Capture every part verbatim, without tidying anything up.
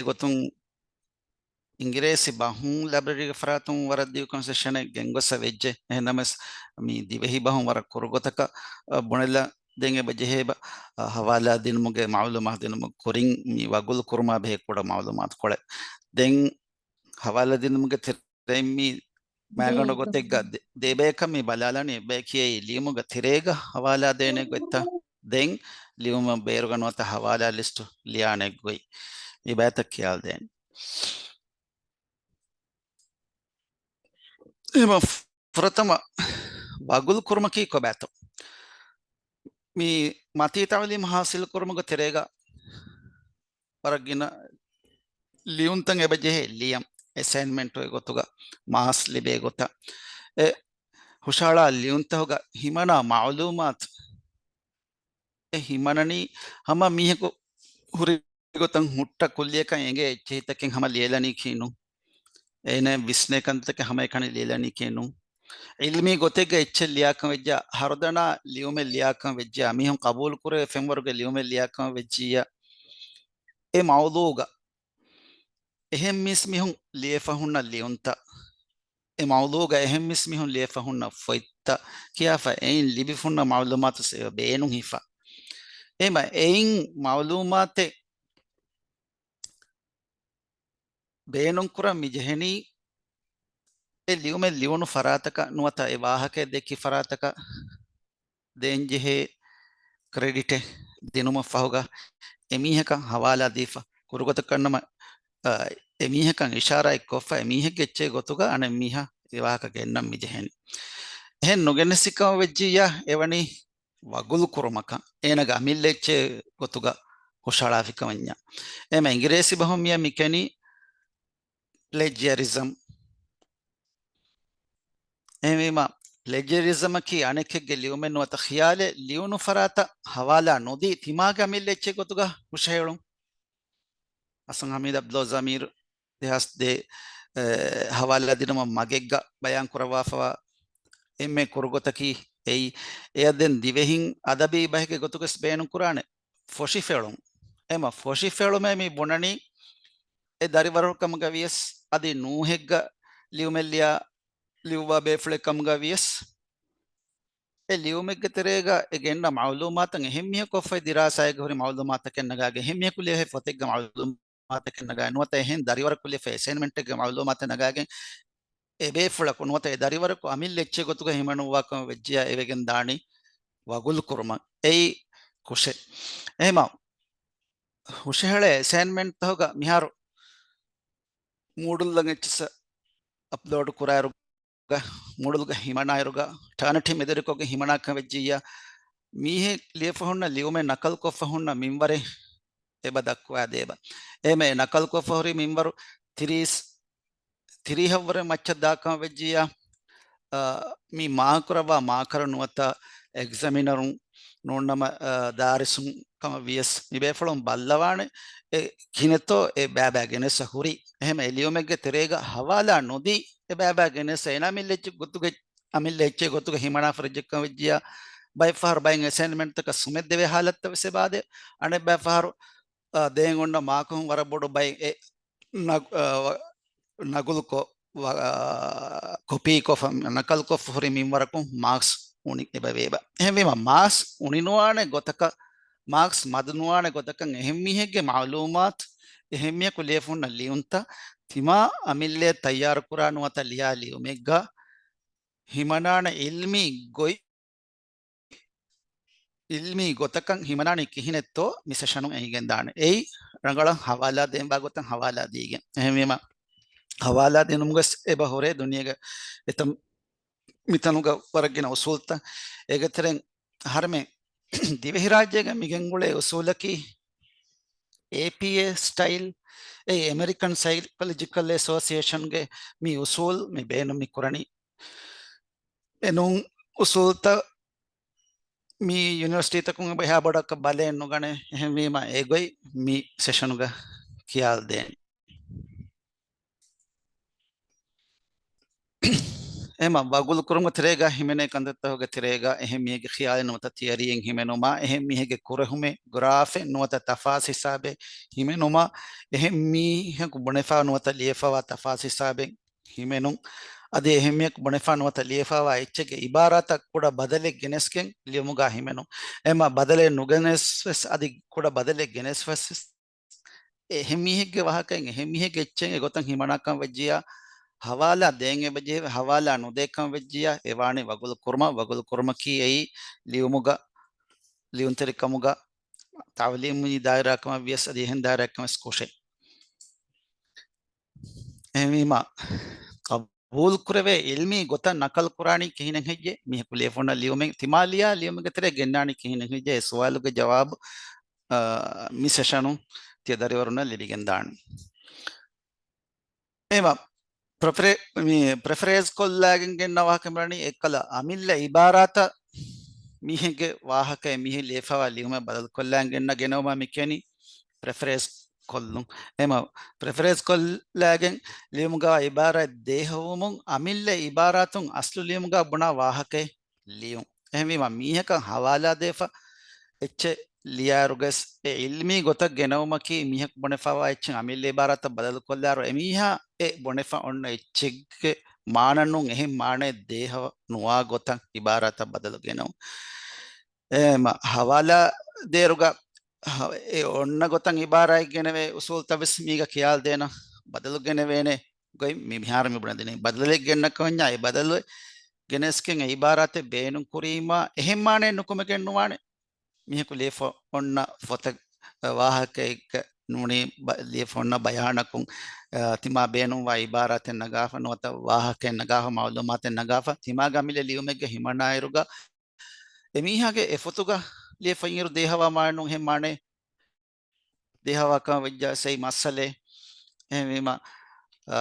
ގޮތުން އިނގިރޭސި ބަހުން ލައިބްރަރީގެ ފަރާތުން ވަރަށް ދިގުކޮށް ސެޝަނެއް ގެންގޮސް ވެއްޖެ. އެހެންނަމަވެސް، މި ދިވެހި ބަހުން ވަރަށް ކުރު ގޮތަކަށް، އަ، ބުނެލަ ދޭން އެބަ ޖެހޭ އެބަ، އަ، ހަވާލާ ދިނުމުގެ މައުލޫމާތު ދިނުމުގެ ކުރިން މި ވަގުލު ކުރުމާ ބެހޭ ކުޑަ މައުލޫމާތު ކޮޅެއް. ދެން ހަވާލާ ދިނުމުގެ ތެރެއިން މި މާގަނޑު ގޮތެއްގަ ދެ-، ދެބަޔަކަށް މި ބަލާލަނީ އެބަޔަކީ އެއީ ލިޔުމުގެ ތެރޭގަ ހަވާލާ ދޭނެ ގޮތްތައް. ދެން ލިޔުމަށް ބޭރުގަ ނުވަތަ ހަވާލާ ލިސްޓު ލިޔާނެ ގޮތް މި ބައިތައް ކިޔާލަދޭނެ. އެހެން ފުރަތަމަ ވަގުލު ކުރުމަކީ ކޮބާތޯ؟ މި މަތީ ތައުލީމު ހާސިލު ކުރުމުގެ ތެރޭގަ ވަރަށް ގިނަ ލިޔުންތައް އެބަ ޖެހޭ ލިޔަން، އެސައިންމަންޓުގެ ގޮތުގަ، މާކްސް ލިބޭ ގޮތަށް. އެ ހުށަހަޅާ ލިޔުންތަކުގަ ހިމަނާ މައުލޫމާތު އެ ހިމަނަނީ ހަމަ މީހަކު ހުރި ގޮތަށް ހުއްޓަ ކުއްލިއަކަށް އެނގޭ އެއްޗެހިތަކެއް ހަމަ ލިޔެލަނީކީ ނޫން. އޭނަ ވިސްނޭ ކަންތައްތަކެއް ހަމައެކަނި ލިޔެލަނީކީ ނޫން. އިލްމީ ގޮތެއްގަ އެއްޗެއް ލިޔާކަން ވެއްޖާ، ހަރުދަނާ ލިޔުމެއް ލިޔާކަން ވެއްޖިޔާ، މީހުން ޤަބޫލު ކުރޭ ފެންވަރުގެ ލިޔުމެއް ލިޔާކަން ވެއްޖިއްޔާ، އެ މައުޟޫގަ އެހެން މީސް މީހުން ލިޔެފަ ހުންނަ ލިޔުންތައް، އެ މައުޟޫގަ އެހެން މީސް މީހުން ލިޔެފަ ހުންނަ ފޮތްތައް ކިޔާފަ، އެއިން ލިބިފަ ހުންނަ މައުލޫމާތު އެބަ ބޭނުން ހިފަ. އެހެމަ އެއިން މައުލޫމާތެއް ބޭނުންކުރަން މި ޖެހެނީ، އެ ލިޔުމެއް ލިޔުނު ފަރާތަކަށް ނުވަތަ އެ ވާހަކައެއް ދެއްކި ފަރާތަކަށް ދޭންޖެހޭ ކްރެޑިޓެއް ދިނުމަށް ފަހުގަ، އެމީހަކަށް ހަވާލާ ދީފަ، ކުރުގޮތަކަށްނަމަ، އަ، އެމީހަކަށް އިޝާރާތް ކޮށްފަ، އެމީހެއްގެ އެއްޗެއް ގޮތުގަ އަނެއްމީހާ އެ ވާހަކަ ގެންނަން މި ޖެހެނީ. އެހެން ނުގެނެސިކަމަށް ވެއްޖިއްޔާ، އެވަނީ ވަގުލު ކުރުމަކަށް، އޭނަގެ އަމިއްލަ އެއްޗެއް ގޮތުގަ ހުށަހަޅާފިކަމަށްޏާ. އެހެމަ އިނގިރޭސި ބަހުން މިއަށް މި ކެނީ ޕްލެޖިއަރިޒަމް. އެހެންވީމަ، ޕްލެޖިއަރިޒަމަކީ އަނެކެއްގެ ލިޔުމެއް ނުވަތަ ޚިޔާލެއް ލިޔުނު ފަރާތަށް ހަވާލާ ނުދީ، ތިމާގެ އަމިއްލަ އެއްޗެއް ގޮތުގަ ހުށަހެޅުން. ޙަސަން ޙަމީދު ޢަބްދުﷲ ޟަމީރު ދެހާސް ދޭއް، އެ، ހަވާލާ ދިނުމަށް މަގެއްގަ ބަޔާން ކުރައްވާފަވާ އެންމެ ކުރުގޮތަކީ އެއީ. އެއަށް ދެން ދިވެހިން އަދަބީ ބަހެއްގެ ގޮތުގަސް ބޭނުން ކުރާނެ ފޮށިފެޅުން. އެމަ ފޮށިފެޅުމޭ މި ބުނަނީ، އެ ދަރިވަރަކު ކަމުގަ ވިޔަސް، އަދި ނޫހެއްގަ ލިޔުމެއް ލިޔާ، ލިޔުއްވާ ބޭފުޅެއް ކަމުގަ ވިޔަސް، އެ ލިޔުމެއްގެ ތެރޭގަ އެ ގެންނަ މައުލޫމާތަށް އެހެން މީހަކު ކޮށްފައި ދިރާސާއެއްގަ ހުރި މައުލޫމާތަކެއް ނަގާގެން، އެހެން މީހަކު ލިޔެފައި ފޮތެއްގަ މައުލޫމާތަކެއް ނަގާ، ނުވަތަ އެހެން ދަރިވަރަކު ލިޔެފައި އެސައިންމަންޓެއްގެ މައުލޫމާތެއް ނަގާގެން، އެބޭފުޅަކު ނުވަތަ އެ ދަރިވަރަކު އަމިއްލަ އެއްޗެއް ގޮތުގަ ހިމަނުއްވާކަމަށް ވެއްޖިޔާ އެވެގެން ދާނީ ވަގުލު ކުރުމަށް. އެއީ ކުށެއް. އެހެމަ ހުށަހެޅޭ އެސައިންމަންޓްތަކުގަ މިހާރު މޫޑުލްއަށް އެއްޗިއްސަށް އަޕްލޯޑް ކުރާއިރު މޫޑުލްގަ ހިމަނާއިރުގަ، ޓާނަޓި މެދުވެރިކޮށްގެން ހިމަނާކަން ވެއްޖިއްޔާ، މީހެއް ލިޔެފަ ހުންނަ ލިޔުމެއް ނަކަލުކޮށްފަ ހުންނަ މިންވަރެއް އެބަ ދައްކުވާދޭބަ. އެހެމަ އެ ނަކަލުކޮށްފަ ހުރި މިންވަރު ތިރީސް، ތިރީހަށްވުރެ މައްޗަށް ދާކަމަށް ވެއްޖިއްޔާ، އާ، މި މާކުރައްވާ މާކަރު ނުވަތަ އެގްޒަމިނަރުން ނޫންނަމަ، އާ، ދާރިސުން ކަމަށް ވިޔަސް މި ބޭފުޅުން ބައްލަވާނެ އެ ކިހިނެއްތޯ އެ ބައިބައި ގެނެސް ހުރީ. އެހެމަ އެ ލިޔުމެއްގެ ތެރޭގަ ހަވާލާ ނުދީ އެ ބައިބައި ގެނެސް އޭނާ އަމިއްލަ އެއްޗެއް ގޮތުގަ، އަމިއްލަ އެއްޗެއް ގޮތުގަ ހިމަނާފަ ރިޖެކްޓްކަން ވެއްޖިޔާ، ބައެއް ފަހަރު ބައެއް އެސައިންމަންޓްތަކަށް ސުމެއް ދެވޭ ހާލަތްތައް ވެސް އެބައާދޭ. އަނެއް ބައެއް ފަހަރު، އާ، ދޭން އޮންނަ މާކުން ވަރަށް ބޮޑު ބައެއް އެ ނަގު-، އާ، ނަގުލުކޮށް، ވަ-، އާ، ކޮޕީކޮށް، ނަކަލްކޮށް ހުރި މިންވަރަކުން މާކްސް އުނި އެބަވޭބަ. އެހެންވީމަ މާކްސް އުނިނުވާނެ ގޮތަކަށް، މާކްސް މަދުނުވާނެ ގޮތަކަށް އެހެން މީހެއްގެ މައުލޫމާތު، އެހެން މީހަކު ލިޔެފަ ހުންނަ ލިޔުންތައް ތިމާ އަމިއްލައަށް ތައްޔާރުކުރާ ނުވަތަ ލިޔާ ލިޔުމެއްގަ ހިމަނާނެ އިލްމީ ގޮތް، އިލްމީ ގޮތަކަށް ހިމަނާނީ ކިހިނެއްތޯ މި ސެޝަނުން އެނގިގެންދާނެ. އެއީ ރަނގަޅަށް ހަވާލާ ދޭންވާ ގޮތަށް ހަވާލާ ދީގެން. އެހެންވީމަ ހަވާލާ ދިނުމުގަސް އެބަ ހުރޭ ދުނިޔޭގެ އެތަން މިތަނުގަ ވަރަށް ގިނަ އުސޫލްތައް. އޭގެ ތެރެއިން އަހަރެމެން ދިވެހިރާއްޖޭގަ މިގެންގުޅޭ އުސޫލަކީ، އޭޕީއޭ ސްޓައިލް، އެ އެމެރިކަން ސައިކޮލޮޖިކަލް އެސޯސިއޭޝަންގެ މި އުސޫލް މި ބޭނުން މި ކުރަނީ. އެ ނޫން އުސޫލްތައް މި ޔުނިވަރސިޓީތަކުން އެބަ އެހާ ބޮޑަކަށް ބަލައެއް ނުގަނެ. އެހެންވީމަ އެގޮތް މި ސެޝަނުގަ ކިޔާލަދޭން. އެހެމަ ވަގުލު ކުރުމުގެ ތެރޭގަ ހިމެނޭ ކަންތައްތަކުގެ ތެރޭގަ އެހެން މީހެއްގެ ޚިޔާލެއް ނުވަތަ ތިއަރީއެއް ހިމެނުމާ، އެހެން މީހެއްގެ ކުރެހުމެއް ގްރާފެއް ނުވަތަ ތަފާސް ހިސާބެއް ހިމެނުމާ، އެހެން މީހަކު ބުނެފާ ނުވަތަ ލިޔެފަވާ ތަފާސް ހިސާބެއް ހިމެނުން. އަދި އެހެން މީހަކު ބުނެފާ ނުވަތަ ލިޔެފަވާ އެއްޗެއްގެ އިބާރާތަށް ކުޑަ ބަދަލެއް ގެނެސްގެން ލިޔުމުގަ ހިމެނުން. އެމަ ބަދަލެއް ނުގެނެސް ވެސް އަދި ކުޑަ ބަދަލެއް ގެނެސް ވެސް އެހެން މީހެއްގެ ވާހަކައެއް އެހެން މީހެއްގެ އެއްޗެއް އެގޮތަށް ހިމަނާކަން ވެއްޖިޔާ، ހަވާލާ ދޭން އެބަޖެހޭ، ހަވާލާ ނުދޭކަން ވެއްޖިޔާ، އެ ވާނީ ވަގުލު ކުރުމަށް. ވަގުލު ކުރުމަކީ އެއީ ލިޔުމުގަ، ލިޔުންތެރިކަމުގަ، ތަޢުލީމީ ދާއިރާކަމަށް ވިޔަސް އަދި އެހެން ދާއިރާއެއްކަން ވެސް ކުށޭ. އެހެންވީމަ، ޤަބޫލު ކުރެވޭ އިލްމީ ގޮތަށް ނަޤަލު ކުރާނީ ކިހިނެއް ހެއްޔޭ؟ މީހަކު ލިޔެފަ އޮންނަ ލިޔުމެއް ތިމާ ލިޔާ ލިޔުމެއްގެ ތެރޭ ގެންނާނީ ކިހިނެއް ހެއްޔޭ؟ އެ ސުވާލުގެ ޖަވާބު، އާ، މި ސެޝަނުން ތިޔަ ދަރިވަރުންނަށް ލިބިގެންދާނެ. އެމަ ޕްރެފަރޭ-، މި ޕްރެފަރޭސް ކޮށްލާގެން ގެންނަ ވާހަކަ މިވަނީ އެއްކަލަ އަމިއްލަ އިބާރާތަށް މީހެއްގެ ވާހަކައެއް މީހެއް ލިޔެފަވާ ލިޔުމެއް ބަދަލުކޮށްލާން ގެންނަ ގެނައުމަށް މި ކިޔަނީ ޕްރެފަރޭސް ކޮށްލުން. އެމަ ޕްރެފަރޭސް ކޮށްލާގެން ލިޔުމުގަ އިބާރާތް ދޭހަވުމުން އަމިއްލަ އިބާރާތުން އަސްލު ލިޔުމުގަ ބުނާ ވާހަކައެއް ލިޔުން. އެހެންވީމަ މީހަކަށް ހަވާލާދޭފަ އެއްޗެއް ލިޔާއިރުގަސް އެ އިލްމީ ގޮތަށް ގެނައުމަކީ މީހަކު ބުނެފަވާ އެއްޗެއް އަމިއްލަ އިބާރާތަށް ބަދަލުކޮށްލާއިރު އެމީހާ އެ ބުނެފަ އޮންނަ އެއްޗެއްގެ މާނަ ނޫން އެހެން މާނައެއް ދޭހަ ނުވާ ގޮތަށް އިބާރާތަށް ބަދަލު ގެނައުން. އެ މަ-، ހަވާލާ ދޭރުގަ ހަ-، އެ އޮންނަ ގޮތަށް އިބާރާތް ގެނެވޭ އުސޫލްތައް ވެސް މީގަ ޚިޔާލު ދޭނަ ބަދަލު ގެނެވޭނެ ގޮތް މި-، މިހާރު މި ބުނެދިނީ. ބަދަލެއް ގެންނަ ކަމަންޏާ އެ ބަދަލު ގެނެސްގެން އެ އިބާރާތެއް ބޭނުން ކުރީމާ އެހެން މާނައެއް ނުކުމެގެން ނުވާނެ. މީހަކު ލިޔެފަ އޮންނަ ފޮތެއް، އަ، ވާހަކައެއްގަ ނޫނީ ބަ-، ލިޔެފަ އޮންނަ ބަޔާނަކުން، އަ، ތިމާ ބޭނުންވާ އިބާރާތެއް ނަގާފަ ނުވަތަ ވާހަކައެއް ނަގާފަ މައުލޫމާތެއް ނަގާފަ ތިމާގެ އަމިއްލަ ލިޔުމެއްގަ ހިމަނާއިރުގަ އެމީހާގެ އެ ފޮތުގަ ލިޔެފައިންއިރު ދޭހަވާ މާނަ ނޫން އެހެން މާނައެއް ދޭހަވާކަމަށް ވެއްޖާސް އެއީ މައްސަލައެއް. އެހެންވީމަ، އާ،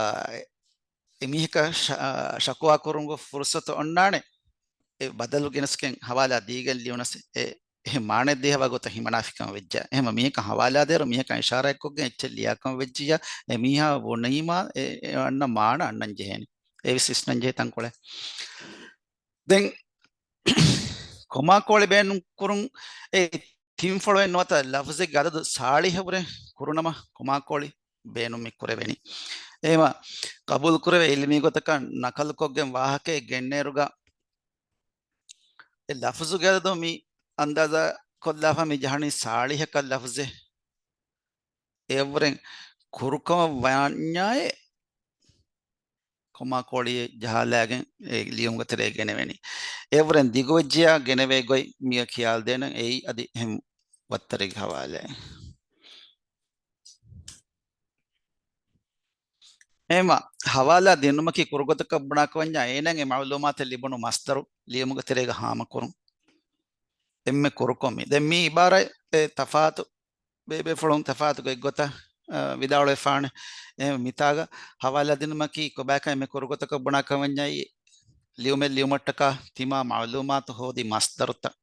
އެމީހަކަށް ޝަ-، ޝަކުވާ ކުރުމުގެ ފުރުސަތު އޮންނާނެ. އެ ބަދަލު ގެނެސްގެން ހަވާލާ ދީގެން ލިޔުނަސް އެ އެހެން މާނައެއް ދޭހަވާ ގޮތަށް ހިމަނާފިކަމަށް ވެއްޖާ. އެހެން މީހަކަށް ހަވާލާދޭއިރު މީހަކަށް އިޝާރާތްކޮށްގެން އެއްޗެއް ލިޔާކަމަށް ވެއްޖިއްޔާ، އެ މީހާ ބުނީމާ އެ، އެ އަންނަ މާނަ އަންނަން ޖެހޭނެ. އެވެސް ވިސްނަން ޖެހޭ ތަންކޮޅެއް. ދެން ކޮމާ ކޯޅި ބޭނުން ކުރުން އެ ތިންފޮޅުވެ ނުވަތަ ލަފްޒެއްގެ އަދަދު ސާޅީހަށްވުރެ ކުރުނަމަ ކޮމާ ކޯޅި ބޭނުން މި ކުރެވެނީ. އެހެމަ ޤަބޫލު ކުރެވޭ އިލްމީ ގޮތަކަށް ނަޤަލުކޮށްގެން ވާހަކައެއް ގެންނޭރުގަ އެ ލަފްޒުގެ އަދަދު މި އަންދާޒާ ކޮށްލާފަ މި ޖަހަނީ ސާޅީހަކަށް ލަފްޒެއް. އެއަށްވުރެ ކުރުކަމަށް ވަންޏާއެ ކޮމާ ކޯޅިއެއް ޖަހާލާގެން އެ ލިޔުމުގެ ތެރޭ ގެނެވެނީ. އެއަށްވުރެން ދިގުވެއްޖިޔާ ގެނެވޭ ގޮތް މިއަށް ޚިޔާލު ދޭނަން އެއީ އަދި އެހެން ވައްތަރެއްގެ ހަވާލާއެއް. އެހެމަ ހަވާލާ ދިނުމަކީ ކުރުގޮތަކަށް ބުނާކަމަންޏާ އޭނައަށް އެ މައުލޫމާތެއް ލިބުނު މަސްދަރު ލިޔުމުގެ ތެރޭގަ ހާމަކުރުން. އެންމެ ކުރުކޮށް މި. ދެން މި އިބާރާތް އެ ތަފާތު ބޭބޭފުޅުން ތަފާތު ގޮތްގޮތަށް، އަ، ވިދާޅުވެފާނެ. އެ މިތާގަ ހަވާލާ ދިނުމަކީ ކޮބާކަން އެންމެ ކުރުގޮތަކަށް ބުނާކަމަންޏާއި ލިޔުމެއް ލިޔުމަށްޓަކާ ތިމާ މައުލޫމާތު ހޯދި މަސްދަރުތައް،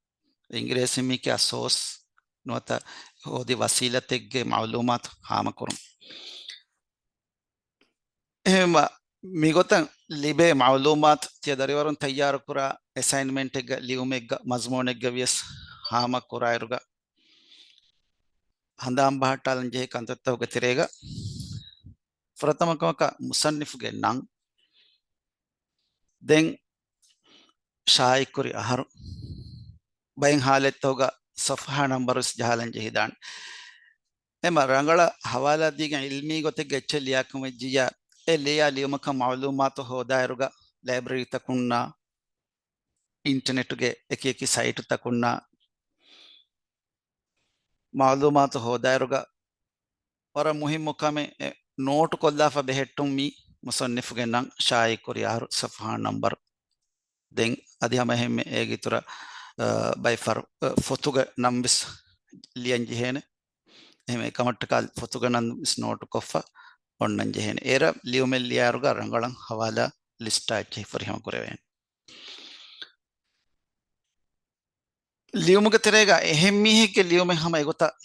އިނގިރޭސިން މި ކިޔާ ސޯސް ނުވަތަ ހޯދި ވަސީލަތެއްގެ މައުލޫމާތު ހާމަކުރުން. އެހެންވެ، މިގޮތަށް ލިބޭ މައުލޫމާތު ތިޔަ ދަރިވަރުން ތައްޔާރުކުރާ އެސައިންމަންޓެއްގަ، ލިޔުމެއްގަ، މަޒުމޫނެއްގަ ވިޔަސް ހާމަ ކުރާއިރުގަ، ހަނދާން ބަހައްޓާލަން ޖެހޭ ކަންތައްތަކުގެ ތެރޭގަ ފުރަތަމަ ކަމަކަށް މުޞައްނިފުގެ ނަން، ދެން ޝާއިޢުކުރި އަހަރު، ބައެއް ހާލަތްތަކުގަ ޞަފްޙާ ނަންބަރު ވެސް ޖަހާލަން ޖެހިދާނެ. އެމަ ރަނގަޅަށް ހަވާލާ ދީގެން އިލްމީ ގޮތެއްގެ އެއްޗެއް ލިޔާކަމަށް ވެއްޖިއްޔާ، އެ ލިޔާ ލިޔުމަކަށް މައުލޫމާތު ހޯދާއިރުގަ ލައިބްރަރީތަކުންނާ، އިންޓަނެޓުގެ އެކި އެކި ސައިޓުތަކުންނާ، މައުލޫމާތު ހޯދާއިރުގަ ވަރަށް މުހިއްމު ކަމެއް، އެ، ނޯޓު ކޮށްލާފަ ބެހެއްޓުން މި މުޞައްނިފުގެ ނަން ޝާއިޢުކުރި އަހަރު ޞަފްޙާ ނަންބަރު. ދެން އަދި ހަމަ އެހެންމެ އޭގެ އިތުރަށް، އަ، ބައެއް ފަރު-، އަ، ފޮތުގެ ނަން ވެސް ލިޔަން ޖެހޭނެ. އެހެން އެކަމަށްޓަކާ ފޮތުގެ ނަން ވެސް ނޯޓު ކޮށްފަ އޮންނަން ޖެހޭނެ. އޭރަށް ލިޔުމެއް ލިޔާއިރުގަ ރަނގަޅަށް ހަވާލާ ލިސްޓާ އެއްޗެހި ފުރިހަމަ ކުރެވޭނެ. ލިޔުމުގެ ތެރޭގަ އެހެން މީހެއްގެ ލިޔުމެއް ހަމަ އެގޮތަށް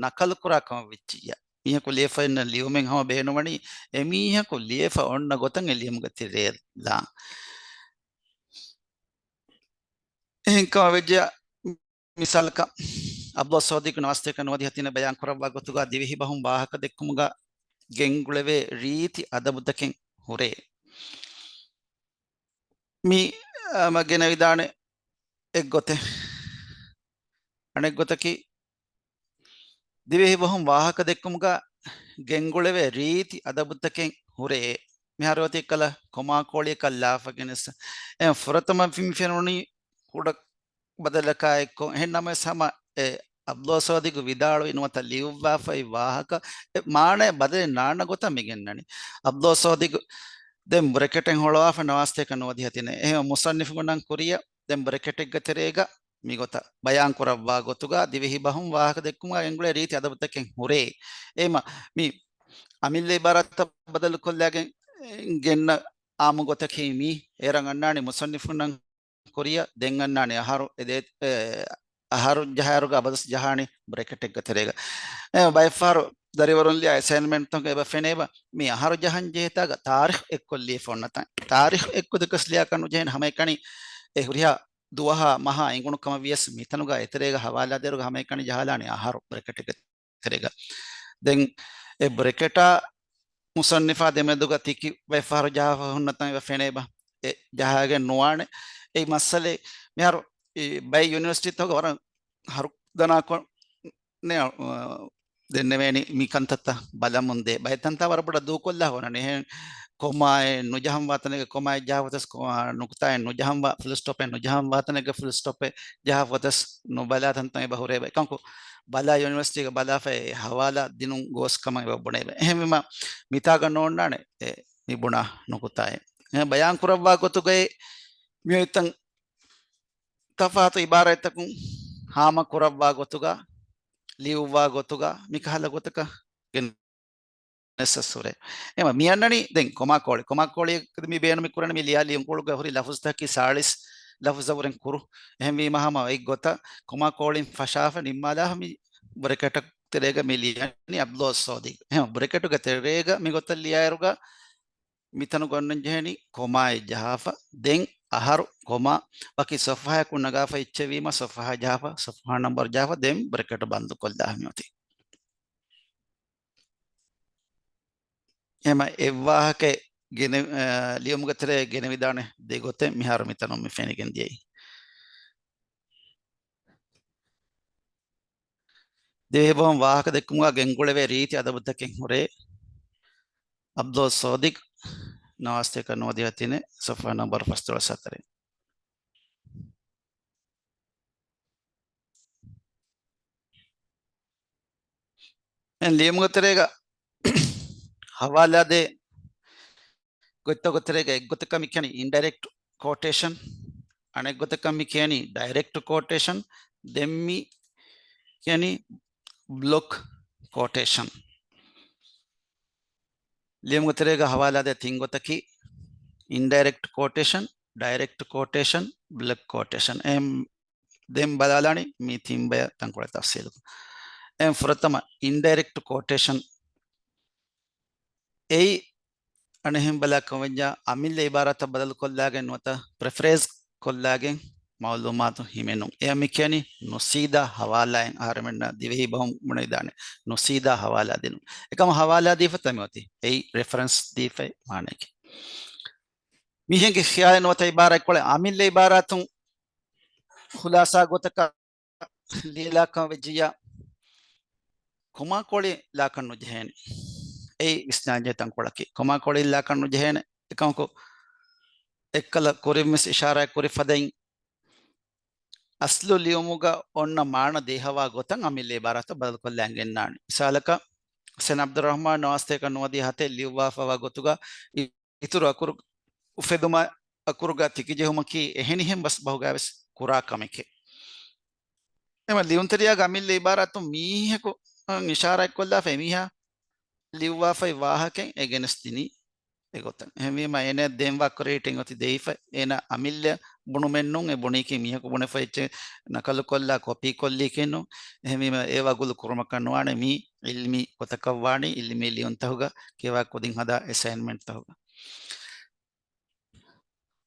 ނަޤަލު ކުރާ ކަމަށް ވެއްޖިއްޔާ، މީހަކު ލިޔެފަ އިންނަ ލިޔުމެއް ހަމަ ބޭނުންވަނީ، އެ މީހަކު ލިޔެފަ އޮންނަ ގޮތަށް އެ ލިޔުމުގެ ތެރޭ ލާން. އެހެންކަމަށް ވެއްޖެ، މިސާލަކަށް، ޢަބްދުﷲ ޞާދިޤު ނަވާސްތޭކަ ނުވަދިހަ ތިނެއް ބަޔާން ކުރައްވާ ގޮތުގަ ދިވެހި ބަހުން ވާހަކަ ދެއްކުމުގަ ގެންގުޅެވޭ ރީތި އަދަބުތަކެއް ހުރޭ. މި، އަ، މަ ގެނެވިދާނެ އެއްގޮތެއް. އަނެއްގޮތަކީ، ދިވެހި ބަހުން ވާހަކަ ދެއްކުމުގަ ގެންގުޅެވޭ ރީތި އަދަބުތަކެއް ހުރޭ. މިހާރު އޮތީ ކަލަ ކޮމާ ކޯޅިއަކަށް ލާފަ ގެނެސް. އެ ފުރަތަމަ ފެން ފެނުނީ ކުޑަ ބަދަލަކާ އެއްކޮށް. އެހެން ނަމަވެސް ހަމަ އެ ޢަބްދުﷲ ޞާދިޤު ވިދާޅުވި ނުވަތަ ލިޔުއްވާފައި ވާހަކަ އެ މާނައެއް ބަދަލެއް ނާންނަ ގޮތަށް މި ގެންނަނީ. ޢަބްދުﷲ ޞާދިޤު ދެން ބްރެކެޓެއް ހޮޅުވާފަ ނަވާސްތޭކަ ނުވަދިހަ ތިނެއް. އެހެން މުޞައްނިފުންނަށް ކުރިއަށް ދެން ބްރެކެޓެއްގެ ތެރޭގަ މިގޮތަށް ބަޔާން ކުރައްވާ ގޮތުގަ ދިވެހި ބަހުން ވާހަކަ ދެއްކުމުގަ ގެންގުޅޭ ރީތި އަދަބުތަކެއް ހުރޭ. އެހެންވީމަ މި އަމިއްލަ އިބާރާތަށް ބަދަލުކޮށްލާގެން ގެންނަ އާއްމު ގޮތަކީ މީ. އޭރަށް އަންނާނީ މުޞައްނިފުންނަށް ކުރިއަށް ދެން އަންނާނެ އަހަރު އެ ދޭ، އެ، އަހަރު ޖަހާއިރުގަ އަބަދުސް ޖަހާނީ ބްރެކެޓެއްގެ ތެރޭގަ. އެ، ބައެއްފަހަރު ދަރިވަރުން ލިޔާ އެސައިންމަންޓްތަކުގަ އެބަ ފެނޭބަ މި އަހަރު ޖަހަން ޖެހޭތާގަ ތާރީޚު އެއްކޮށް ލިޔެފަ އޮންނަ ތަން. ތާރީޚު އެއްކޮށް ދެކަސް ލިޔާކަށް ނުޖެހޭނެ ހަމައެކަނި އެ ހުރިހާ ދުވަހާ މަހާ އެނގުނު ކަމަށް ވިޔަސް މިތަނުގަ އެތެރޭގަ ހަވާލާ ދޭއިރުގަ ހަމައެކަނި ޖަހާލާނީ އަހަރު ބްރެކެޓެއްގެ ތެރޭގަ. ދެން އެ ބްރެކެޓާ މުޞައްނިފާ ދެމެދުގަ ތިކި ބައެއްފަހަރު ޖަހާފަ ހުންނަ ތަން އެބަ ފެނޭބަ. އެ ޖަހާގެން ނުވާނެ. އެ މައްސަލައެއް މިހާރު އެ ބައެއް ޔުނިވަރސިޓީތަކުގަ ވަރަށް ހަރުދަނާކޮށް ނެ، އަ، ދެންނެވޭނީ މި ކަންތައްތައް ބަލަމުން ދޭ. ބައެއް ތަންތާ ވަރަށް ބޮޑަށް ދޫކޮށްލާ ހޯނަނީ. އެހެން ކޮމާއެއް ނުޖަހަންވާ ތަނެއްގަ ކޮމާއެއް ޖަހާފަ ވަތަސް، ކޮ-، އާ، ނުކުތާއެއް ނުޖަހަންވާ، ފުލް ސްޓޮޕެއް ނުޖަހަންވާ ތަނެއްގަ ފުލް ސްޓޮޕެއް ޖަހާފަ ވަތަސް ނުބަލާ ތަންތަން އެބަ ހުރޭ. އެކަމަކު ބަލާ ޔުނިވަރސިޓީގަ ބަލާފަ އެ ހަވާލާ ދިނުން ގޯސް ކަމަށް އެބަ ބުނޭ. އެހެންވީމަ މިތާގަ ނޯންނާނެ އެ މި ބުނާ ނުކުތާއެއް. އެ ބަޔާން ކުރައްވާ ގޮތުގައި މިއޮތްތަން ތަފާތު އިބާރާތްތަކުން ހާމަ ކުރައްވާ ގޮތުގަ، ލިޔުއްވާ ގޮތުގަ، މިކަހަލަ ގޮތަކަށް ގެނެސް ހުރޭ. އެމަ މި އަންނަނީ ދެން ކޮމާ ކޯޅި. ކޮމާ ކޯޅި މި ބޭނުމި ކުރަނީ މި ލިޔާ ލިޔުންކޮޅުގަ ހުރި ލަފުޒުތަކީ ސާޅީސް ލަފުޒަށްވުރެން ކުރު. އެހެންވީމަ ހަމަ އެއްގޮތަށް ކޮމާ ކޯޅިން ފަށާފަ ނިންމާލާފަ މި ބްރެކެޓަށް ތެރޭގަ މި ލިޔަނީ ޢަބްދުﷲ ޞާދިޤު. އެހެން ބްރެކެޓުގެ ތެރޭގަ މި ގޮތަށް ލިޔާއިރުގަ މިތަނުގަ އޮންނަން ޖެހެނީ ކޮމާއެއް ޖަހާފަ. ދެން އަހަރު ކޮމާ ވަކި ޞަފްޙާއަކުން ނަގާފަ އެއްޗެއްވީމަ ޞަފްޙާ ޖަހާފަ، ޞަފްޙާ ނަންބަރު ޖަހާފަ، ދެން ބްރެކެޓް ބަންދުކޮށްލާ މިއޮތީ. އެމަ އެއްވާހަކައެއް ގެނެ-، އަ، ލިޔުމުގެ ތެރޭ ގެނެވިދާނެ ދެ ގޮތެއް މިހާރު މިތަނުން މި ފެނިގެން ދިޔައީ. ދިވެހިބަހުން ވާހަކަ ދެއްކުމުގަ ގެންގުޅެވޭ ރީތި އަދަބުތަކެއް ހުރޭ. ޢަބްދުﷲ ޞާދިޤު، ނަވާސްތޭކަ ނުވަދިހަ ތިނެއް، ޞަފްޙާ ނަންބަރު ފަސްދޮޅަސް ހަތަރެއް. އެ ލިޔުމުގެ ތެރޭގަ ހަވާލާދޭ ގޮތްތަކުގެ ތެރޭގަ އެއްގޮތަކަށް މި ކިޔަނީ އިންޑައިރެކްޓް ކޯޓޭޝަން، އަނެއްގޮތަކަށް މި ކިޔަނީ ޑައިރެކްޓް ކޯޓޭޝަން، ދެން މި ކިޔަނީ ބްލޮކް ކޯޓޭޝަން. ލިޔުމުގެ ތެރޭގަ ހަވާލާދޭ ތިން ގޮތަކީ އިންޑައިރެކްޓް ކޯޓޭޝަން، ޑައިރެކްޓް ކޯޓޭޝަން، ބްލޮކް ކޯޓޭޝަން. އެހެން ދެން ބަލާލާނީ މި ތިން ބަޔަށް ތަންކޮޅެއް ތަފްސީލުކޮށް. އެހެން ފުރަތަމަ އިންޑައިރެކްޓް ކޯޓޭޝަން. އެއީ އަނެއްހެން ބަލާ ކަމަށްވެއްޖާ އަމިއްލަ އިބާރާތަށް ބަދަލުކޮށްލާގެން ނުވަތަ ޕެރަފްރޭޒް ކޮށްލާގެން މައުލޫމާތު ހިމެނުން. އެއަށް މި ކިޔަނީ ނުސީދާ ހަވާލާއިން. އަހަރެމެންނަށް ދިވެހި ބަހުން ބުނެވިދާނެ ނުސީދާ ހަވާލާ ދިނުން. އެކަމަށް ހަވާލާ ދީފަ ތަމިއޮތީ އެއީ ރެފަރެންސް ދީފައި މާނައެކެ. މީހެއްގެ ޚިޔާލެއް ނުވަތަ އިބާރާތްކޮޅެއް އަމިއްލަ އިބާރާތުން ޚުލާސާ ގޮތަކަށް ލިޔެލާކަން ވެއްޖިއްޔާ، ކޮމާ ކޯޅި ލާކަން ނުޖެހޭނެ. އެއީ ވިސްނާންޖެހޭ ތަންކޮޅަކީ. ކޮމާ ކޯޅި ލާކަން ނުޖެހޭނެ. އެކަމަކު، އެއްކަލަ ކުރިން ވެސް އިޝާރާތް ކުރި ފަދައިން، އަސްލު ލިޔުމުގަ އޮންނަ މާނަ ދޭހަވާ ގޮތަށް އަމިއްލަ އިބާރާތަށް ބަދަލުކޮށްލަން ގެންނާނެ. މިސާލަކަށް، ޙުސައިން ޢަބްދުއްރަޙްމާން ނަވާސްތޭކަ ނުވަދިހަ ހަތެއް ލިޔުއްވާފަވާ ގޮތުގަ، އިތުރު އަކުރު އުފެދުމަށް އަކުރުގަ ތިކިޖެހުމަކީ އެހެނިހެން ބަސް ބަހުގައިވެސް ކުރާ ކަމެކޭ. އެމަ ލިޔުންތެރިޔާގެ އަމިއްލަ އިބާރާތުން މީހަކު އިޝާރާތްކޮށްލާފަ އެމީހާ ލިޔުއްވާފައި ވާހަކައެއް އެ ގެނެސްދިނީ އެގޮތަށް. އެހެންވީމަ އޭނަ ދެން ވާ ކުރިއަށް އޮތީ ދެވިފަ އޭނަ އަމިއްލަ ބުނުމެއްނޫން. އެ ބުނީކީ މީހަކު ބުނެފަ އެއްޗެއް ނަކަލުކޮށްލާ، ކޮޕީކޮށްލީކީންނޫން. އެހެންވީމަ އެ ވަގުލު ކުރުމަކަށް ނުވާނެ. މީ އިލްމީ ގޮތަކަށް ވާނީ، އިލްމީ ލިޔުންތަކުގަ ކިޔަވާ ކުދިން ހަދާ އެސައިންމެންޓްތަކުގަ.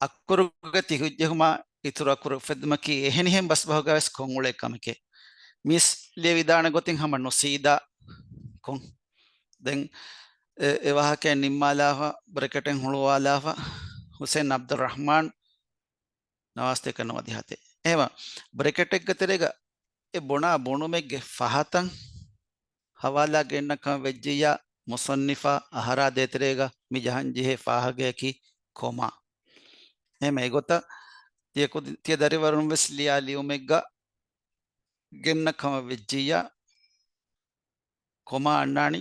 އަކުރުގަ ތިކިޖެހުމާ އިތުރު އަކުރު އުފެއްދުމަކީ އެހެނިހެން ބަސްބަހުގަވެސް ކޮށްއުޅޭ ކަމެކޭ. މިސް ލިޔެވިދާނެ ގޮތިން ހަމަ ނުސީދާ ކޮން. ދެން އެ، އެ ވާހަކައެއް ނިންމާލާފަ، ބްރެކެޓެއް ހުޅުވާލާފަ، ހުސެން އަބްދުއްރަހްމާން ނަވާސްތޭކަ ނުވަދިހަތެއް. އެހެމަ ބްރެކެޓެއްގެ ތެރޭގަ އެ ބުނާ ބުނުމެއްގެ ފަހަތަށް ހަވާލާ ގެންނަ ކަމަށް ވެއްޖިއްޔާ، މުޞައްނިފާ އަހަރާ ދޭތެރޭގަ މި ޖަހަން ޖެހޭ ފާހަގަޔަކީ ކޮމާ. އެހެމަ އެގޮތަށް ތިޔަ ކުދި-، ތިޔަ ދަރިވަރުން ވެސް ލިޔާ ލިޔުމެއްގަ ގެންނަ ކަމަށް ވެއްޖިއްޔާ، ކޮމާ އަންނާނީ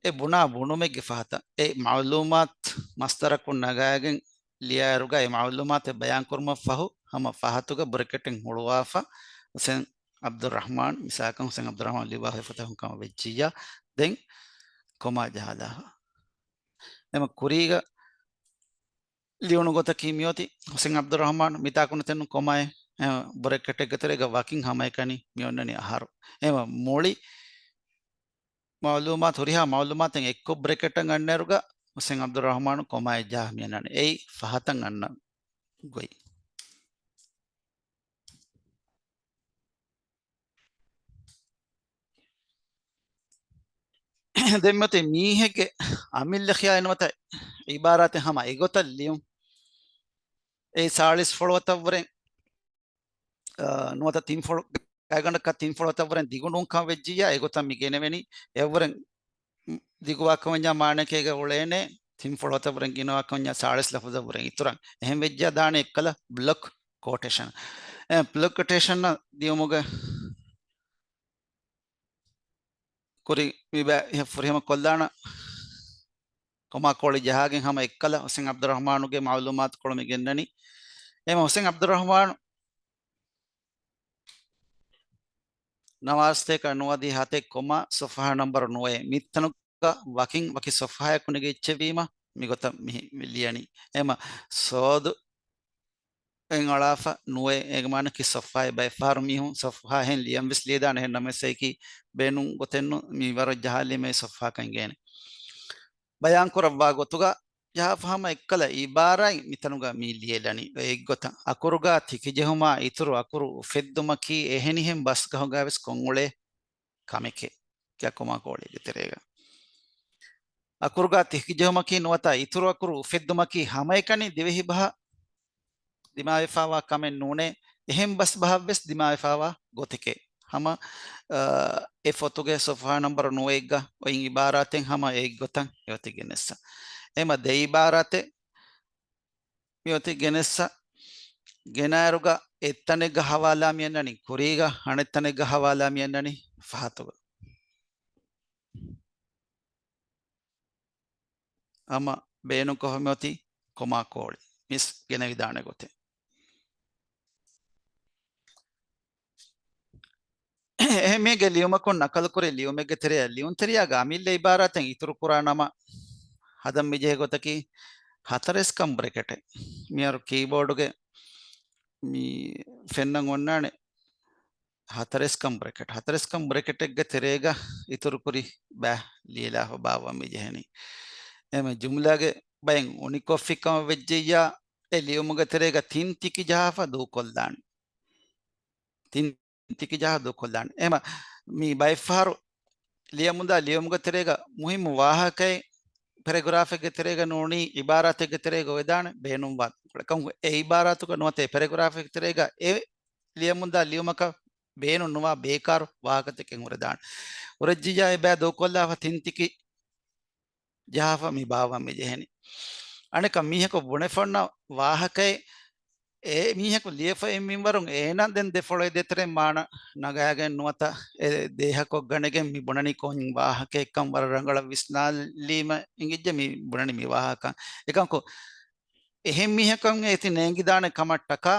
އެ ބުނާ ބުނުމެއްގެ ފަހަތަށް. އެ މަޢުލޫމާތު މަޞްދަރަކުން ނަގާގެން ލިޔާއިރުގަ އެ މަޢުލޫމާތެއް ބަޔާންކުރުމަށް ފަހު ހަމަ ފަހަތުގަ ބްރެކެޓެއް ހުޅުވާފަ، ހުސެން އަބްދުއްރަޙްމާން، މިސާލަކަށް ހުސެން އަބްދުއްރަޙްމާން ލިޔުއްވާ ހިފަތަކުން ކަމަށް ވެއްޖިއްޔާ، ދެން ކޮމާ ޖަހާލާފަ. އެމަ ކުރީގަ ލިޔުނު ގޮތަކީ މިއޮތީ ހުސެން އަބްދުއްރަޙްމާން، މިތާކު ނެތެން ކޮމާއެއް، އެ، ބްރެކެޓެއްގެ ތެރޭގަ ވަކިން ހަމައެކަނި މި އޮންނަނީ އަހަރު. އެމަ މުޅި މަޢުލޫމާތު، ހުރިހާ މަޢުލޫމާތެއް އެއްކޮށް ބްރެކެޓަށް އަންނައިރުގަ ހުސެން އަބްދުއްރަޙްމާނު ކޮމާއެއް ޖަހާ މި އަންނާނެ. އެއީ ފަހަތަށް އަންނަ ގޮތް. ދެން މިއޮތީ މީހެއްގެ އަމިއްލަ ޚިޔާލެއް ނުވަތަ ޢިބާރާތެއް ހަމަ އެގޮތަށް ލިޔުން. އެ ސާޅީސް ފޮޅުވަތަށްވުރެ، އާ، ނުވަތަ ތިން ފޮޅު، ގާތްގަނޑަކަށް ތިން ފޮޅުވަތަށްވުރެ ދިގު ނޫންކަން ވެއްޖިއްޔާ، އެގޮތަށް މި ގެނެވެނީ. އެއަށްވުރެ ދިގުވާކަމަށްވަންޏާ މާނައެކޭގަ އުޅޭނެ، ތިން ފޮޅުވަތަށްވުރެ ގިނަވާކަމަށްވަންޏާ ސާޅީސް ލަފުޒަށްވުރެ އިތުރަށް. އެހެން ވެއްޖިއްޔާ ދާނެ އެއްކަލަ ބްލޮކް ކޯޓޭޝަން. އެ، ބްލޮކް ކޯޓޭޝަން ދިޔުމުގެ ކުރިން މި ބައި އެ ފުރިހަމަ ކޮށްލާނަ ކޮމާ ކޯޅި ޖަހާގެން ހަމަ އެއްކަލަ ހުސެން އަބްދުއްރަޙްމާނުގެ މަޢުލޫމާތުކޮޅު މި ގެންނަނީ. އެމަ ހުސެން އަބްދުއްރަޙްމާނު ނަވާސްތޭކަ ނުވަދިހަ ހަތެއް ކޮމާ ސޮފްޙާ ނަންބަރު ނުވައެއް. މިތަނުގަ ވަކިން ވަކި ސޮފްޙާއެއް ކުނިގެ އެއްޗެއްވީމަ މިގޮތަށް މި، މި ލިޔަނީ. އެމަ ސޯދު އެން އަޅާފަ ނުވައެއް، އޭގެ މާނައަކީ ސޮފްޙާއެއް. ބައެއްފަހަރު މީހުން ސޮފްޙާ ހެން ލިޔަން ވެސް ލިޔެދާނެ، އެހެން ނަމަވެސް އެއީކީ ބޭނުން ގޮތެއްނު، މި ވަރަށް ޖަހާލީމަ ސޮފްޙާކަން އިނގޭނެ. ބަޔާންކުރައްވާ ގޮތުގަ ޖަހާފަ ހަމަ އެއްކަލަ އިބާރާތް މިތަނުގަ މި ލިޔެލަނީ އެއްގޮތަށް. އަކުރުގަ ތިކިޖެހުމާ އިތުރު އަކުރު އުފެއްދުމަކީ އެހެނިހެން ބަސްގަހުގަވެސް ކޮށްއުޅޭ ކަމެކޭ. ކިޔާ ކޮމާ ކޯޅީގެ ތެރޭގަ އަކުރުގަ ތިކިޖެހުމަކީ ނުވަތަ އިތުރު އަކުރު އުފެއްދުމަކީ ހަމައެކަނި ދިވެހިބަހަށް ދިމާވެފަވާ ކަމެއް ނޫނޭ، އެހެން ބަސްބަހަށްވެސް ދިމާވެފަވާ ގޮތެކޭ. ހަމަ، އަ، އެ ފޮތުގެ ސޮފްޙާ ނަންބަރު ނުވައެއްގަ އޮތް އިބާރާތެއް ހަމަ އެއްގޮތަށް އެއޮތީ ގެނެއްސަ. އެމަ ދެ އިބާރާތެއް މިއޮތީ ގެނެއްސަ. ގެނައިރުގަ އެއްތަނެއްގަ ހަވާލާ މިއަންނަނީ ކުރީގަ، އަނެއްތަނެއްގަ ހަވާލާ މިއަންނަނީ ފަހަތުގަ. ހަމަ ބޭނުންކޮށްފަ މިއޮތީ ކޮމާ ކޯޅި. މިސް ގެނެވިދާނެ ގޮތެއް. އެހެން މީގެ ލިޔުމަކުން ނަކަލުކުރި ލިޔުމެއްގެ ތެރެއަށް ލިޔުންތެރިޔާގެ އަމިއްލަ އިބާރާތެއް އިތުރުކުރާ ނަމަ ހަދަން މިޖެހޭ ގޮތަކީ ހަތަރެސްކަން ބްރެކެޓެއް. މިހާރު ކީބޯޑުގެ މި ފެންނަން އޮންނާނެ ހަތަރެސްކަން ބްރެކެޓް. ހަތަރެސްކަން ބްރެކެޓެއްގެ ތެރޭގަ އިތުރުކުރި ބައި ލިޔެލާފަ ބާއްވަން މިޖެހެނީ. އެހެން ޖުމްލާގެ ބައެއް އުނިކޮށްފި ކަމަށް ވެއްޖެއްޔާ، އެ ލިޔުމުގެ ތެރޭގަ ތިން ތިކި ޖަހާފަ ދޫކޮށްލާނެ. ތިން ތިކި ޖަހާ ދޫކޮށްލާނެ. އެހެމަ މި ބައެއްފަހަރު ލިޔަމުންދާ ލިޔުމުގެ ތެރޭގަ މުހިއްމު ވާހަކައެއް ޕެރެގްރާފެއްގެ ތެރޭގަ ނޫނީ އިބާރާތެއްގެ ތެރޭގަ އޮވެދާނެ ބޭނުންވާ ކަމަކު، އެ އިބާރާތުގަ ނުވަތަ އެ ޕެރެގްރާފެއްގެ ތެރޭގަ އެ ލިޔަމުންދާ ލިޔުމަކަށް ބޭނުން ނުވާ ބޭކާރު ވާހަކަތަކެއް ހުރެދާނެ. ހުރެއްޖިއްޔާ އެބައި ދޫކޮށްލާފަ ތިން ތިކި ޖަހާފަ މި ބާއްވަން މި ޖެހެނީ. އަނެއްކާ މީހަކު ބުނެފަ އޮންނަ ވާހަކައެއް އެ މީހަކު ލިޔެފައި މިންވަރުން އޭނާ ދެން ދެ ފޮޅު ދޭތެރޭ މާނަ ނަގާގެން ނުވަތަ އެ ދޭހަކޮށްގަނެގެން މި ބުނަނީ ކޮން ވާހަކައެއްކަން ވަރަށް ރަނގަޅަށް ވިސްނާލީމަ އިނގިއްޖެ މި ބުނަނީ މި ވާހަކަ. އެކަމަކު އެހެން މީހަކަށް އޭތި ނޭނގިދާނެ ކަމަށްޓަކާ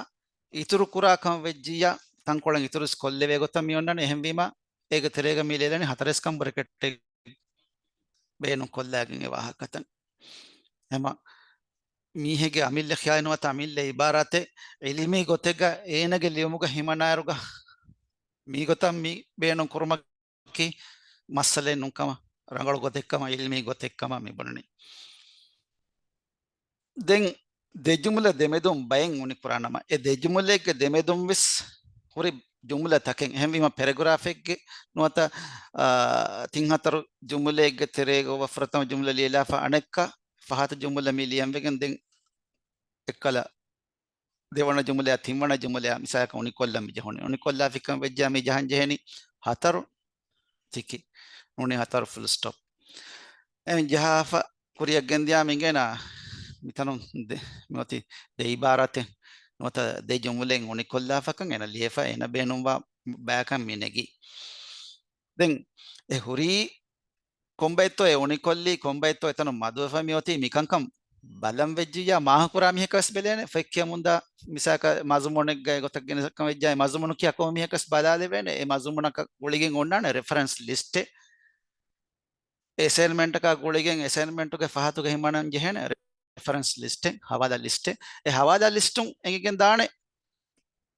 އިތުރު ކުރާ ކަމަށް ވެއްޖިއްޔާ ތަންކޮޅެއް އިތުރު ކޮށްލެވޭ ގޮތަށް މި އޮންނާނެ. އެހެންވީމަ އޭގެ ތެރޭގަ މި ލިޔެލަނީ ހަތަރެސްކަން ބްރެކެޓެއް ބޭނުން ކޮށްލާގެން އެ ވާހަކަތައް. ހަމަ މީހެއްގެ އަމިއްލަ ޚިޔާލުން ނުވަތަ އަމިއްލަ އިބާރާތެއް ޢިލްމީ ގޮތެއްގަ އޭނަގެ ލިޔުމުގަ ހިމަނާއިރުގަ މިގޮތަށް މި ބޭނުން ކުރުމަކީ މައްސަލައެއް ނޫންކަމަށް، ރަނގަޅު ގޮތެއްކަމަށް، ޢިލްމީ ގޮތެއްކަމަށް މި ބުނަނީ. ދެން ދެ ޖުމުލަ ދެމެދުން ބައެއް އުނިކުރާނަމަ، އެ ދެ ޖުމުލައެއްގެ ދެމެދުން ވެސް ހުރި ޖުމުލަ ތަކެއް. އެހެންވީމަ ޕެރެގްރާފެއްގެ ނުވަތަ، އާ، ތިން ހަތަރު ޖުމުލައެއްގެ ތެރޭގަ އޮވާ ފުރަތަމަ ޖުމުލަ ލިޔެލާފަ އަނެއްކާ ފަހަތު ޖުމުލަ މި ލިޔަންވެގެން ދެން އެއްކަލަ ދެވަނަ ޖުމުލައާ ތިންވަނަ ޖުމުލައާ މިސާލަކަށް އުނިކޮށްލަން މި ޖެހުނީ. އުނިކޮށްލާފިކަން ވެއްޖާ މި ޖަހަން ޖެހެނީ ހަތަރު ތިކި. ނޫނީ ހަތަރު ފުލް ސްޓޮޕް. އެ ޖަހާފަ ކުރިއަށް ގެންދިޔާ މިގޭނާ މިތަނުން ދެ، މިއޮތީ ދެ އިބާރާތެއް ނުވަތަ ދެ ޖުމުލައެއް އުނިކޮށްލާފަކަން އޭނަ ލިޔެފަ އޭނަ ބޭނުންވާ ބަޔަކަށް މި ނެގީ. ދެން އެ ހުރީ ކޮންބައެއްތޯ އެ އުނިކޮށްލީ، ކޮންބައެއްތޯ އެތަނުން މަދުވެފަ މިއޮތީ، މިކަންކަން ބަލަން ވެއްޖިއްޔާ މާހަކުރާ މީހަކަށް ވެސް ބެލޭނެ. ފޮތް ކިޔަމުންދާ މިސާލަކަށް މަޒުމޫނެއްގައި ގޮތަށް ގެނެސްކަން ވެއްޖާ އެ މަޒުމޫނު ކިޔާ ކޮންމެ މީހަކަށް ވެސް ބަލާލެވޭނެ. އެ މަޒުމޫނަކަށް ގުޅިގެން އޮންނާނެ ރެފަރެންސް ލިސްޓެއް. އެ އެސައިންމަންޓަކާ ގުޅިގެން އެސައިންމަންޓުގެ ފަހަތުގަ ހިމަނަން ޖެހޭނެ ރެފަރެންސް ލިސްޓެއް، ހަވާލާ ލިސްޓެއް. އެ ހަވާލާ ލިސްޓުން އެނގިގެން ދާނެ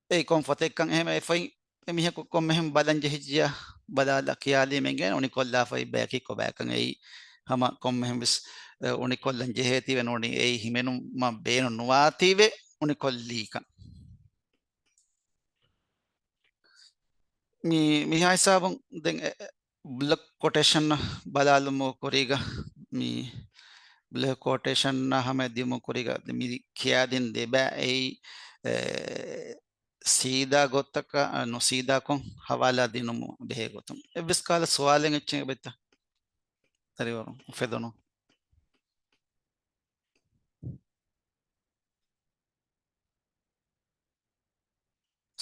އެއީ ކޮން ފޮތެއްކަން. އެހެން އެ ފޮތް އެ މީހަކު ކޮންމެހެން ބަލަން ޖެހިއްޖިޔާ ބަލާލާ ކިޔާލީމެންގެ އުނިކޮށްލާފައި ބަޔަކީ ކޮބާކަން. އެއީ ހަމަ ކޮންމެހެން ވެސް، އެ، އުނިކޮށްލަން ޖެހޭތީވެ ނޫނީ އެއީ ހިމެނުމަށް ބޭނުން ނުވާތީވެ އުނިކޮށްލީކަން. މި، މިހާ ހިސާބުން ދެން އެ، އެ، ބްލޮކް ކޮޓޭޝަން ބަލާލުމުގެ ކުރީގަ، މި ބްލޮކް ކޮޓޭޝަން ހަމަ ދިޔުމުގެ ކުރީގަ މި ކިޔާދިން ދެބަ އެއީ، އެ، ސީދާ ގޮތަކަށް ނުސީދާކޮށް ހަވާލާ ދިނުމުން ބެހޭ ގޮތުން. އެއްވެސް ކަހަލަ ސުވާލެއް އެއްޗެއް އެބައްތަ؟ ދަރިވަރު އުފެދުނު.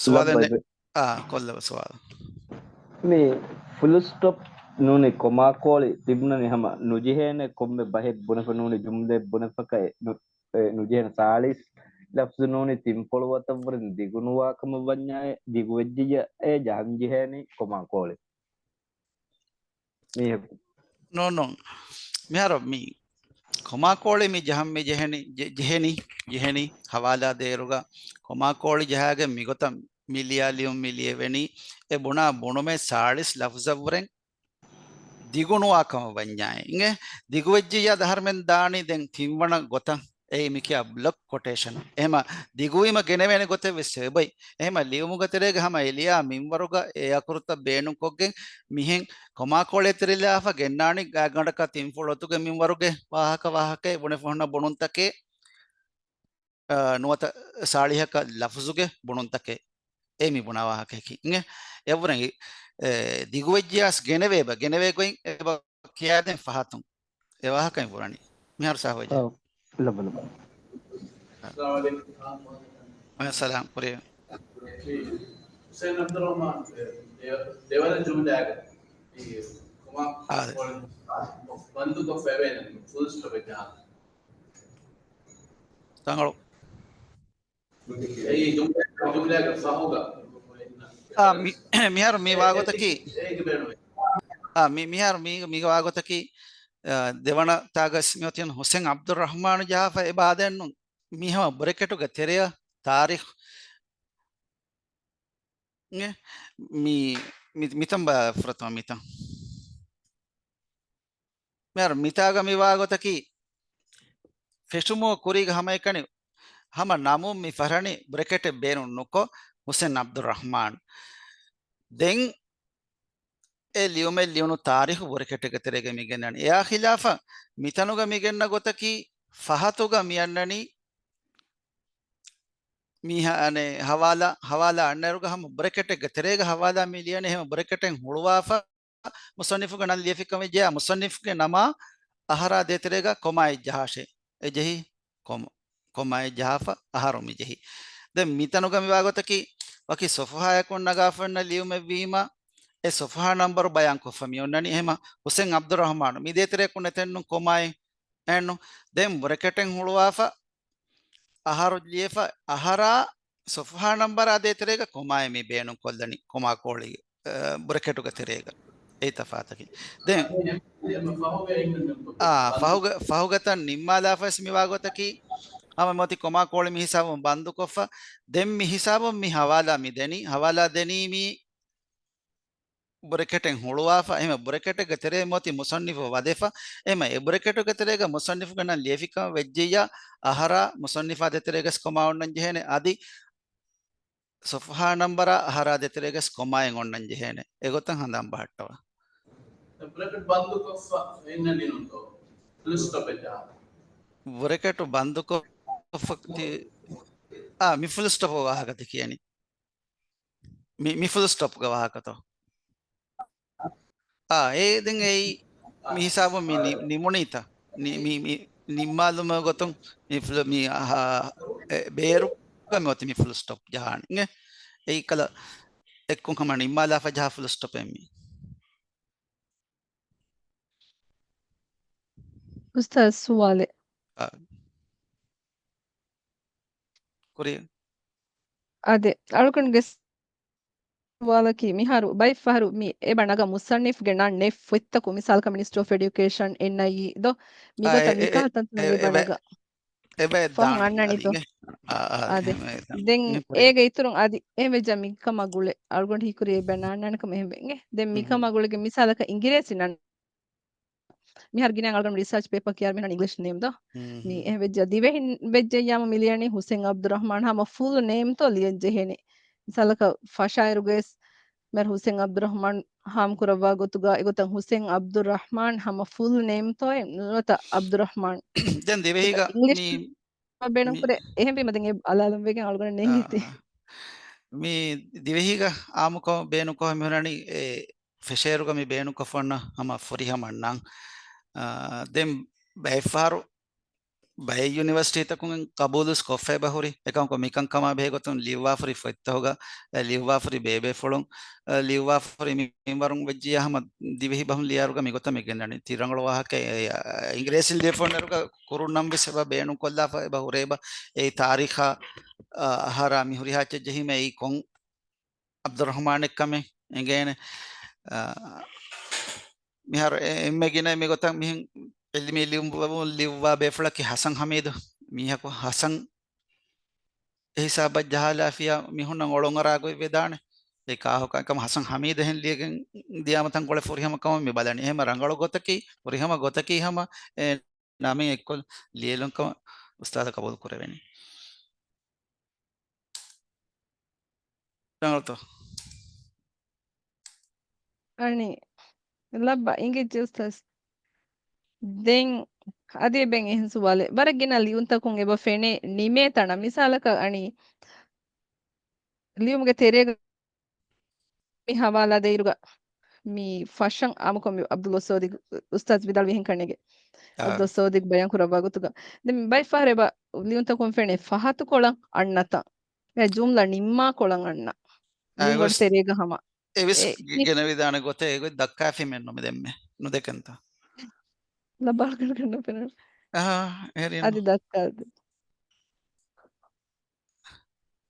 ސުވާލެއް ނެ-، އާ، ކޮށްލަވަ ސުވާލު. މި ފުލް ސްޓޮޕް ނޫނީ ކޮމާ ކޯޅި ތިބުނަނީ ހަމަ ނުޖެހޭނެ ކޮންމެ ބަހެއް ބުނެފަ ނޫނީ ޖުމްލައެއް ބުނެފަކައި ނު-، އެ، ނުޖެހޭނެ ސާޅީސް ލަފްޒު ނޫނީ ތިންފަޅު ވަތަށްވުރެން ދިގުނުވާ ކަމަށް ވަންޏާއޭ ދިގުވެއްޖިއްޔާ އޭ ޖަހަން ޖެހޭނީ ކޮމާ ކޯޅި. މީހަކު. ނޫން، ނޫން. މިހާރު މި ކޮމާ ކޯޅި މި ޖަހަން މި ޖެހެނީ، ޖެ-، ޖެހެނީ، ޖެހެނީ ހަވާލާ ދޭއިރުގަ ކޮމާ ކޯޅި ޖަހާގެން މިގޮތަށް މި ލިޔާ ލިޔުން މި ލިޔެވެނީ އެ ބުނާ ބުނުމެއް ސާޅީސް ލަފްޒަށްވުރެން ދިގުނުވާ ކަމަށް ވަންޏާއޭ. އިނގޭ ދިގުވެއްޖިއްޔާ ދަހަރުމެން ދާނީ ދެން ތިންވަނަ ގޮތަށް. އެއީ މިކިޔާ ބްލޮކް ކޮޓޭޝަން. އެހެމަ ދިގުވީމަ ގެނެވޭނެ ގޮތެއް ވެސް އެބައި. އެހެމަ ލިޔުމުގެ ތެރޭގަ ހަމަ އެ ލިޔާ މިންވަރުގަ އެ އަކުރުތައް ބޭނުންކޮށްގެން މިހެން ކޮމާ ކޯޅި ތެރިލާފަ ގެންނާނީ ގާތްގަނޑަކަށް ތިންފަޅު އަތުގެ މިންވަރުގެ ވާހަކަ ވާހަކައެއް ބުނެފަ ހުންނަ ބުނުންތަކެއް، އަ، ނުވަތަ ސާޅީހަކަށް ލަފުޒުގެ ބުނުންތަކެއް. އެ މި ބުނާ ވާހަކައަކީ. އިނގޭ އެއްވުރެން، އެ، ދިގުވެއްޖިޔާސް ގެނެވޭބަ، ގެނެވޭ ގޮތް އެބަ ކިޔާދޭން ފަހަތުން. އެ ވާހަކައިން ބުނަނީ. މިހާރު ސާފުވެއްޖެ. އައު، ލަބަ، ލަބަ. އައްސަލާމު ޢަލައިކުމް. ވަޢަލައިކުމުއްސަލާމް. ކުރިއަށް. ޙުސައިން ޢަބްދުއްރަޙްމާން، ދެ-، ދެވަނަ ޖުމްލައިގަ ކޮމާ އާ، ކޯޅި ބަންދުކޮށްފައިވޭ ފުލް ސްޓޮޕެއް ޖަހާ. ތަނގަޅު. އެއީ ޖުމްލަ، ޖުމްލައިގަ ފަހުގަ. އާ، މި-، މިހާރު މި ވާގޮތަކީ، އާ، މި-، މިހާރު މި-، މި ވާގޮތަކީ، އާ، ދެވަނަ ތާގަސް މިއޮތީ ޙުސައިން ޢަބްދުއްރަޙްމާނު ޖަހާފަ އެބަ އާދެންނު މިހަމަ ބްރެކެޓުގެ ތެރެއަށް ތާރީޚު. އެ، މި-، މި-، މިތަން ބަ-، ފުރަތަމަ މިތަން. މިހާރު މިތާގަ މި ވާގޮތަކީ، ފެށުމުގެ ކުރީގަ ހަމައެކަނި ހަމަ ނަމުން މި ފަށަނީ ބްރެކެޓެއް ބޭނުން ނުކޮށް، ޙުސައިން ޢަބްދުއްރަޙްމާން. ދެން އެ ލިޔުމެއް ލިޔުނު ތާރީޚު ބްރެކެޓެއްގެ ތެރޭގަ މި ގެންނަނީ. އެއާ ޚިލާފަށް މިތަނުގަ މި ގެންނަ ގޮތަކީ ފަހަތުގަ މި އަންނަނީ މީހާ އަނެއް ހަވާލާ، ހަވާލާ އަންނައިރުގަ ހަމަ ބްރެކެޓެއްގެ ތެރޭގަ ހަވާލާ މި ލިޔަނީ. އެހެން ބްރެކެޓެއް ހުޅުވާފަ މުޞައްނިފުގެ ނަން ލިޔެފިކަމެއް ޖެހާ، މުޞައްނިފުގެ ނަމާ އަހަރާ ދޭތެރޭގަ ކޮމާއެއް ޖަހާށޭ. އެ ޖެހީ ކޮމަ-، ކޮމާއެއް ޖަހާފަ އަހަރު މި ޖެހީ. ދެން މިތަނުގަ މި ވާގޮތަކީ، ވަކި ޞަފުޙާއަކުން ނަގާފަ އޮންނަ ލިޔުމެއް ވީމަ، އެ ޞަފުޙާ ނަންބަރު ބަޔާންކޮށްފަ މި އޮންނަނީ. އެހެމަ ޙުސައިން ޢަބްދުއްރަޙްމާނު މި ދޭތެރެއަކުން ނެތެއްނު ކޮމާއެއް އެއްނު. ދެން ބްރެކެޓެއް ހުޅުވާފަ އަހަރު ލިޔެފަ، އަހަރާ ޞަފުޙާ ނަންބަރާ ދޭތެރޭގަ ކޮމާއެއް މި ބޭނުންކޮށްލަނީ، ކޮމާ ކޯޅި، އަ، ބްރެކެޓުގެ ތެރޭގަ. އެއީ ތަފާތަކީ. ދެން، އާ، ފަހުގަ-، ފަހުގަތަން ނިންމާލާފަވެސް މި ވާގޮތަކީ، ހަމަ މިއޮތީ ކޮމާ ކޯޅި މި ހިސާބުން ބަންދުކޮށްފަ. ދެން މި ހިސާބުން މި ހަވާލާ މި ދެނީ، ހަވާލާ ދެނީ މި ބްރެކެޓެއް ހުޅުވާފަ. އެހެން ބްރެކެޓެއްގެ ތެރޭ މިއޮތީ މުޞައްނިފު ވަދެފަ. އެހެން އެ ބްރެކެޓުގެ ތެރޭގަ މުޞައްނިފުގެ ނަން ލިޔެފިކަމަށް ވެއްޖެއްޔާ، އަހަރާ މުޞައްނިފާ ދޭތެރޭގަސް ކޮމާ އޮންނަން ޖެހޭނެ. އަދި ޞަފްޙާ ނަންބަރާ އަހަރާ ދޭތެރޭގަސް ކޮމާއެއް އޮންނަން ޖެހޭނެ. އެގޮތަށް ހަނދާން ބަހައްޓަވާ. ބްރެކެޓް ބަންދުކޮށްފަ އިންނަނީ ނޫންތޯ؟ ފުލް ސްޓޮޕެއް ޖަހާ. ބްރެކެޓު ބަންދުކޮށްފަ ތި-، އާ، މި ފުލް ސްޓޮޕް ވާހަކަ ތި ކިޔަނީ. މި، މި ފުލް ސްޓޮޕްގެ ވާހަކަތޯ؟ އާ، އޭ ދެން އެއީ މި ހިސާބުން މި ނި-، ނިމުނީތަ؟ ނި-، މި، މި ނިންމާލުމުގެ ގޮތުން މި ފުލް-، މި އަހަ-، އެ، ބޭރުގަ މި އޮތީ މި ފުލް ސްޓޮޕް ޖަހާނީ. އެ، އެއީ ކަލަ އެއްކޮށް ހަމަ ނިންމާލާފަ ޖަހާ ފުލް ސްޓޮޕެއް މީ. އުސްތާޒް ސުވާލެއް. އާ. ކުރި. އާދެ، އަޅުގަނޑުގެ ސުވާލަކީ މިހާރު ބައެއްފަހަރު މި އެބަ ނަގާ މުޞައްނިފްގެ ނަން ނެތް ފޮތްތަކު، މިސާލަކަށް މިނިސްޓްރީ އޮފް އެޑިއުކޭޝަން، އެންއައިއީ ދޯ، އާ، މިގޮތަށް އެ، މިކަހަލަ ތަންތަނުން އެ، އެބަ އެ، ނަގާ. އެބަ ފަހުން ދާނީ އަންނަނީ ދޯ. އަދި، އާ، އާ، އާދެ. އެހެން ދެން މި ކުރި. އޭގެ އިތުރުން އަދި އެހެން ވެއްޖާ މިކަމާ ގުޅޭ އަޅުގަނޑު ހީކުރި އެބަ ނާންނާނެ ކަމަށް އެހެން ވެ. ދެން މިކަމާ ގުޅިގެން މިސާލަކަށް އިނގިރޭސި ނަން މިހާރު ގިނަ އަޅުގަނޑު ރިސާޗް ޕޭޕަރ ކިޔާ މިހުން އިނގްލިޝް ނޭމް ދޯ. މި އެހެން ވެއްޖެ ދިވެހިން ވެއްޖެއްޔާމު މި ލިޔަނީ ހުސެން އަބްދުއްރަހްމާން ހަމަ ފުލް ނޭމްތޯ ލިޔަން ޖެހޭނެ. މިސާލަކަށް ފަށާއިރުގައިސް މިހާރު ހުސެން އަބްދުއްރަހްމާން ހާމް ކުރައްވާ ގޮތުގަ އެގޮތަށް ހުސެން އަބްދުއްރަހްމާން ހަމަ ފުލް ނޭމްތޯއެ ނުވަތަ އަބްދުއްރަހްމާން. ދެން ދިވެހީގަ އިނގްލިޝް މި، ބޭނުން މި ކުރޭ. އެހެންވީމަ ދެން އެ އަލާލުން ވެގެން އަޅުގަނޑަށް ނޭނގިތީ. އާ. މި ދިވެހީގަ އާއްމުކޮށް ބޭނުންކޮށް މިހުރަނީ އެ ފެށޭއިރުގަ މި ބޭނުންކޮށްފަ އޮންނަ ހަމަ ފުރިހަމަ ނަން. އާ، ދެން ބައެއްފަހަރު ބައެއް ޔުނިވަރސިޓީތަކުން ޤަބޫލުވެސް ކޮށްފައިބަ ހުރި. އެކަމަކު މިކަންކަމާ ބެހޭ ގޮތުން ލިޔުއްވާފަ ހުރި ފޮތްތަކުގަ، އެ، ލިޔުއްވާފަ ހުރި ބޭބޭފުޅުން، އެ، ލިޔުއްވާފަ ހުރި މިންވަރުން ވެއްޖިއްޔާ ހަމަ ދިވެހި ބަހުން ލިޔާއިރުގަ މިގޮތަށް މި ގެންދަނީ. ތި ރަނގަޅު ވާހަކައެއް، އެ، އިނގިރޭސިން ލިޔެފަ އޮންނައިރުގަ ކުރުން ނަން ވެސް އެބަ ބޭނުންކޮށްލާފަ އެބަ ހުރޭ އެބަ. އެއީ ތާރީޚާ، އަ، އަހަރާ މި ހުރިހާ އެއްޗެއް ޖެހީމަ އެއީ ކޮން އަބްދުއްރަހްމާނެއް ކަމެއް އެނގޭނެ. އާ، މިހާރު އެ-، އެންމެ ގިނަ މިގޮތަށް މިހެން ޢިލްމީ ލިޔުއްވަމުން ލިޔުއްވާ ބޭފުޅަކީ ޙަސަން ޙަމީދު. މީހަކު ޙަސަން އެ ހިސާބަށް ޖަހާލާފިޔާ މީހުންނަށް އޮޅުން އަރާ ގޮތް ވެދާނެ. އެ ކާހު ކަންކަމަށް ޙަސަން ޙަމީދު އެހެން ލިޔެގެން ދިޔާމަ ތަންކޮޅެއް ފުރިހަމަ ކަމަށް މި ބަލަނީ. އެހެން ރަނގަޅު ގޮތަކީ، ފުރިހަމަ ގޮތަކީ ހަމަ އެ ނަމެއް އެއްކޮށް ލިޔެލުން ކަމަށް އުސްތާޛަށް ޤަބޫލު ކުރެވެނީ. ރަނގަޅުތޯ؟ އަނި، ލައްބަ އިނގިއްޖެ އުސްތާޛް. ދެން އަދި އެބައިން އެހެން ސުވާލެއް. ވަރަށް ގިނަ ލިޔުންތަކުން އެބަ ފެނޭ ނިމޭ ތަނަށް. މިސާލަކަށް އަނި، ލިޔުމުގެ ތެރޭގަ މި ހަވާލާ ދޭއިރުގަ މި ފަށަން އާއްމުކޮށް މި އަބްދުﷲ ޞާދިޤް އުސްތާޛް ވިދާޅުވި އެހެން ކަންނޭނގެ. އާ. އަބްދުﷲ ޞާދިޤް ބަޔާން ކުރައްވާ ގޮތުގަ. ދެން ބައެއް ފަހަރު އެބަ ލިޔުންތަކުން ފެނޭ ފަހަތު ކޮޅަށް އަންނަ ތަން. އެ ޖުމްލަ ނިންމާ ކޮޅަށް އަންނަ. އާ، ލިޔުމަށް އެވެސް، ތެރޭގަ ހަމަ. އެވެސް އެ، ގެ-، މި ގެނެވިދާނެ ގޮތެއް އެގޮތް ދައްކާފި މެންނު މި ދެންމެ. ނުދެކެންތަ؟ ލަބާލުގަނޑު ފެނުނު. އަހާ، އެހެރީނު. އަދި ދައްކާ.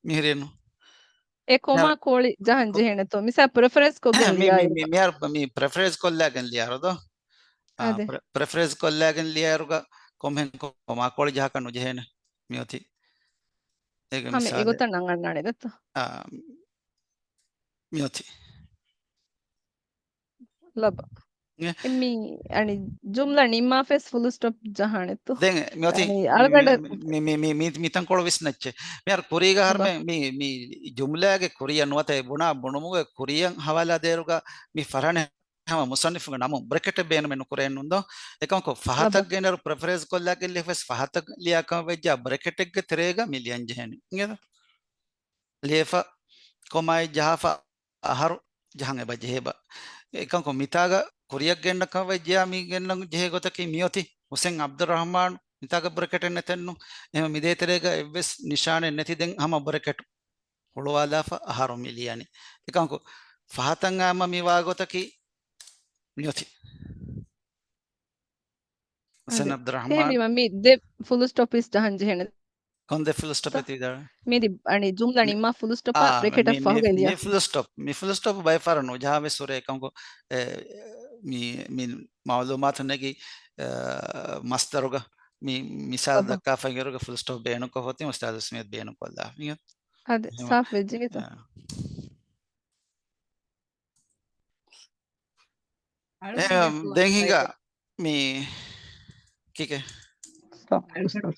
މިހިރީނު. އެ ކޮމާ ކޯޅި ޖަހަން ޖެހޭނެތޯ؟ މިސާ ޕްރެފަރެންސް ކޮށްގެން މި، މި، ލިޔާއިރު. މި، މިހާރު މި ޕްރެފަރެންސް ކޮށްލާގެން ލިޔާރު ދޯ؟ އާ، އާދެ. ޕްރެ-، ޕްރެފަރެންސް ކޮށްލާގެން ލިޔާއިރުގަ ކޮންމެހެން ކޮ-، ކޮމާ ކޯޅި ޖަހާކަށް ނުޖެހޭނެ. މިއޮތީ. އޭގެ ހަމަ މިސާލެއް. އެގޮތަށް ނަން އަންނާނެ ދައްތަ؟ އާ، މިއޮތީ. ލަބަ. އެ؟ މި، އަނި، ޖުމްލަ ނިންމާފަސް ފުލު ސްޓޮޕް ޖަހާނެތޯ؟ ދެން މިއޮތީ، އަނި، އަޅުގަނޑަށް މި، މި، މި، މި، މިތަންކޮޅު ވިސްނައްޗެ. މިހާރު ކުރީގަ ހަރުމެ މި، މި ޖުމްލާގެ ކުރިޔަށް ނުވަތަ އެ ބުނާ ބުނުމުގެ ކުރިޔަށް ހަވާލާ ދޭރުގަ މި ފަރާނެ ހަމަ މުޞައްނިފުގެ ނަމުން ބްރެކެޓެއް ބޭނުމެއް ނުކުރޭނުން ދޯ؟ އެކަމަކު ފަހަތަށް ގެނެރު ޕްރެފަރެންސް ކޮށްލާގެން ލިޔެފަސް ފަހަތަށް ލިޔާ ކަމަށް ވެއްޖާ ބްރެކެޓެއްގެ ތެރޭގަ މި ލިޔަން ޖެހޭނެ. އިނގޭތަ؟ ލިޔެފަ ކޮމާއެއް ޖަހާފަ އަހަރު ޖަހަން އެބަ ޖެހޭބަ. އެކަމަކު މިތާގަ ކުރިޔަށް ގެންނަ ކަމަށް ވެއްޖެޔާ މި ގެންނަން ޖެހޭ ގޮތަކީ މިއޮތީ ހުސެން އަބްދުއްރަހްމާން މިތާގަ ބްރެކެޓެއް ނެތެއްނު. އެހެން މި ދޭތެރޭގަ އެއްވެސް ނިޝާނެއް ނެތި ދެން ހަމަ ބްރެކެޓް ހުޅުވާލާފަ އަހަރު މި ލިޔަނީ. އެކަމަކު ފަހަތަށް އާއްމަ މި ވާ ގޮތަކީ މިއޮތީ. ހުސެން އަދި އަބްދުއްރަހްމާން. އެހެންވީމަ މި ދެ ފުލު ސްޓޮޕް ވެސް ޖަހަން ޖެހޭނެ. ކޮން ދެ ފުލު ސްޓޮޕް ތަ؟ އެތި ވިދާޅުވީ؟ މިދި އަނި ޖުމްލަ މި-، ނިންމާ ފުލު ސްޓޮޕް އާ، ބްރެކެޓަށް މި، މި، ފަހުގަ ލިޔާ. މި ފުލު ސްޓޮޕް، މި ފުލު ސްޓޮޕް ބައެއް ފަހަރަށް ނުޖަހާ ވެސް ހުރޭ އެކަމަކު، އެ، މި، މި މައުލޫމާތު ނެގި، އެ، މަސްދަރުގަ މި މިސާލު ދައްކާފައި އިރުގަ ފުލް ސްޓޮޕް ބޭނުންކޮށްފަ އޮތީ އުސްތާޛު އިސްމީ ބޭނުންކޮށްލާ. އަދި ސާފު ވެއްޖެ ގެތަ؟ ދެން ހިނގާ މި ކިކެ.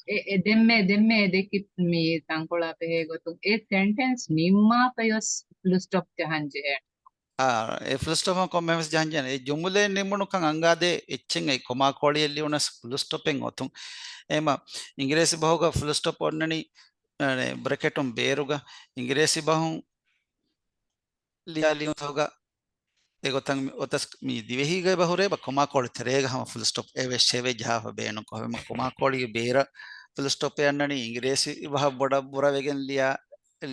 އެ، އެ ދެންމެ، ދެންމެ ދެކި މި ތަންކޮޅާ ފެހޭ ގޮތުން އެ ސެންޓެންސް ނިންމާފަޔޮސް ފުލް ސްޓޮޕް ޖަހަން ޖެހޭ. އާ، އެ ފުލް ސްޓޮޕް ކޮންމެވެސް ޖަހަން ޖެހޭ. އެ ޖުމުލައެއް ނިމުނުކަން އަނގާދޭ އެއްޗެއް އެ ކޮމާ ކޯޅިއެއް ލިޔުނަސް ފުލް ސްޓޮޕެއް އޮތުން. އެމަ އިނގިރޭސި ބަހުގަ ފުލް ސްޓޮޕް އޮންނަނީ، އަނެ، ބްރެކެޓުން ބޭރުގަ އިނގިރޭސި ބަހުން ލިޔާ ލިޔުންތަކުގަ އެގޮތަށް މި އޮތަސް މި ދިވެހީގައި ބަހުރޭ ބަ ކޮމާ ކޯޅި ތެރޭގަ ހަމަ ފުލް ސްޓޮޕް އެވެ ޝެވެ ޖަހާފަ ބޭނުން ކޮހެމަ ކޮމާ ކޯޅިގެ ބޭރަށް ފުލް ސްޓޮޕް އެ އަންނަނީ އިނގިރޭސި ބަހަށް ބޮޑަށް ބުރަވެގެން ލިޔާ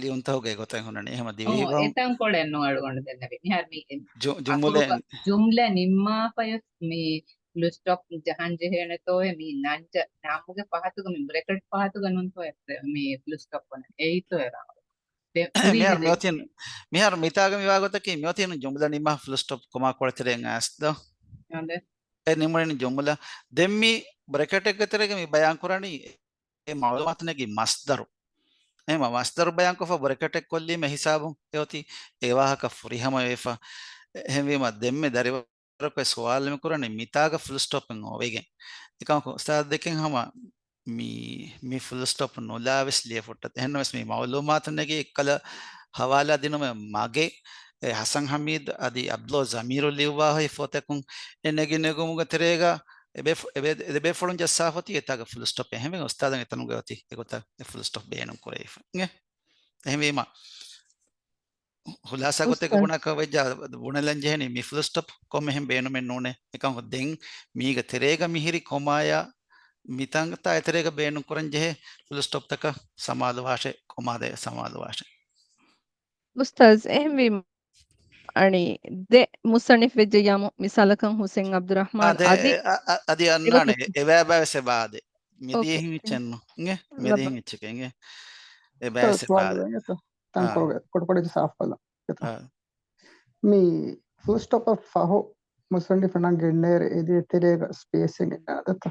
ލިޔުންތަކުގެ ގޮތަށް ހުންނަނީ. އެހެމަ ދިވެހި އޮ، ބަހު އެތަން ކޮޅެއް ނު އަޅުގަނޑު ދެންނެވި. މިހާރު މި ޖު-، ޖުމުލަ އަސްލުގަ ޖުމްލަ ނިންމާފަޔަސް މި ފުލް ސްޓޮޕް ޖަހަން ޖެހޭނެތޯއެ މި ނަންޖަ ނަމުގެ ފަހަތުގަ މި ބްރެކެޓް ފަހަތުގަ ނުންތޯއެ މި ފުލް ސްޓޮޕް ކޮނެ. އެއީތޯއެ ރާ. ދެ-، މިހާރު މިއޮތީން، މިހާރު މިތާގަ މިވާ ގޮތަކީ މިއޮތީން ޖުމްލަ ނިންމާ ފުލް ސްޓޮޕް ކޮމާ ކޮޅެ ތެރެއިން އައިސް ދޯ؟ އާދެ. އެ ނިމުނިން ޖުމްލަ. ދެން މި ބްރެކެޓެއްގެ ތެރޭގަ މި ބަޔާން ކުރަނީ އެ މައުލޫމާތު ނެގި މަސްދަރު. އެހެމަ މަސްދަރު ބަޔާންކޮށްފަ ބްރެކެޓެއް ކޮށްލީމަ ހިސާބުން އެ އޮތީ އެ ވާހަކަ ފުރިހަމަ ވެފަ. އެހެންވީމަ ދެންމެ ދަރިވަރަކު ސުވާލު މި ކުރަނީ މިތާގަ ފުލް ސްޓޮޕެއް އޮވެގެން. އެކަމަކު އުސްތާޛު ދެކެން ހަމަ މި، މި ފުލް ސްޓޮޕް ނުލާވެސް ލިޔެފުއްޓަތި. އެހެންނަމަވެސް މި މައުލޫމާތު ނެގި އެއްކަލަ ހަވާލާ ދިނުމެއް މަގެއް، އެ ހަސަން ހަމީދު އަދި އަބްދުﷲ ޒަމީރު ލިޔުއްވާ ހޮތް ފޮތަކުން އެ ނެގި ނެގުމުގެ ތެރޭގަ އެބޭފު-، އެބޭ-، އެ ދެބޭފުޅުން ޖައްސާފަ އޮތީ އެތާގަ ފުލް ސްޓޮޕް. އެހެންވެ އުސްތާޛަށް އެތަނުގަ އޮތީ އެގޮތަށް އެ ފުލް ސްޓޮޕް ބޭނުން ކުރެވިފަ. އިނގޭ؟ އެހެންވީމަ ހުލާސާ ގޮތެއްގަ އުސްތާޛު. ބުނާކަށް ވެއްޖާ ބުނެލަން ޖެހެނީ މި ފުލް ސްޓޮޕް ކޮންމެހެން ބޭނުމެއް ނޫނޭ. އެކަމަކު ދެން މީގެ ތެރޭގަ މިހިރި ކޮމާޔާ މިތަންތާ އެތެރޭގަ ބޭނުން ކުރަން ޖެހޭ ފުލް ސްޓޮޕްތަކަށް ސަމާލުވާށޭ، ކޮމާދޭ ސަމާލުވާށޭ. އުސްތާޛު، އެހެންވީމަ އަނީ ދެ މުޞައްނިފް ވެއްޖެއްޔާމު، މިސާލަކަށް ހުސެން އަބްދުއްރަޙްމާން އާދެ، އަދި އެ، އަ، އަ، އަދި އަންނާނެ އެގޮތަށް އެބައި ބައިވެސް އެބައާދެ. މިދިޔަ އޯކޭ. ހިނގިއްޗެއްނު. އިނގޭ؟ މިދިޔަ ލަބަ. ހިނގިއްޗެކޭ އިނގޭ؟ އެބައިވެސް ސުވާލު އެބައާދެ. ވެންޏަތަ؟ އާ. ތަންކޮޅުގެ ކޮޑުކޮޑަށް ސާފުކޮށްލަން. އާ. މި ފުލް ސްޓޮޕަށް ފަހު މުޞައްނިފު ނަން ގެންނައިރު އެދޭ ތެރޭގަ ސްޕޭސް އެއް ގެންނާދަތަ؟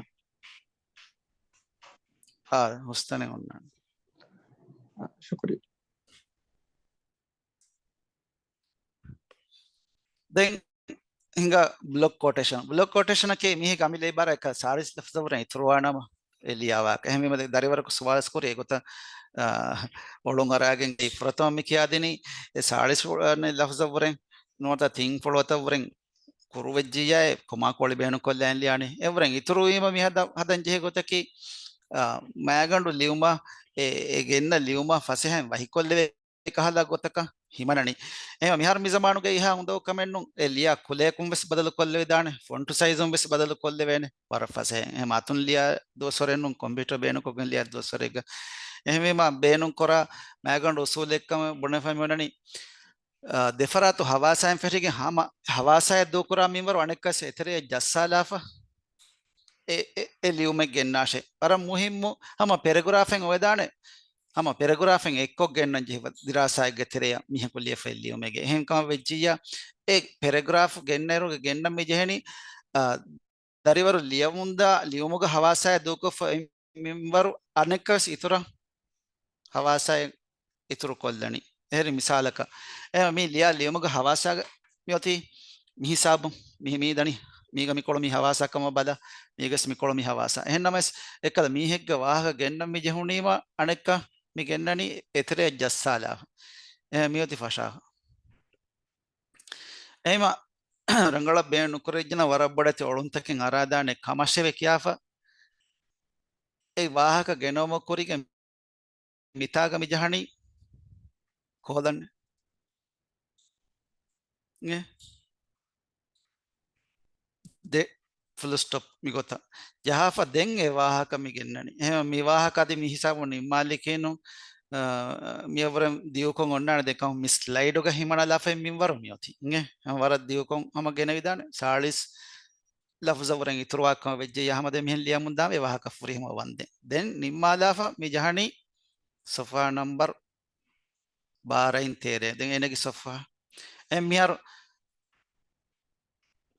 އާ، ހުސްތަނެއް އޮންނާނެ. އާ، ޝުކުރިއްޔާ. ދެން ހިނގާ ބްލޮކް ކޯޓޭޝަން. ބްލޮކް ކޯޓޭޝަނަކީ މީހެއްގެ އަމިއްލަ އިބާރާތް ސާޅީސް ލަފްޒަށްވުރެ އިތުރުވާނަމަ އެ ލިޔާވާކަށް. އެހެންވީމަ ދަރިވަރަކު ސުވާލު ކުރި އެގޮތަށް، އާ، އޮޅުން އަރާގެން އެ ފުރަތަމަ މި ކިޔާދިނީ އެ ސާޅީސް ފުޅު-، ލަފްޒަށްވުރެ ނުވަތަ ތިން ފުޅުވަތަށްވުރެ ކުރުވެއްޖިއްޔާ އެ ކޮމާ ކޯޅި ބޭނުންކޮށްލައިން ލިޔާނީ. އެވުރެ އިތުރުވީމަ މި ހަދަ-، ހަދަން ޖެހޭ ގޮތަކީ، އާ، މައިގަނޑު ލިޔުމަށް އެ، އެ ގެންނަ ލިޔުމަށް ފަސޭހައިން ވަހިކޮށްލެވޭ ކަހަލަ ގޮތަކަށް ހިމަނަނީ. އެހެން މިހާރު މި ޒަމާނުގައި އެހާ އުނދަގޫ ކަމެއްނު. އެ ލިޔާ ކުލަޔަކުން ވެސް ބަދަލު ކޮށްލެވިދާނެ، ފޮންޓު ސައިޒުން ވެސް ބަދަލު ކޮށްލެވޭނެ ވަރަށް ފަސޭހައިން. އެހެން އަތުން ލިޔާ ދުވަސްވަރެއްނު، ކޮމްޕިއުޓަރ ބޭނުންކޮށްގެން ލިޔާ ދުވަސްވަރެއްގަ. އެހެންވީމަ ބޭނުންކުރާ މައިގަނޑު އުސޫލެއްކަމަށް ބުނެފައި މިވަނަނީ، އާ، ދެފަރާތު ހަވާސާއިން ފެށިގެން ހަމަ ހަވާސާއެއް ދޫކުރާ މިންވަރު އަނެއްކާސް އެތެރެއަށް ޖައްސާލާފަ އެ، އެ، އެ ލިޔުމެއް ގެންނާށޭ. ވަރަށް މުހިއްމު ހަމަ ޕެރެގްރާފެއް އޮވެދާނެ. ހަމަ ޕެރެގްރާފެއް އެއްކޮށް ގެންނަން ޖެހިފަ ދިރާސާއެއްގެ ތެރެއަށް މީހަކު ލިޔެފައި ލިޔުމެއްގެ. އެހެން ކަމަށް ވެއްޖިއްޔާ، އެ ޕެރެގްރާފް ގެންނައިރުގެ ގެންނަން މި ޖެހެނީ، އާ، ދަރިވަރު ލިޔަމުންދާ ލިޔުމުގަ ހަވާސާއެއް ދޫކޮށްފަ މިންވަރު އަނެއްކާސް އިތުރަށް ހަވާސާއެއް އިތުރުކޮށްލަނީ. އެހެރި މިސާލަކަށް، އެ މި ލިޔާ ލިޔުމުގެ ހަވާސާގަ މިއޮތީ މި ހިސާބު، މި، މީ ދަނީ، މީގަ މިކޮޅު މި ހަވާސާ ކަމަށް ބަލަ، މީގަސް މިކޮޅު މި ހަވާސާ. އެހެންނަމަވެސް، އެއްކަލަ މީހެއްގެ ވާހަކަ ގެންނަން މި ޖެހުނީމަ، އަނެއްކާ މި ގެންނަނީ އެތެރެއަށް ޖައްސާލާފަ. އެ މިއޮތީ ފަށާފަ. އެހެމަ ރަނގަޅަށް ބޭނުން ނުކުރެވިއްޖެނަ ވަރަށް ބޮޑެތި އޮޅުންތަކެއް އަރާދާނެ ކަމަށެވެ ކިޔާފަ، އެ ވާހަކަ ގެނައުމަށް ކުރިގެން މިތާގަ މި ޖަހަނީ ކޯލަން. އެ؟ ދެ ފުލް ސްޓޮޕް މިގޮތަށް ޖަހާފަ ދެން އެ ވާހަކަ މި ގެންނަނީ. އެހެން މި ވާހަކަ އަދި މި ހިސާބު ނިންމާލިކީނު، އާ، މިއަށްވުރެ ދިޔުކޮށް އޮންނާނެ ދެން ކަމު މި ސްލައިޑުގަ ހިމަނަލާފައި މިންވަރު މިއޮތީ. އެ؟ ވަރަށް ދިޔުކޮށް ހަމަ ގެނެވިދާނެ. ސާޅީސް ލަފުޒަށްވުރެ އިތުރުވާކަމަށް ވެއްޖެއްޔާ ހަމަ ދެން މިހެން ލިޔަމުން ދާން އެ ވާހަކަ ފުރިހަމަ ވަންދެން. ދެން ނިންމާލާފަ މި ޖަހަނީ ސޮފްހާ ނަންބަރު ބާރައިން ތޭރޭ. ދެން އޭނަގެ ސޮފްހާ. އެ މިހާރު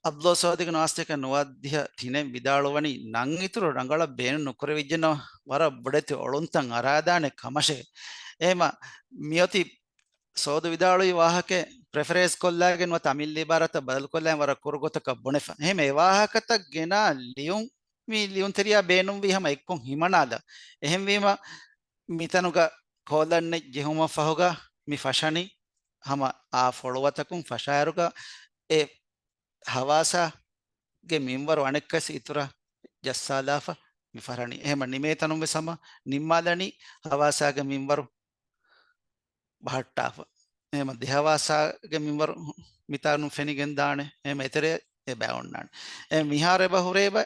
އަބްދުލް ސޯދިގެ ނުވާސްތޭކަ ނުވަދިހަ ތިނެއް ވިދާޅުވަނީ، ނަން އިތުރު ރަނގަޅަށް ބޭނުން ނުކުރެވިއްޖެނަމަ ވަރަށް ބޮޑެތި އޮޅުންތައް އަރާދާނެ ކަމަށެވެ. އެހެމަ މިއޮތީ ސޯދު ވިދާޅުވި ވާހަކަ ޕްރެފަރޭސް ކޮށްލާގެން ނުވަތަ އަމިއްލަ އިބާރާތަށް ބަދަލުކޮށްލާގެން ވަރަށް ކުރު ގޮތަކަށް ބުނެފަ. އެހެމަ އެ ވާހަކަތައް ގެނާ ލިޔުން މި ލިޔުންތެރިޔާ ބޭނުންވީ ހަމަ އެއްކޮށް ހިމަނާލަ. އެހެންވީމަ މިތަނުގަ ކޯލަންނެއް ޖެހުމަށް ފަހުގަ މި ފަށަނީ ހަމަ އާ ފޮޅުވަތަކުން ފަށާއިރުގަ އެ ހަވާސާގެ މިންވަރު އަނެއްކަސް އިތުރަށް ޖައްސާލާފަ މި ފަށަނީ. އެހެމަ ނިމޭ ތަނުން ވެސް ހަމަ ނިންމާލަނީ ހަވާސާގެ މިންވަރު ބަހައްޓާފަ. އެހެމަ ދެހަވާސާގެ މިންވަރު މިތާނުން ފެނިގެން ދާނެ. އެހެމަ އެތެރޭ އެބައި އޮންނާނެ. އެ މިހާރު އެބަ ހުރޭ ބަ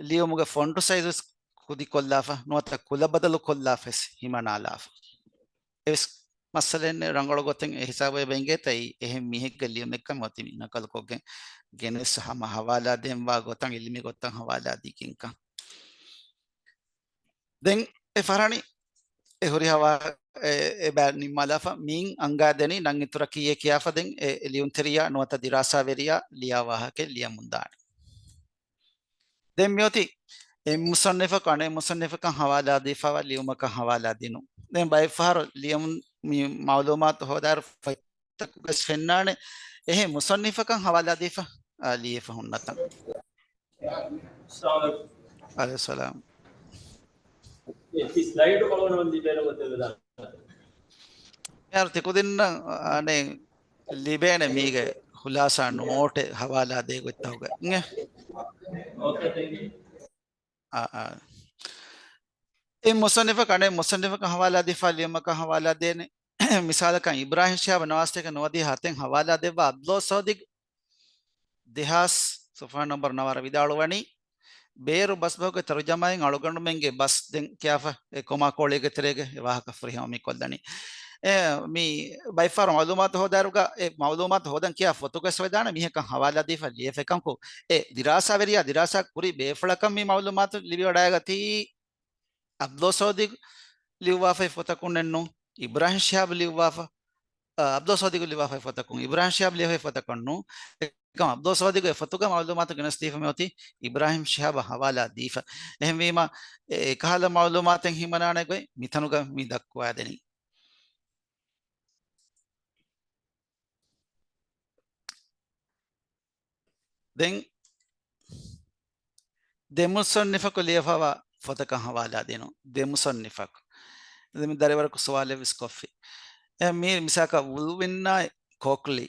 ލިޔުމުގެ ފޮންޓު ސައިޒު ވެސް ކުދިކޮށްލާފަ ނުވަތަ ކުލަ ބަދަލު ކޮށްލާފަ ވެސް ހިމަނާލާފަ. އެވެސް މައްސަލައެއް ނެތް. ރަނގަޅު ގޮތެއް އެ ހިސާބު އެބަ އިނގޭތަ އެއީ އެހެން މީހެއްގެ ލިޔުމެއްކަން އޮތީ މި ނަކަލުކޮށްގެން ގެނެސް ހަމަ ހަވާލާ ދޭންވާ ގޮތަށް އިލްމީ ގޮތަށް ހަވާލާ ދީގެންކަން. ދެން އެ ފަށަނީ އެ ހުރިހާ ވާ-، އެ، އެބަ ނިންމާލާފަ މިއިން އަންގާދެނީ ނަން އިތުރަކީއޭ ކިޔާފަ ދެން އެ ލިޔުންތެރިޔާ ނުވަތަ ދިރާސާވެރިޔާ ލިޔާ ވާހަކަ ލިޔަމުން ދާނެ. ދެން މިއޮތީ އެ މުޞައްނިފަކު އަނެއް މުޞައްނިފަކަށް ހަވާލާ ދީފަވާ ލިޔުމަކަށް ހަވާލާ ދިނުން. ދެން ބައެއް ފަހަރު ލިޔަމުން މި މައުލޫމާތު ހޯދާއިރު ފޮތްތަކުގަސް ފެންނާނެ އެހެން މުޞައްނިފަކަށް ހަވާލާ ދީފަ، އާ، ލިޔެފަ ހުންނަތަން. އަލައިކުމް ސަލާމް. އެ، ތި ސްލައިޑު ކޮޅުނަމަ ލިބޭނެ ގޮތެއް ވެދާނެ. މިހާރު ތިކުދިންނަށް އަނެއް ލިބޭނެ މީގެ ޚުލާސާ ނޯޓެއް ހަވާލާ ދޭ ގޮތްތަކުގަ. އިނގޭ؟ އޯކޭ، ތެންކް ޔޫ. އާ، އާ. އެ މުޞައްނިފަކަށް އަނެއް މުޞައްނިފަކަށް ހަވާލާ ދީފަ ލިޔުމަކަށް ހަވާލާ ދޭނެ. މިސާލަކަށް އިބްރާހިމް ޝިހާބު ނަވާސްތޭކަ ނުވަދިހަ ހަތެއް ހަވާލާ ދެއްވާ އަބްދުލް ސޯދިގް ދެހާސް ސޮފްހާ ނަންބަރު ނަވާރަ ވިދާޅުވަނީ، ބޭރު ބަސްބަހުގެ ތަރުޖަމާއިން އަޅުގަނޑުމެންގެ ބަސް ދެން ކިޔާފަ އެ ކޮމާ ކޯޅީގެ ތެރޭގަ އެ ވާހަކަ ފުރިހަމަ މި ކޮށްލަނީ. އެ، މި ބައެއްފަހަރު މައުލޫމާތު ހޯދާއިރުގަ އެ މައުލޫމާތު ހޯދަން ކިޔާ ފޮތުގަސް ވެދާނެ މީހަކަށް ހަވާލާ ދީފަ ލިޔެފަ އެކަންކު އެ ދިރާސާވެރިޔާ ދިރާސާ ކުރި ބޭފުޅަކަށް މި މައުލޫމާތު ލިބިވަޑައިގަތީ. އަބްދުލް ސޯދިގް ލިޔުއްވާފައި ފޮތަކުންނެއްނު، އިބްރާހިމް ޝިހާބް ލިޔުއްވާފަ، އަ، އަބްދުލް ސޯދިގް ލިޔުއްވާފައި ފޮތަކުން، އިބްރާހިމް ޝިހާބް ލިޔެފައި ފޮތަކުންނު، އެކަމް އަބްދުލް ސޯދިގް އެ ފޮތުގަ މައުލޫމާތު ގެނެސްދީފަ މިއޮތީ އިބްރާހިމް ޝިހާބަށް ހަވާލާ ދީފަ. އެހެންވީމަ، އެ، އެކަހަލަ މައުލޫމާތެއް ހިމަނާނެ ގޮތް މިތަނުގަ މި ދައްކުވާދެނީ. ދެން ދެ މުޞައްނިފަކު ލިޔެފަވާ ފޮތަކަށް ހަވާލާ ދިނުން. ދެ މުޞައްނިފަކު. ދެ މި ދަރިވަރަކު ސުވާލެއް ވެސް ކޮށްފި. އެ މީ މިސާކަށް ވުލްވިންނާއި ކޯކްލީ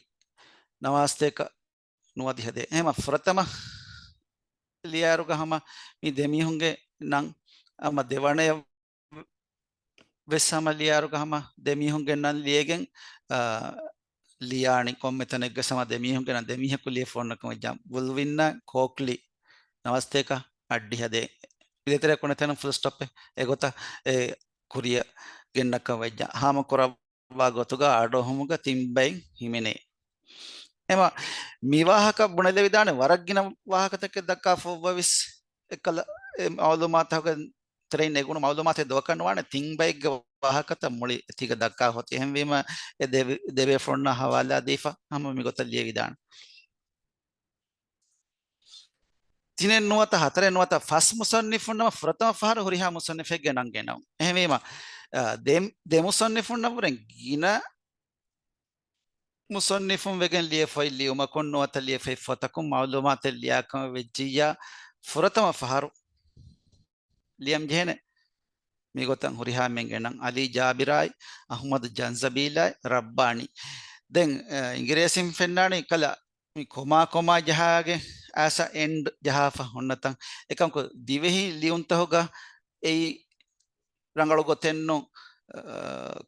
ނަވާސްތޭކަ ނުވަދިހަ ދޭ. އެހެމަ ފުރަތަމަ ލިޔާރުގަ ހަމަ މި ދެމީހުންގެ ނަން އަމަ ދެވަނަޔަށް ވެސް ހަމަ ލިޔާރުގަ ހަމަ ދެމީހުންގެ ނަން ލިޔެގެން، އާ، ލިޔާނީ ކޮންމެ ތަނެއްގަ ހަމަ ދެމީހުންގެ ނަން ދެމީހަކު ލިޔެފަ އޮންނަކަމަށް ވެއްޖާ ވުލްވިންނާ ކޯކްލީ ނަވާސްތޭކަ އަށްޑިހަ ދޭ. ދޭތެރެ ކުނެ ތަނުން ފުލް ސްޓޮޕެއް އެގޮތަށް އެ ކުރިއަށް ގެންނަކަށް ވެއްޖާ. ހާމަ ކުރައްވާ ގޮތުގަ އަޑުއަހުމުގަ ތިން ބައި ހިމެނޭ. އެމަ މި ވާހަކަ ބުނެލެވިދާނެ ވަރަށް ގިނަ ވާހަކަތަކެއް ދައްކާފަ އޮއްވަވިސް އެކަލަ އެ މައުލޫމާތުގެ ތެރެއިން އެގުނު މައުލޫމާތެއް ދޮގަކަށް ނުވާނެ، ތިން ބައެއްގެ ވާހަކަތައް މުޅި އެތީގަ ދައްކާ ހޮތި. އެހެންވީމަ، އެ ދެ-، ދެބޭފުޅުންނާ ހަވާލާ ދީފަ ހަމަ މިގޮތަށް ލިޔެވިދާނެ. ތިނެއް ނުވަތަ، ހަތަރެއް ނުވަތަ، ފަސް މުޞައްނިފުންނަމަ ފުރަތަމަ ފަހަރު ހުރިހާ މުޞައްނިފެއްގެ ނަން ގެނައުން. އެހެންވީމަ، އަ، ދެ-، ދެ މުޞައްނިފުންނަށްވުރެ ގިނަ މުޞައްނިފުން ވެގެން ލިޔެފައި ލިޔުމަކުން ނުވަތަ ލިޔެފައި ފޮތަކުން މައުލޫމާތެއް ލިޔާކަމަށް ވެއްޖިއްޔާ، ފުރަތަމަ ފަހަރު ލިޔަން ޖެހޭނެ މިގޮތަށް ހުރިހާ މެންގެ ނަން އަލީ ޖާބިރާއި، އަޙްމަދު ޖަންޒަބީލާއި، ރައްބާނީ. ދެން، އަ، އިނގިރޭސިން ފެންނާނީ ކަލަ މި ކޮމާ ކޮމާ ޖަހާގެ އާސަ އެންޑް ޖަހާފަ ހުންނަތަން. އެކަމަކު ދިވެހި ލިޔުންތަހުގަ އެއީ ރަނގަޅު ގޮތެއްނު، އަ،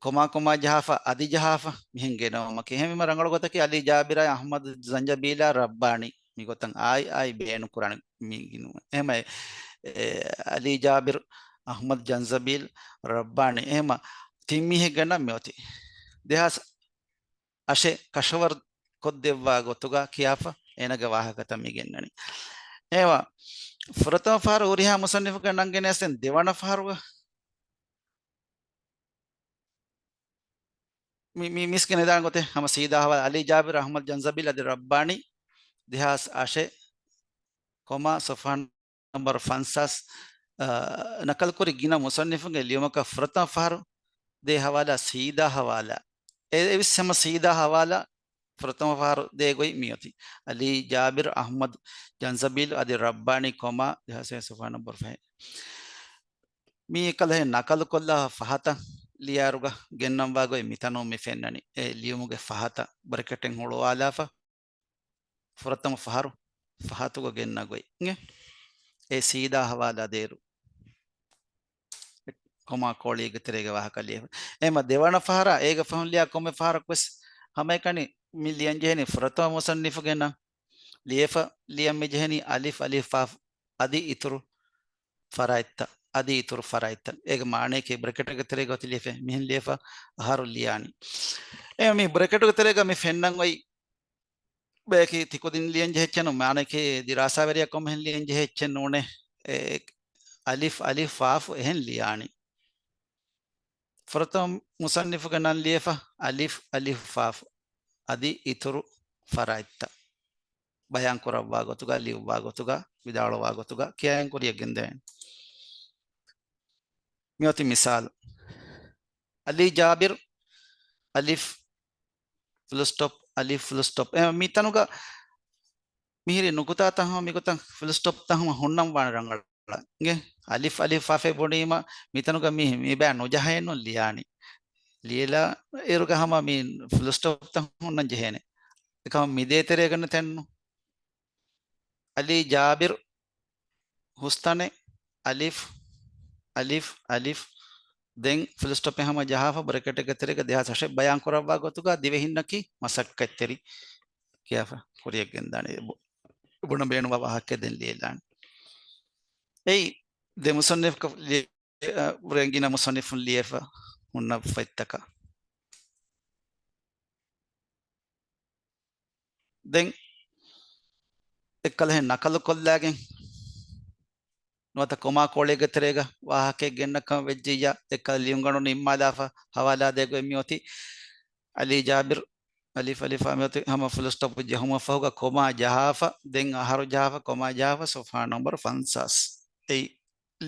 ކޮމާ ކޮމާ ޖަހާފަ، އަދި ޖަހާފަ، މިހެން ގެނައުމަކީ. އެހެންވީމަ ރަނގަޅު ގޮތަކީ އަލީ ޖާބިރާ، އަޙްމަދު ޒަންޖަބީލާ، ރައްބާނީ. މިގޮތަށް އާއި އާއި ބޭނުން ކުރާނެ މީގެ ނަން. އެހެމަ އެ، އަލީ ޖާބިރު، އަޙްމަދު ޒަންޖަބީލް، ރައްބާނީ. އެހެމަ ތިން މީހެއްގެ ނަން މިއޮތީ. ދެހާސް އަށެއް ކަށަވަރު ކޮށްދެއްވާ ގޮތުގަ ކިޔާފަ އޭނަގެ ވާހަކަތައް މި ގެންނަނީ. އެހެމަ ފުރަތަމަ ފަހަރު ހުރިހާ މުޞައްނިފުގެ ނަން ގެނެސް ދެން ދެވަނަ ފަހަރުގަ މި، މި، މިސް ގެނެދާނެ ގޮތެއް ހަމަ ސީދާ ހަވާލު އަލީ ޖާބިރު، އަޙްމަދު ޖަންޒަބީލް އަދި ރައްބާނީ. ދެހާސް އަށެއް ކޮމާ ސޮފްހާ ނަންބަރު ފަންސާސް، އާ، ނަކަލުކުރި ގިނަ މުޞައްނިފުންގެ ލިޔުމަކަށް ފުރަތަމަ ފަހަރު ދޭ ހަވާލާ ސީދާ ހަވާލާ. އެ، އެވެސް ހަމަ ސީދާ ހަވާލާ ފުރަތަމަ ފަހަރު ދޭ ގޮތް މިއޮތީ. އަލީ ޖާބިރު އަޙްމަދު ޖަންޒަބީލު އަދި ރައްބާނީ ކޮމާ ދެހާސް ސޮފްހާ ނަންބަރު ފަހެއް. މީ އެކަލަހެ ނަކަލުކޮށްލާ ފަހަތަށް ލިޔާރުގަ ގެންނަންވާ ގޮތް މިތަނުން މި ފެންނަނީ. އެ ލިޔުމުގެ ފަހަތަށް ބްރެކެޓެއް ހުޅުވާލާފަ، ފުރަތަމަ ފަހަރު ފަހަތުގަ ގެންނަ ގޮތް. އެ ސީދާ ހަވާލާ ދޭރު ކޮމާ ކޯޅީގެ ތެރޭގަ ވާހަކަ ލިޔެފަ. އެމަ ދެވަނަ ފަހަރާ އޭގެ ފަހުން ލިޔާ ކޮންމެ ފަހަރަކުވެސް ހަމައެކަނި މި ލިޔަން ޖެހެނީ ފުރަތަމަ މުޞައްނިފުގެ ނަން. ލިޔެފަ ލިޔަން މި ޖެހެނީ އަލިފް އަލިފް ފާފް އަދި އިތުރު ފަރާތްތައް، އަދި އިތުރު ފަރާތްތައް. އޭގެ މާނަޔަކީ ބްރެކެޓުގެ ތެރޭގަ އޮތީ ލިޔެފަ، މިހެން ލިޔެފަ އަހަރު ލިޔާނީ. އެ މި ބްރެކެޓުގެ ތެރޭގަ މި ފެންނަން އޮތް ބަޔަކީ ތިކުދިން ލިޔަން ޖެހޭ އެއްޗެއް ނޫން، މާނަޔަކީ ދިރާސާވެރިޔާ ކޮންމެހެން ލިޔަން ޖެހޭ އެއްޗެއް ނޫނޭ. އެ އަލިފް އަލިފް ފާފު އެހެން ލިޔާނީ. ފުރަތަމަ މުޞައްނިފުގެ ނަން ލިޔެފަ އަލިފް އަލިފް ފާފު އަދި އިތުރު ފަރާތްތައް ބަޔާން ކުރައްވާ ގޮތުގަ، ލިޔުއްވާ ގޮތުގަ، ވިދާޅުވާ ގޮތުގަ ކިޔާއިން ކުރިއަށް ގެންދެވޭނެ. މިއޮތީ މިސާލު. އަލީ ޖާބިރު، އަލިފް، ފުލް ސްޓޮޕް، އަލިފް، ފުލް ސްޓޮޕް. އެ، މިތަނުގަ މިހިރި ނުކުތާތައް ހަމަ މިގޮތަށް ފުލް ސްޓޮޕްތައް ހަމަ ހުންނަން ވާނެ ރަނގަޅަށް. އިނގޭ؟ އަލިފް، އަލިފް ފާފޭ ބުނީމަ މިތަނުގަ މި، މި ބަޔަށް ނުޖަހައެއްނު ލިޔާނީ. ލިޔެލާ އިރުގަ ހަމަ މި ފުލް ސްޓޮޕްތައް ހުންނަން ޖެހޭނެ. އެކަމަ މި ދޭތެރޭގަ ނެތެއްނު. އަލީ ޖާބިރު ހުސްތަނެއް އަލިފް، އަލިފް، އަލިފް، ދެން ފުލް ސްޓޮޕެއް ހަމަ ޖަހާފަ ބްރެކެޓެއްގެ ތެރޭގަ ދެހާސް އަށެއް ބަޔާން ކުރައްވާ ގޮތުގަ ދިވެހިންނަކީ މަސައްކަތްތެރި ކިޔާފަ ކުރިއަށް ގެންދާނެ. ބު-، ބުނަ ބޭނުންވާ ވާހަކައެއް ދެން ލިޔެލާނެ. އެއީ ދެ މުޞައްނިފު ކަ-، ލި-، އަ، ވުރެން ގިނަ މުޞައްނިފުން ލިޔެފަ ހުންނަ ފޮތްތަކަށް. ދެން އެއްކަލަހެން ނަކަލު ކޮށްލާގެން ނުވަތަ ކޮމާ ކޯޅީގެ ތެރޭގަ ވާހަކައެއް ގެންނަކަން ވެއްޖިއްޔާ، އެއްކަލަ ލިޔުންގަނޑު ނިންމާލާފަ ހަވާލާ ދޭ ގޮތް މިއޮތީ. އަލީ ޖާބިރު، އަލިފް އަލިފް ފާ މިއޮތީ ހަމަ ފުލް ސްޓޮޕް ޖެހުމަށް ފަހުގަ ކޮމާ ޖަހާފަ، ދެން އަހަރު ޖަހާފަ، ކޮމާ ޖަހާފަ، ސޮފްހާ ނަންބަރު ފަންސާސް. އެއީ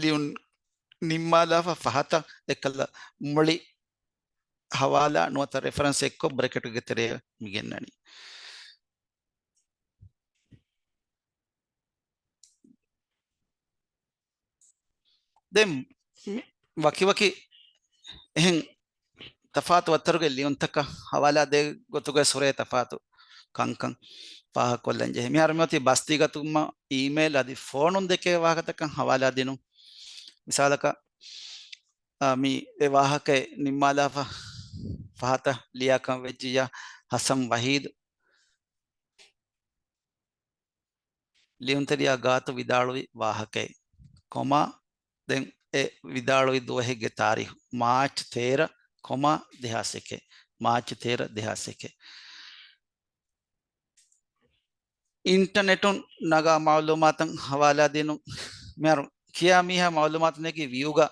ލިޔުން ނިންމާލާފަ ފަހަތަށް އެއްކަލަ މުޅި ހަވާލާ ނުވަތަ ރެފަރެންސް އެއްކޮށް ބްރެކެޓުގެ ތެރެއަށް މި ގެންނަނީ. ދެން ވަކިވަކި އެހެން ތަފާތު ވައްތަރުގެ ލިޔުންތަކަށް ހަވާލާ ދޭ ގޮތުގައި ހުރޭ ތަފާތު ކަންކަން ފާހަގަކޮށްލަން ޖެހޭ. މިހާރު މިއޮތީ ބަސްތީގަތުމަށް އީމެއިލް އަދި ފޯނުން ދެކޭ ވާހަކަތަކަށް ހަވާލާ ދިނުން. މިސާލަކަށް، އާ، މި އެ ވާހަކައެއް ނިންމާލާފަ ފަހަތަށް ލިޔާކަން ވެއްޖިއްޔާ، ހަސަން ވަހީދު ލިޔުންތެރިޔާ ގާތު ވިދާޅުވި ވާހަކައެއް، ކޮމާ، ދެން އެ ވިދާޅުވި ދުވަހެއްގެ ތާރީހު، މާޗް ތޭރަ، ކޮމާ، ދެހާސް އެކެއް، މާޗް ތޭރަ، ދެހާސް އެކެއް. އިންޓަނެޓުން ނަގާ މައުލޫމާތަށް ހަވާލާ ދިނުން. މިހާރު ކިޔާ މީހާ މައުލޫމާތު ނެގި ވިއުގަ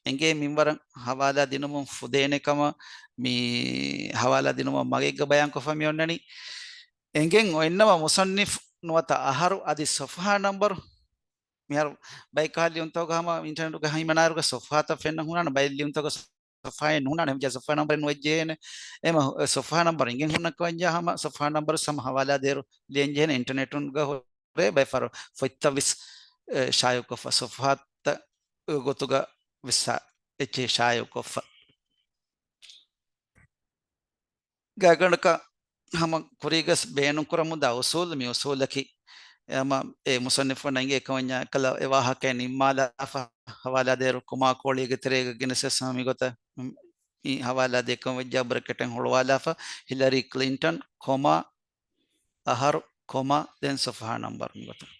އެނގޭ މިންވަރަށް ހަވާލާ ދިނުމުން ފުދޭނެ ކަމަށް މި ހަވާލާ ދިނުމަށް މަގެއްގަ ބަޔާންކޮށްފަ މި އޮންނަނީ. އެނގެން އޮތްނަމަ މުޞައްނިފް ނުވަތަ އަހަރު އަދި ސޮފްހާ ނަންބަރު. މިހާރު ބައެއް ކަހަލަ ލިޔުންތަކުގަ ހަމަ އިންޓަނެޓުގަ ހިމަނާއިރުގަ ސޮފްހާތައް ފެންނަން ހުންނާނެ، ބައެއް ލިޔުންތަކުގަ ސޮފްހާއެއް ނުހުންނާނެ، ހަމަ ސޮފްހާ ނަންބަރެއް ނުވެއްޖޭނެ. އެމަ ސޮފްހާ ނަންބަރު އިނގެން ހުންނަ ކަމަށް ހަމަ ސޮފްހާ ނަންބަރު ހަމަ ހަވާލާ ދޭރު ލިޔަން ޖެހޭނެ. އިންޓަނެޓުގަ ހުރޭ ބައެއް ފަހަރު ފޮތްތައް ވެސް، އެ، ޝާއިޢުކޮށްފަ، ސޮފްހާތައް ގޮތުގަ ވެސް އެއްޗެހި ޝާއިޢުކޮށްފަ. ގާތްގަނޑަކަށް ހަމަ ކުރީގަސް ބޭނުންކުރަމުންދާ އުސޫލު މި އުސޫލަކީ، އެ ހަމަ އެ މުޞައްނިފުންނަށް އެނގޭ ކަމަށް ކަލަ އެ ވާހަކައެއް ނިންމާލާފަ، ހަވާލާ ދޭރު ކޮމާ ކޯޅީގެ ތެރޭގަ ގެނެސް ހަމަ މިގޮތަށް މި ހަވާލާ ދޭ ކަމަށް ވެއްޖާ ބްރެކެޓެއް ހުޅުވާލާފަ، ހިލަރީ ކްލިންޓަން، ކޮމާ، އަހަރު، ކޮމާ، ދެން ސޮފްހާ ނަންބަރު މިގޮތަށް.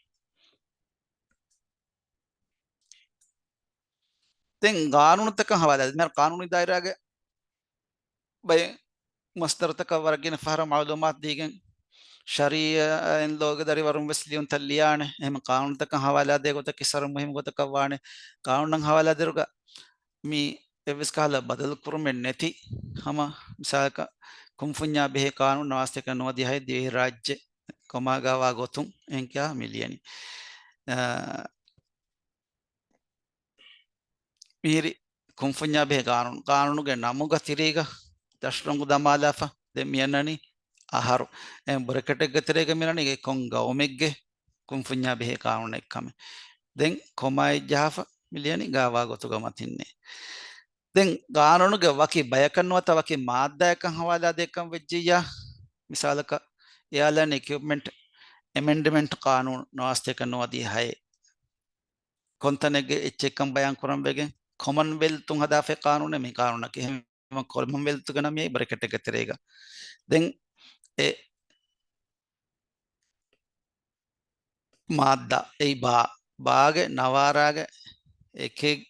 ދެން ގާނޫނުތަކަށް ހަވާލާ ދޭ. މިހާރު ގާނޫނީ ދާއިރާގެ ބައެއް މަސްދަރުތަކަށް ވަރަށް ގިނަ ފަހަރަށް މައުލޫމާތު ދީގެން، ޝަރީޢަތް ލޯގެ ދަރިވަރުން ވެސް ލިޔުންތައް ލިޔާނެ. އެހެން ގާނޫނުތަކަށް ހަވާލާ ދޭ ގޮތަކީ ވަރަށް މުހިންމު ގޮތަކަށް ވާނެ. ގާނޫނަށް ހަވާލާ ދޭއިރުގަ މި އެއްވެސް ކަހަލަ ބަދަލު ކުރުމެއް ނެތި ހަމަ، މިސާލަކަށް، ކުންފުންޏާ ބެހޭ ޤާނޫނު ނަވާސްތެކެ ނުވަދިހައެއް ދިވެހި ރާއްޖެ ކޮމާގާ ވާ ގޮތުން އެހެން ކިޔާ މި ލިޔަނީ. އާ، މިހިރި ކުންފުންޏާ ބެހޭ ގާނޫނު. ގާނޫނުގެ ނަމުގަ ތިރީގަ ދަށްރޮނގު ދަމާލާފަ ދެން މިއަންނަނީ އަހަރު. އެ ބްރެކެޓެއްގެ ތެރޭގަ މިއަންނަނީ އެ ކޮން ގައުމެއްގެ ކުންފުންޏާ ބެހޭ ގާނޫނެއް ކަމެއް. ދެން ކޮމާއެއް ޖަހާފަ މި ލިޔަނީ ގާ ވާ ގޮތުގަ މަތިންނޭ. ދެން ގާނޫނުގެ ވަކި ބަޔަކަށް ނުވަތަ ވަކި މާއްދާއަކަށް ހަވާލާ ދޭކަން ވެއްޖިއްޔާ، މިސާލަކަށް، އެއާލަން އިކްއިޕްމަންޓް އެމެންޑްމަންޓް ޤާނޫނު ނަވާސްތޭކަ ނުވަދިހަ ހައެއް. ކޮންތަނެއްގެ އެއްޗެއްކަން ބަޔާން ކުރަން ވެގެން ކޮމަންވެލްތުން ހަދާފައި ޤާނޫނެއް މި ޤާނޫނަކީ. އެހެން ކޮމަންވެލްތުގެ ނަމެއް ބްރެކެޓެއްގެ ތެރޭގަ. ދެން އެ މާއްދާ އެއީ ބާ، ބާގެ ނަވާރާގެ އެކެއް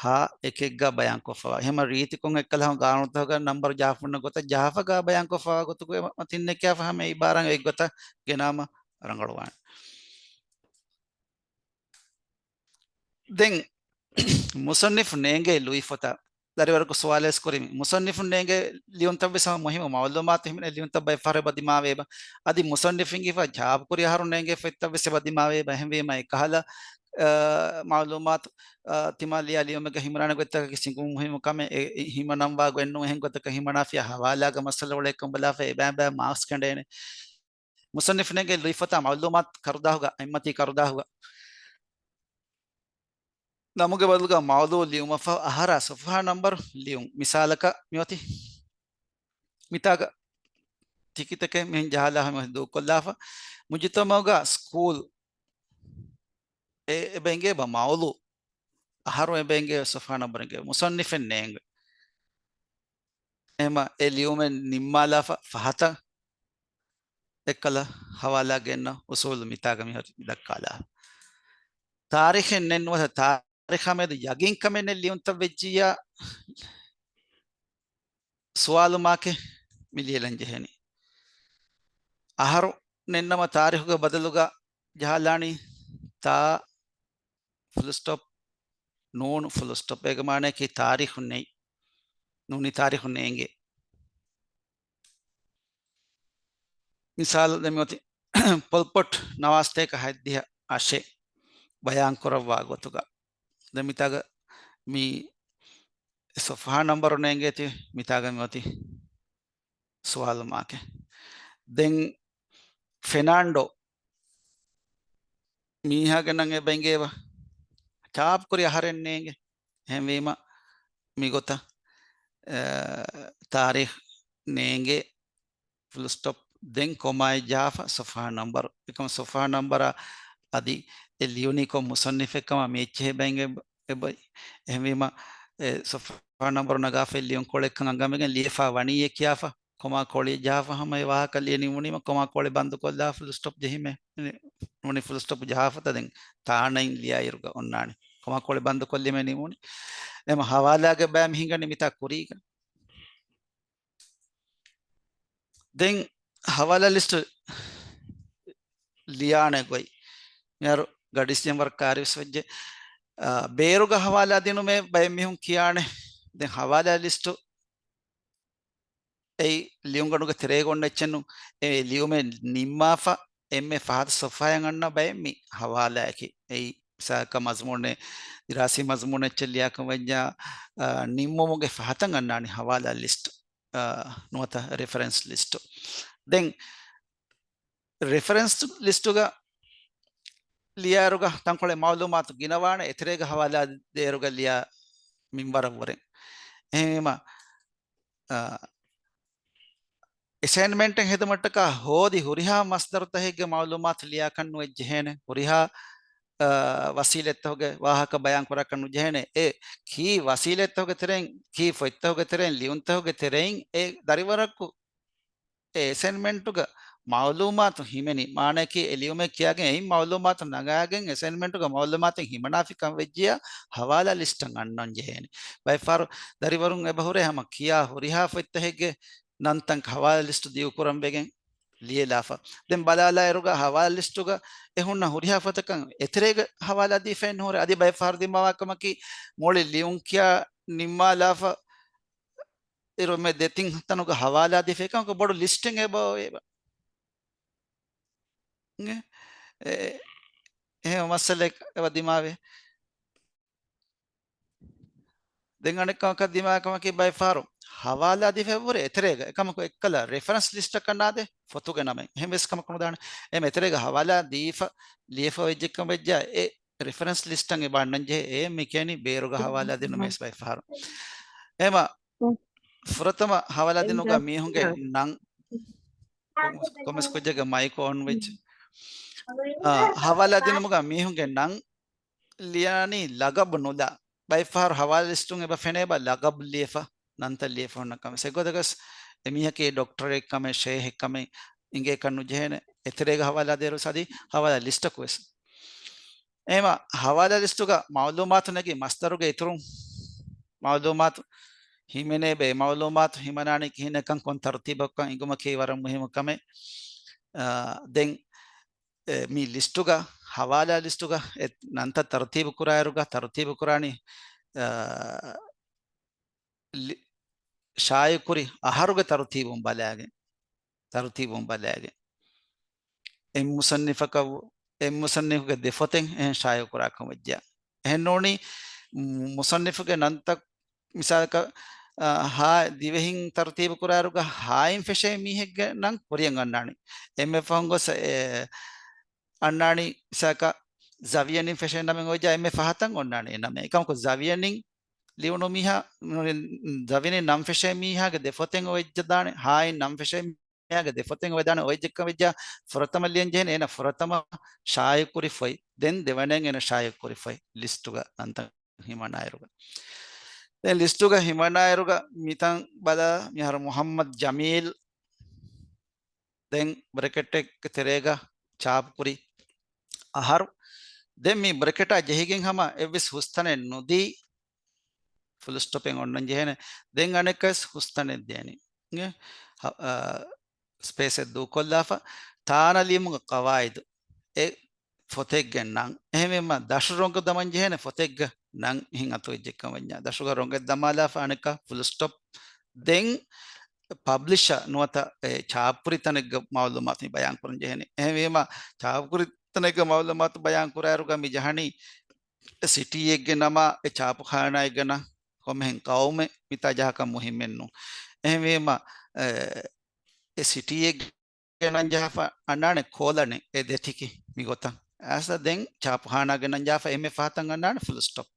ހާ އެކެއްގަ ބަޔާންކޮށްފަވާ. އެހެންމަ ރީތިކޮން އެއްކަލަ ހަމަ ގާނޫނުތަކުގަ ނަންބަރު ޖަހާފަ ގޮތަށް ޖަހާފަ ގާ ބަޔާންކޮށްފަވާ ގޮތުގެ މަތިން ނެއްކާފަ ހަމަ އެ އިބާރާ އެއްގޮތަށް ގެނާމަ ރަނގަޅުވާނެ. ދެން މުޞައްނިފު ނޭނގޭ ލުއިފޮތާ ދަރިވަރަކު ސުވާލެއް ކުރިމި. މުޞައްނިފު ނޭނގޭ ލިޔުންތައް ވެސް ހަމަ މުހިއްމު މައުލޫމާތު ހިމެނޭ ލިޔުންތައް ބައެއް ފަހަރު އެބަ ދިމާވޭ އެބަ. އަދި މުޞައްނިފުން ހިފާ ޗާޕު ކުރި އަހަރު ނޭނގޭ ފޮތްތައް ވެސް އެބަ ދިމާވޭ އެބަ. އެހެންވީމަ އެކަހަލަ، އަ، މައުލޫމާތު، އަ، ތިމާ ލިޔާ ލިޔުމެއްގަ ހިމަނާނެ ގޮތްތަކަކީ ސިނގު މުހިއްމު ކަމެއް އެ، އެ، ހިމަނަންވާ ގޮތް ނޫން. އެހެން ގޮތަކަށް ހިމަނާފިޔާ ހަވާލާގެ މައްސަލަ އުޅޭކަން ބަލާފަ އެބައިން ބައި މާކްސް ކެނޑޭނެ. މުޞައްނިފުން ނޭނގޭ ލުއިފޮތާ މައުލޫމާތު ކަރުދާހުގަ، އެއްމަތީ ކަރުދާހުގަ ނަމުގެ ބަދަލުގަ މައުޟޫ ލިޔުމަށްފަހު އަހަރާ ސޮފްހާ ނަންބަރު ލިޔުން. މިސާލަކަށް މިއޮތީ މިތާގަ ތިކިތަކެއް މިހެން ޖަހާލާ ހަމަ ދޫކޮށްލާފަ. މުޖުތަމަޢުގަ ސްކޫލް އެ، އެބަ އިނގޭ ބަ މައުޟޫ. އަހަރު އެބަ އިނގޭ ސޮފްހާ ނަންބަރު އިނގޭ. މުޞައްނިފެއް ނޭނގެ. އެހެމަ އެ ލިޔުމެއް ނިންމާލާފަ ފަހަތަށް އެއްކަލަ ހަވާލާ ގެންނަ އުސޫލު މިތާގަ މިހޮރި ދައްކާލާ. ތާރީޚެއް ނެތް ނުވަތަ ތާރީޚާ މެދު ޔަގީންކަމެއް ނެތް ލިޔުންތައް ވެއްޖިއްޔާ ސުވާލު މާކެއް މި ލިޔެލަން ޖެހެނީ. އަހަރު ނެތްނަމަ ތާރީޚުގެ ބަދަލުގަ ޖަހާލާނީ ތާ ފުލް ސްޓޮޕް، ނޫނު ފުލް ސްޓޮޕް. އޭގެ މާނައަކީ ތާރީޚު ނެތް. ނޫނީ ތާރީޚު ނޭނގޭ. މިސާލު ދެން މިއޮތީ ޕޮލްޕޮޓް ނަވާސްތޭކަ ހަތްދިހަ އަށެއް ބަޔާން ކުރައްވާ ގޮތުގަ. ދެން މިތާގަ މި ސޮފްހާ ނަންބަރު ނޭނގޭތީ މިތާގަ މިއޮތީ ސުވާލު މާކެއް. ދެން ފެނާންޑޯ މީހާގެ ނަން އެބަ އިނގޭބަ؟ ޗާޕް ކުރި އަހަރެއް ނޭނގެ. އެހެންވީމަ މިގޮތަށް، އަ، ތާރީޚް ނޭނގެ ފުލް ސްޓޮޕް ދެން ކޮމާއެއް ޖަހާފަ ސޮފްހާ ނަންބަރު. އެކަމަ ސޮފްހާ ނަންބަރާ އަދި އެ ލިޔުނީ ކޮން މުޞައްނިފެއް ކަމަށް މި އެއްޗެހި ބައިން އެބަ، އެބަ، އެހެންވީމަ އެ ސޮފްހާ ނަންބަރު ނަގާފައި ލިޔުން ކޮޅެއްކަން އަނގަމެގެން ލިޔެފާ ވަނީއޭ ކިޔާފަ ކޮމާ ކޮޅި ޖަހާފަ ހަމަ އެ ވާހަކަ ލިޔެ ނިމުނީމަ ކޮމާ ކޮޅި ބަންދުކޮށްލާ ފުލް ސްޓޮޕް ޖެހީމޭ. ނޫނީ ފުލް ސްޓޮޕް ޖަހާފަތަ ދެން ތާނައިން ލިޔާއިރުގަ އޮންނާނެ. ކޮމާ ކޮޅި ބަންދުކޮށްލީމޭ ނިމުނީ. އެމަ ހަވާލާގެ ބައި މި ހިނގަނީ މިތާ ކުރީގަ. ދެން ހަވާލާ ލިސްޓު ލިޔާނެ ގޮތް. މިހާރު ގަޑިސް ޖެންވަރަށް ކާރިވެސް ވެއްޖެ. އާ، ބޭރުގަ ހަވާލާ ދިނުމޭ ބައެއް މީހުން ކިޔާނެ. ދެން ހަވާލާ ލިސްޓު އެއީ ލިޔުންގަނޑުގެ ތެރޭގަ އޮންނަ އެއްޗެއް ނޫން. އެ ލިޔުމެއް ނިންމާފަ އެންމެ ފަހަތަށް ސޮފްހާއަށް އަންނަ ބައެއް މި ހަވާލާއަކީ. އެއީ މިސާލަކަށް މަޒުމޫނެއް، ދިރާސީ މަޒުމޫނެއް އެއްޗެއް ލިޔާކަން ވެއްޖާ، އާ، ނިންމުމުގެ ފަހަތަށް އަންނާނީ ހަވާލާ ލިސްޓް، އާ، ނުވަތަ ރެފަރެންސް ލިސްޓް. ދެން ރެފަރެންސް ލިސްޓުގަ ލިޔާއިރުގަ ތަންކޮޅެއް މައުލޫމާތު ގިނަވާނެ، އެތެރޭގަ ހަވާލާ ދޭއިރުގަ ލިޔާ މިންވަރަށްވުރެ. އެހެންވީމަ، އާ، އެސައިންމަންޓެއް ހެދުމަށްޓަކާ ހޯދި ހުރިހާ މަސްދަރުތަކެއްގެ މައުލޫމާތު ލިޔާކަށް ނުވެއްޖެހޭނެ. ހުރިހާ، އާ، ވަސީލަތްތަކުގެ ވާހަކަ ބަޔާން ކުރާކަށް ނުޖެހޭނެ. އެ ކީ ވަސީލަތްތަކުގެ ތެރެއިން، ކީ ފޮތްތަކުގެ ތެރެއިން، ލިޔުންތަކުގެ ތެރެއިން އެ ދަރިވަރަކު އެ އެސައިންމަންޓުގަ މައުލޫމާތު ހިމެނި، މާނައަކީ އެ ލިޔުމެއް ކިޔާގެން އެއިން މައުލޫމާތު ނަގާގެން އެސައިންމަންޓުގަ މައުލޫމާތު ހިމަނާފިކަން ވެއްޖިޔާ ހަވާލާ ލިސްޓަށް އަންނަން ޖެހޭނެ. ބައެއްފަހަރު ދަރިވަރުން އެބަހުރޭ ހަމަ ކިޔާ ހުރިހާ ފޮތްތަކެއްގެ ނަންތަން ހަވާލާ ލިސްޓު ދިގުކުރަން ވެގެން ލިޔެލާފަ. ދެން ބަލާލާއިރުގަ ހަވާލާ ލިސްޓުގަ އެ ހުންނަ ހުރިހާ ފޮތަކަށް އެތެރޭގަ ހަވާލާ ދީފައެއް ނުހުރޭ. އަދި ބައެއް ފަހަރު ދިމާވާ ކަމަކީ މުޅި ލިޔުން ކިޔާ ނިންމާލާފަ އިރު މެ ދެތިން ތަނުގަ ހަވާލާ ދީފަ އެކަމަކު ބޮޑު ލިސްޓެއް އެބަ އޮވޭ. އެ، އެ، އެހެން މައްސަލައެއް އެބަ ދިމާވޭ. ދެން އަނެއް ކަމަކަށް ދިމާވި ކަމަކީ ބައެއް ފަހަރު ހަވާލާ ދީފަ އެބަހުރި އެތެރޭގަ އެކަމަކު އެއްކަލަ ރެފަރެންސް ލިސްޓަކަށް ނާދޭ ފޮތުގެ ނަމެއް. އެހެން ވެސް ކަމަކު ނުދާނެ. އެހެން އެތެރޭގަ ހަވާލާ ދީފަ ލިޔެފަ އޮތް އެއްޗެއްކަން ވެއްޖާ އެ ރެފަރެންސް ލިސްޓަށް އެބަ އަންނަން ޖެހޭ. އެ މި ކިޔަނީ ބޭރުގަ ހަވާލާ ދިނުމޭސް ބައެއް ފަހަރު. އެހެމަ ފުރަތަމަ ހަވާލާ ދިނުގަ މީހުންގެ ނަން، ކޮމެސް ކުއްޖެއްގެ މައިކު އޮން ވެއްޖެ. އާ، ހަވާލާ ދިނުމުގަ މީހުންގެ ނަން ލިޔާނީ ލަގަބު ނުލާ. ބައެއް ފަހަރު ހަވާލާ ލިސްޓުން އެބަ ފެނޭ ބަ ލަގަބު ލިޔެފަ، ނަންތައް ލިޔެފަ ހުންނަ ކަމެއް. އެގޮތަކަސް އެމީހަކީ ޑޮކްޓަރެއް ކަމެއް، ޝޭހެއް ކަމެއް އިނގޭކަށް ނުޖެހޭނެ. އެތެރޭގަ ހަވާލާ ދޭރު ސަދި ހަވާލާ ލިސްޓަކު ވެސް. އެހެމަ ހަވާލާ ލިސްޓުގަ މައުލޫމާތު ނެގި މަސްދަރުގެ އިތުރުން މައުލޫމާތު ހިމެނޭ ބޭ، މައުލޫމާތު ހިމަނާނީ ކިހިނެއްކަން ކޮން ތަރުތީބަކަށް އެނގުމަކީ ވަރަށް މުހިއްމު ކަމެއް. އާ، ދެން، އެ، މި ލިސްޓުގަ، ހަވާލާ ލިސްޓުގަ އެ ނަންތައް ތަރުތީބު ކުރާއިރުގަ، ތަރުތީބު ކުރާނީ، އާ، ލި-، ޝާއިޢުކުރި އަހަރުގެ ތަރުތީބުން ބަލާގެން، ތަރުތީބުން ބަލާގެން. އެއް މުޞައްނިފަކަށް، އެއް މުޞައްނިފުގެ ދެ ފޮތެއް އެހެން ޝާއިޢު ކުރާކަން ވެއްޖެ. އެހެން ނޫނީ، މު-، މުޞައްނިފުގެ ނަންތައް މިސާލަކަށް، އާ، ހާ ދިވެހިން ތަރުތީބު ކުރާއިރުގަ ހާއިން ފެށޭ މީހެއްގެ ނަން ކުރިއަށް އަންނާނީ. އެންމެ ފަހުން ގޮސް، އެ، އަންނާނީ މިސާލަކަށް ޒަވިޔަނިން ފެށޭ ނަމެއް އޮވެއްޖާ އެންމެ ފަހަތަށް އޮންނާނީ އެ ނަމެއް. އެކަމަކު ޒަވިޔަނިން ލިޔުނު މީހާ، ޒަވިޔަނިން ނަން ފެށޭ މީހާގެ ދެ ފޮތެއް އޮވެއްޖެ ދާނެ، ހާއިން ނަން ފެށޭ މީހާގެ ދެ ފޮތެއް އޮވެދާނެ. އޮވެއްޖެއްކަން ވެއްޖާ ފުރަތަމަ ލިޔަން ޖެހޭނެ އޭނަ ފުރަތަމަ ޝާއިޢުކުރި ފޮތް، ދެން ދެވަނައިން އޭނަ ޝާއިޢުކުރި ފޮތް ލިސްޓުގަ ނަންތައް ހިމަނާއިރުގަ. ދެން ލިސްޓުގަ ހިމަނާއިރުގަ މިތަން ބަލާ، މިހާރު މުޙައްމަދު ޖަމީލް، ދެން ބްރެކެޓެއްގެ ތެރޭގަ ޗާޕުކުރި އަހަރު. ދެން މި ބްރެކެޓާ ޖެހިގެން ހަމަ އެއްވެސް ހުސްތަނެއް ނުދީ، ފުލް ސްޓޮޕެއް އޮންނަން ޖެހޭނެ. ދެން އަނެއްކަސް ހުސްތަނެއް ދޭނީ. އެ، ހަ-، އާ، ސްޕޭސެއް ދޫކޮށްލާފަ، ތާނަ ލިޔުމުގެ ޤަވާއިދު، އެ ފޮތެއްގެ ނަން. އެހެންވީމަ ދަށު ރޮނގު ދަމަން ޖެހޭނެ ފޮތެއްގެ ނަން މިހެން އަތުވެއްޖެކަން ވަންޏާ، ދަށުގަ ރޮނގެއް ދަމާލާފަ އަނެއްކާ ފުލް ސްޓޮޕް. ދެން ޕަބްލިޝަ ނުވަތަ އެ ޗާޕުކުރި ތަނެއްގެ މައުލޫމާތު މި ބަޔާން ކުރަން ޖެހޭނެ. އެހެންވީމަ ޗާޕުކުރި ތަނެއްގެ މައުލޫމާތު ބަޔާން ކުރާއިރުގަ މި ޖަހަނީ ސިޓީއެއްގެ ނަމާ އެ ޗާޕުޚާނާއެއްގެ ނަން ކޮންމެހެން ޤައުމެއް މިތާ ޖަހާކަށް މުހިއްމެއް ނޫން. އެހެންވީމަ، އެ، އެ ސިޓީއެއްގެ ނަން ޖަހާފަ އަންނާނެ ކޯލަނެއް އެ ދެތިކި މިގޮތަށް. އައިސް ދެން ޗާޕުޚާނާގެ ނަން ޖަހާފަ އެންމެ ފަހަތަށް އަންނާނެ ފުލް ސްޓޮޕް.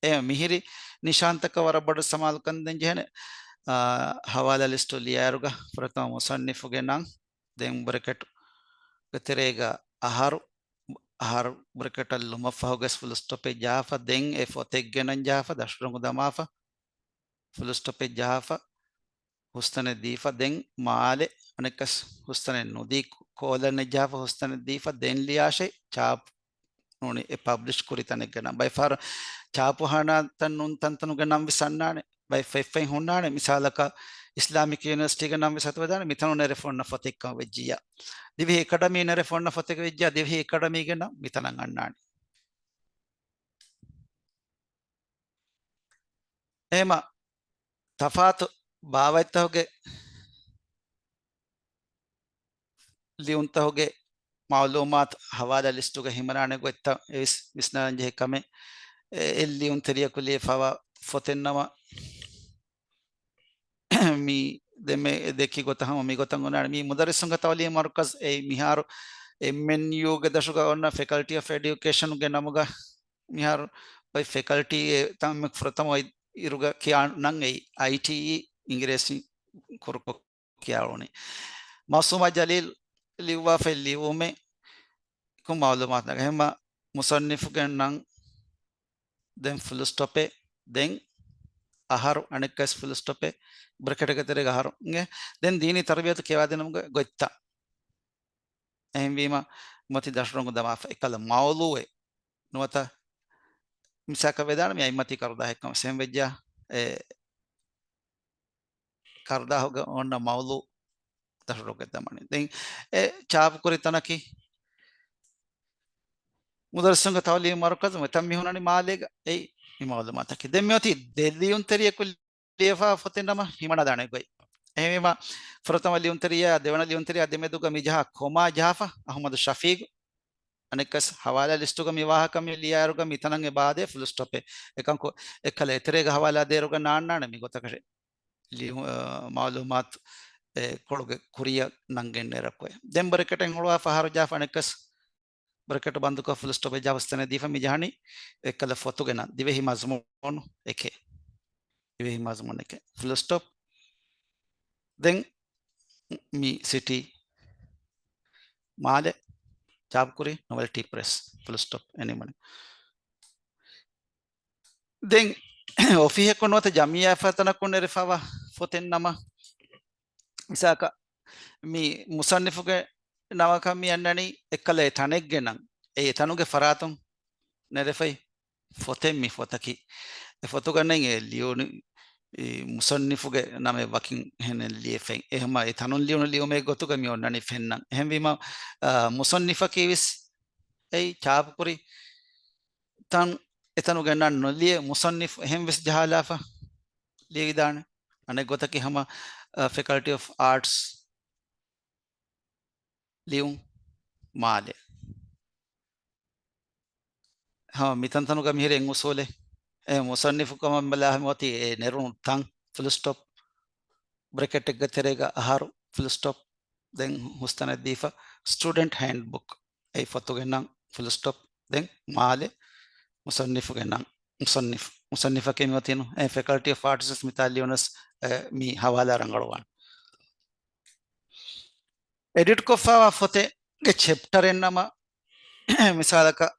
އެ މިހިރި ނިޝާންތަކަށް ވަރަށް ބޮޑަށް ސަމާލުކަން ދޭން ޖެހޭނެ. އާ، ހަވާލާ ލިސްޓު ލިޔާއިރުގަ ފުރަތަމަ މުޞައްނިފުގެ ނަން، ދެން ބްރެކެޓުގެ ތެރޭގަ އަހަރު، އަހަރު ބްރެކެޓަށް ލުމަށްފަހުގަސް ފުލް ސްޓޮޕެއް ޖަހާފަ، ދެން އެ ފޮތެއްގެ ނަން ޖަހާފަ، ދަށުރޮނގު ދަމާފަ، ފުލް ސްޓޮޕެއް ޖަހާފަ، ހުސްތަނެއް ދީފަ، ދެން މާލެ އަނެއްކަސް ހުސްތަނެއް ނުދީ، ކޯލަނެއް ޖަހާފަ ހުސްތަނެއް ދީފަ، ދެން ލިޔާށޭ ޗާޕް ނޫނީ އެ ޕަބްލިޝް ކުރި ތަނެއްގެ ނަން. ބައެއް ފަހަރު ޗާޕުޚާނާތައް ނޫން ތަންތަނުގެ ނަން ވެސް އަންނާނެ. ބައެއް ފޮތް ފޮތް ހުންނާނެ. މިސާލަކަށް އިސްލާމިކް ޔުނިވަރސިޓީގެ ނަން ވެސް އަތުވެދާނެ. މިތަނުން ނެރެފަ އޮންނަ ފޮތެއްކަން ވެއްޖިއްޔާ. ދިވެހި އެކަޑަމީ ނެރެފަ އޮންނަ ފޮތެއް ވެއްޖިއްޔާ، ދިވެހި އެކަޑަމީގެ ނަން މިތަނަށް އަންނާނެ. އެހެމަ ތަފާތު ބާވަތްތަކުގެ ލިޔުންތަކުގެ މައުލޫމާތު ހަވާލާ ލިސްޓުގަ ހިމަނާނެ ގޮތްތައް އެވެސް ވިސްނާން ޖެހޭ ކަމެއް. އެ، އެ ލިޔުންތެރިޔަކު ލިޔެފަވާ ފޮތެއް ނަމަ، މި ދެމެ ދެކި ގޮތަށް ހަމަ މި ގޮތަށް އޮންނާނެ. މި މުދައްރިސުންގެ ތައުލީމު މަރުކަޒް އެއީ މިހާރު އެމްއެންޔޫގެ ދަށުގަ އޮންނަ ފެކަލްޓީ އޮފް އެޑިއުކޭޝަންގެ ނަމުގަ މިހާރު އޮތް ފެކަލްޓީ އެ ތަން ފުރަތަމަ އޮތް އިރުގަ ކިޔާ ނަން އެއީ އައިޓީއީ އިނގިރޭސި ކުރުކޮށް ކިޔާ އުޅުނީ. މައުސޫމާ ޖަލީލް ލިޔުއްވާފައި ލިޔުމެއް ކު މައުލޫމާތު ނަގަ. އެހެންމަ މުޞައްނިފުގެ ނަން، ދެން ފުލް ސްޓޮޕެއް، ދެން އަހަރު، އަނެއްކަސް ފުލް ސްޓޮޕެއް، ބްރެކެޓްގެ ތެރޭގަ އަހަރު. އިނގޭ؟ ދެން ދީނީ ތަރުބިޔަތު ކިޔަވާދިނުމުގެ ގޮތްތައް. އެހެންވީމަ މަތި ދަށުރޮނގު ދަމާފަ އެކަލަ މައުޟޫއެއް ނުވަތަ މިސާކަށް ވެދާނަމޭ އަތްމަތީ ކަރުދާހެއްކަމަށް ސެންވެއްޖާ އެ ކަރުދާހުގަ އޮންނަ މައުޟޫ ދަށުރޮނގެއް ދަމަނީ. ދެން އެ ޗާޕުކުރި ތަނަކީ މުދައްރިސުންގެ ތައުލީމު މަރުކަޒު މިތަން މި ހުންނަނީ މާލޭގަ އެއީ މި މައުލޫމާތަކީ. ދެން މިއޮތީ ދެ ލިޔުންތެރިޔަކު ލިޔެފާ ފޮތެއް ނަމަ ހިމަނަދާނެ ގޮތް. އެހެންވީމަ، ފުރަތަމަ ލިޔުންތެރިޔާ، ދެވަނަ ލިޔުންތެރިޔާ ދެމެދުގަ މި ޖަހާ ކޮމާ ޖަހާފަ އަޙްމަދު ޝަފީގު. އަނެއްކަސް ހަވާލާ ލިސްޓުގަ މި ވާހަކަ މި ލިޔާއިރުގަ މިތަނަށް އެބަ އާދޭ ފުލް ސްޓޮޕެއް. އެކަންކޮށް، އެއްކަލަ އެތެރޭގަ ހަވާލާ ދޭއިރުގަ ނާންނާނެ މި ގޮތަކަށެއް. ލިޔު-، އަ، މައުލޫމާތު އެ ކޮޅުގެ ކުރިއަށް ނަންގެން ނެރަކުއެ. ދެން ބްރެކެޓެއް ހުޅުވާފަ އަހަރު ޖާފަ އަނެއްކަސް ބްރެކެޓް ބަންދުކޮށް ފުލް ސްޓޮޕެއް ޖާފަ ހުސްތަނެއް ދީފަ މި ޖަހަނީ އެއްކަލަ ފޮތުގެ ނަން. ދިވެހި މަޒުމޫނު އެކެއް. ދިވެހި މަޒުމޫނު އެކެއް. ފުލް ސްޓޮޕް. ދެން މި ސިޓީ މާލެ ޗާޕުކުރި ނޮވެލްޓީ ޕްރެސް. ފުލް ސްޓޮޕް އެނިމަނި. ދެން އޮފީހަކުން ނުވަތަ ޖަމްޢިއްޔާ ފަތަނަކުން ނެރެފަވާ ފޮތެއް ނަމަ، މިސާލަކަށް މި މުޞައްނިފުގެ ނަމަކަށް މި އަންނަނީ އެއްކަލަ އެ ތަނެއްގެ ނަން. އެ ތަނުގެ ފަރާތުން ނެރެފައި ފޮތެއް މި ފޮތަކީ. އެ ފޮތުގަ ނެތް އެ ލިޔުނު މުޞައްނިފުގެ ނަމެއް ވަކިން އެހެނެއް ލިޔެފައި. އެހެންވީމަ އެ ތަނުން ލިޔުނު ލިޔުމެއް ގޮތުގަ މި އޮންނަނީ ފެންނަން. އެހެންވީމަ، އާ، މުޞައްނިފަކީވެސް އެއީ ޗާޕުކުރި ތަން އެތަނުގެ ނަން ނުލިޔެ މުޞައްނިފު އެހެން ވެސް ޖަހާލާފަ ލިޔެވިދާނެ. އަނެއް ގޮތަކީ ހަމަ، އަ، ފެކަލްޓީ އޮފް އާޓްސް ލިޔުން މާލެ. ހަމަ މިތަންތަނުގަ މިހިރެ އެއް އުސޫލެއް. އެ މުޞައްނިފު ކަމަށް ބަލާ ހަމަ އޮތީ އެ ނެރުނު ތަން ފުލް ސްޓޮޕް ބްރެކެޓެއްގެ ތެރޭގަ އަހަރު ފުލް ސްޓޮޕް ދެން ހުސްތަނެއް ދީފަ ސްޓޫޑެންޓް ހޭންޑްބުކް. އެއީ ފޮތުގެ ނަން ފުލް ސްޓޮޕް ދެން މާލެ މުޞައްނިފުގެ ނަން. މުޞައްނިފު، މުޞައްނިފަކީ މި އޮތީނު އެ ފެކަލްޓީ އޮފް އާޓްސް މިތާ ލިޔުނަސް އެ މި ހަވާލާ ރަނގަޅުވާނެ. އެޑިޓް ކޮށްފަވާ ފޮތެއްގެ ޗެޕްޓަރެއް ނަމަ، މިސާލަކަށް،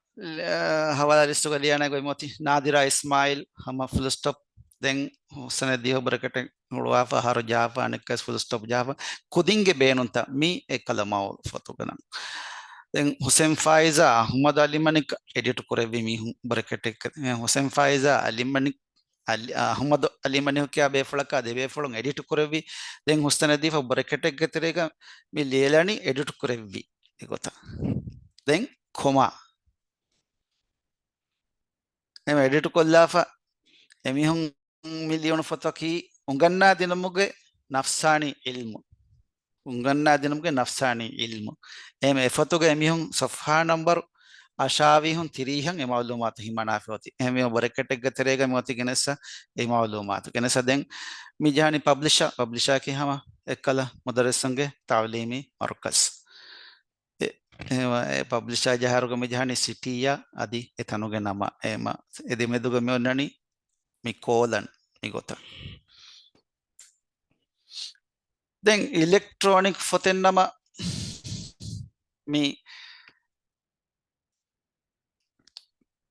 އަ، ހަވާލާ ލިސްޓުގަ ލިޔާނެ ގޮތް މި އޮތީ ނާދިރާ އިސްމާއިލް ހަމަ ފުލް ސްޓޮޕް ދެން ހުސްތަނެއް ދީފަ ބްރެކެޓެއް ހުޅުވާފަ އަހަރު ޖާފަ އަނެއްކަސް ފުލް ސްޓޮޕް ޖާފަ ކުދިންގެ ބޭނުންތައް މީ އެއްކަލަ މައުލޫ ފޮތުގަ ނަން. ދެން ހުސެން ފާއިޒާ އަޙްމަދު އަލިމަނިކް އެޑިޓް ކުރެއްވި މީހުން ބްރެކެޓެއް، ހުސެން ފާއިޒާ އަލިމަނިކް އަލި-، އަ، އަޙްމަދު އަލިމަނިކު ކިޔާ ބޭފުޅަކާ ދެ ބޭފުޅުން އެޑިޓް ކުރެއްވި. ދެން ހުސްތަނެއް ދީފަ ބްރެކެޓެއްގެ ތެރޭގަ މި ލިޔެލަނީ އެޑިޓް ކުރެއްވި އެގޮތަށް. ދެން ކޮމާ. އެމަ އެޑިޓް ކޮށްލާފަ އެމީހުން މި ލިޔުނު ފޮތަކީ އުނގަންނާ ދިނުމުގެ ނަފްސާނީ ޢިލްމު. އުނގަންނާ ދިނުމުގެ ނަފްސާނީ ޢިލްމު. އެހެން އެފޮތުގެ އެމީހުން ޞަފްޙާ ނަންބަރު އަށާވީހުން ތިރީހަށް އެ މަޢުލޫމާތު ހިމަނާފަ އޮތީ. އެހެންވީމަ ބްރެކެޓެއްގެ ތެރޭގަ މި އޮތީ ގެނެސް އެ މަޢުލޫމާތު. ގެނެސް ދެން މި ޖަހަނީ ޕަބްލިޝަރ، ޕަބްލިޝަރަކީ ހަމަ އެއްކަލަ މުދައްރިސުންގެ ތަޢުލީމީ މަރުކަޒް. އެ، އެ، އެ ޕަބްލިޝަރ ޖަހާއިރުގަ މި ޖަހަނީ ސިޓީއާ އަދި އެ ތަނުގެ ނަމާ. އެ މަ-، އެ ދެމެދުގަ މި އޮންނަނީ މި ކޯލަން މި ގޮތަށް. ދެން އިލެކްޓްރޯނިކް ފޮތެއް ނަމަ މި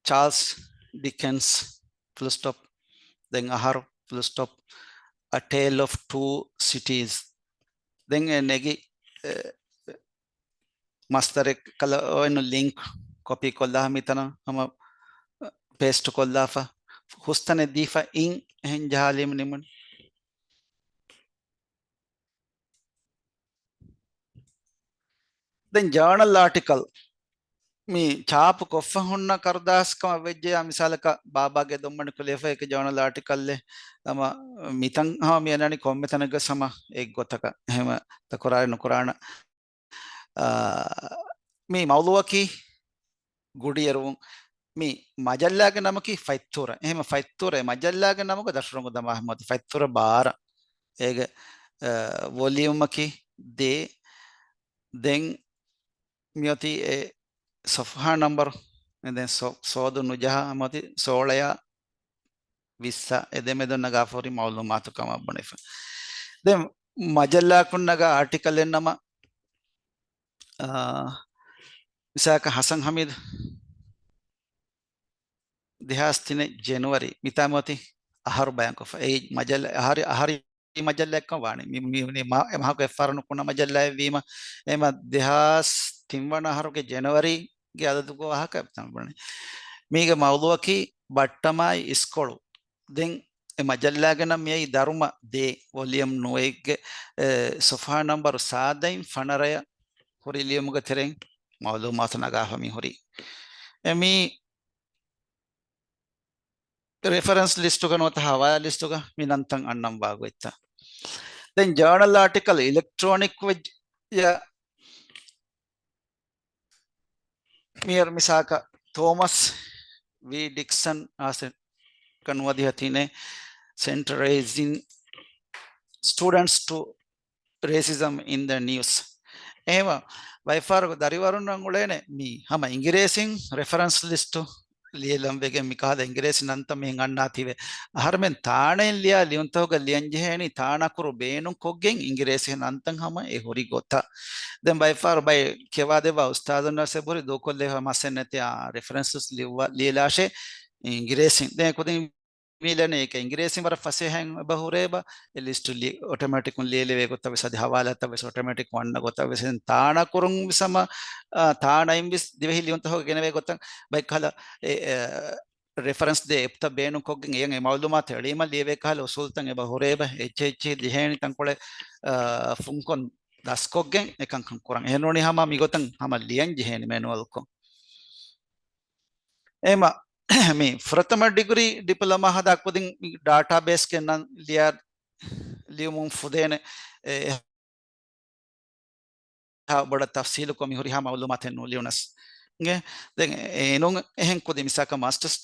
ޗާލްސް ޑިކެންސް ފުލް ސްޓޮޕް ދެން އަހަރު ފުލް ސްޓޮޕް A Tale of Two Cities. ދެން އެ ނެގި، އެ، މަސްދަރެއް ކަލަ އޮއެން ލިންކް ކޮޕީ ކޮށްލާ މިތަނަށް ހަމަ ޕޭސްޓް ކޮށްލާފަ ހުސްތަނެއް ދީފަ އިން އެހެން ޖަހާލީމަ ނިމުން. ދެން ޖާނަލް އާޓިކަލް މި ޗާޕު ކޮށްފަ ހުންނަ ކަރުދާސް ކަމަށް ވެއްޖެޔާ މިސާލަކަށް ބާބާގެ ދޮންމަނިކު ލިޔެފަ އެކި ޖާނަލް އާޓިކަލްއެއް ހަމަ މިތަން ހަމަ މި އަންނަނީ ކޮންމެ ތަނެއްގަސް ހަމަ އެއްގޮތަކަށް އެހެމަ ތަކުރާރެއް ނުކުރާނަ. އާ، މި މައުލޫއަކީ ގުޑިއެރުވުން. މި މަޖައްލާގެ ނަމަކީ ފަތްތޫރަ. އެހެމަ ފަތްތޫރަ އެ މަޖައްލާގެ ނަމުގަ ދަށުރޮނގު ދަމާ ހަމަ އޮތީ ފަތްތޫރަ ބާރަ. އޭގެ، އަ، ވޮލިއުމަކީ ދޭ. ދެން މިއޮތީ އެ ސޮފްހާ ނަންބަރު. ދެން ސޯ-، ސޯދު ނުޖަހާ ހަމަ އޮތީ ސޯޅަޔާ ވިއްސާ އެ ދެމެދުން ނަގާފަ ހުރި މައުލޫމާތު ކަމަށް ބުނެފަ. ދެން މަޖައްލާއަކުން ނަގާ އާޓިކަލެއް ނަމަ، އާ، މިސާލަކަށް ހަސަން ހަމީދު ދެހާސް ތިނެއް ޖެނުއަރީ މިތާ މިއޮތީ އަހަރު ބަޔާންކޮށްފަ. އެއީ މަޖައްލަ-، އަހަރު، އަހަރު މަޖައްލައެއްކަން ވާނެ. މި، މި، މި މަ-، އެ މަހަކު އެއްފަހަރު ނުކުންނަ މަޖައްލާއެއް ވީމަ، އެމަ ދެހާސް ތިންވަނަ އަހަރުގެ ޖެނުއަރީގެ އަދަދުގެ ވާހަކަ ތަން ބުނެ. މީގެ މައުލޫއަކީ ބައްޓަމާއި އިސްކޮޅު. ދެން އެ މަޖައްލާގެ ނަން މިއީ ދަރުމަ ދޭ، ވޮލިއުމް ނުވައެއްގެ، އެ، ސޮފްހާ ނަންބަރު ސާދައިން ފަނަރަޔަށް ހުރި ލިޔުމުގެ ތެރެއިން މައުލޫމާތު ނަގާފަ މި ހުރީ. އެ މީ ރެފަރެންސް ލިސްޓުގަ ނުވަތަ ހަވާލާ ލިސްޓުގަ މި ނަންތައް އަންނަން ވާ ގޮތްތައް. ދެން ޖާނަލް އާޓިކަލް އިލެކްޓްރޯނިކް ވެއްޖެ. މިއަރ މިސާކަށް ތޯމަސް ވީ ޑިކްސަން އާސެ ކަންވަދިހަ ތިނެ Centralizing Students to Racism in the News. އެހެމަ ވައިފާރު ދަރިވަރުންނަށް އުޅޭނެ މި ހަމަ އިނގިރޭސިން ރެފަރެންސް ލިސްޓު ލިޔެލަން ވެގެން މި ކަހަލަ އިނގިރޭސި ނަންތައް މިހެން އަންނާތީވެ. އަހަރުމެން ތާނައިން ލިޔާ ލިޔުންތަކުގަ ލިޔަން ޖެހޭނީ ތާނަކުރު ބޭނުން ކޮށްގެން އިނގިރޭސި ނަންތައް ހަމަ އެ ހުރި ގޮތަށް. ދެން ބައެއްފަހަރު ބައެއް ކިޔަވާދެއްވާ އުސްތާޒުންނަށް ސެބުރި ދޫކޮށްލެވޭ މައްސަލަ ނެތި އާ ރެފަރެންސަސް ލިޔުއްވާ ލިޔެލާށޭ އިނގިރޭސިން. ދެން ކުދިން މިލަނީ އެކަ އިނގިރޭސިން ވަރަށް ފަސޭހައިން އެބަ ހުރޭބަ، އެ ލިސްޓު ލި-، އޮޓޮމެޓިކުން ލިޔެލެވޭ ގޮތަށް ވެސް އަދި ހަވާލާތައް ވެސް އޮޓޮމެޓިކް ވަންނަ ގޮތަށް ވެސް ދެން ތާނަކުރުން ވެސް ހަމަ، އާ، ތާނައިން ވެސް ދިވެހި ލިޔުންތަކުގަ ގެނެވޭ ގޮތަށް ބައެއްކަހަލަ އެ، އެ، ރެފަރެންސް ދޭ އެޕްތައް ބޭނުންކޮށްގެން އެޔަށް އެ މައުލޫމާތު އެޅީމަ ލިޔެވޭ ކަހަލަ އުސޫލުތައް އެބަ ހުރޭބަ، އެއްޗެއް އެއްޗެއް ޖެހޭނީ ތަންކޮޅެއް، އާ، ފުންކޮށް ދަސްކޮށްގެން އެކަންކަން ކުރަން. އެހެންނޫނީ ހަމަ މިގޮތަށް ހަމަ ލިޔަން ޖެހޭނީ މެނުއަލްކޮށް. އެމަ މި ފުރަތަމަ ޑިގްރީ ޑިޕްލޮމާ ހަދާ ކުދިން މި ޑާޓާ ބޭސް ގެންނަން ލިޔާ ލިޔުމުން ފުދޭނެ އެ، އެހާ ބޮޑަށް ތަފްސީލުކޮށް މި ހުރިހާ މައުލޫމާތެއް ނުލިޔުނަސް. އިނގޭ؟ ދެން އެ، އޭނުން އެހެން ކުދިން މިސާކަށް މާސްޓަސް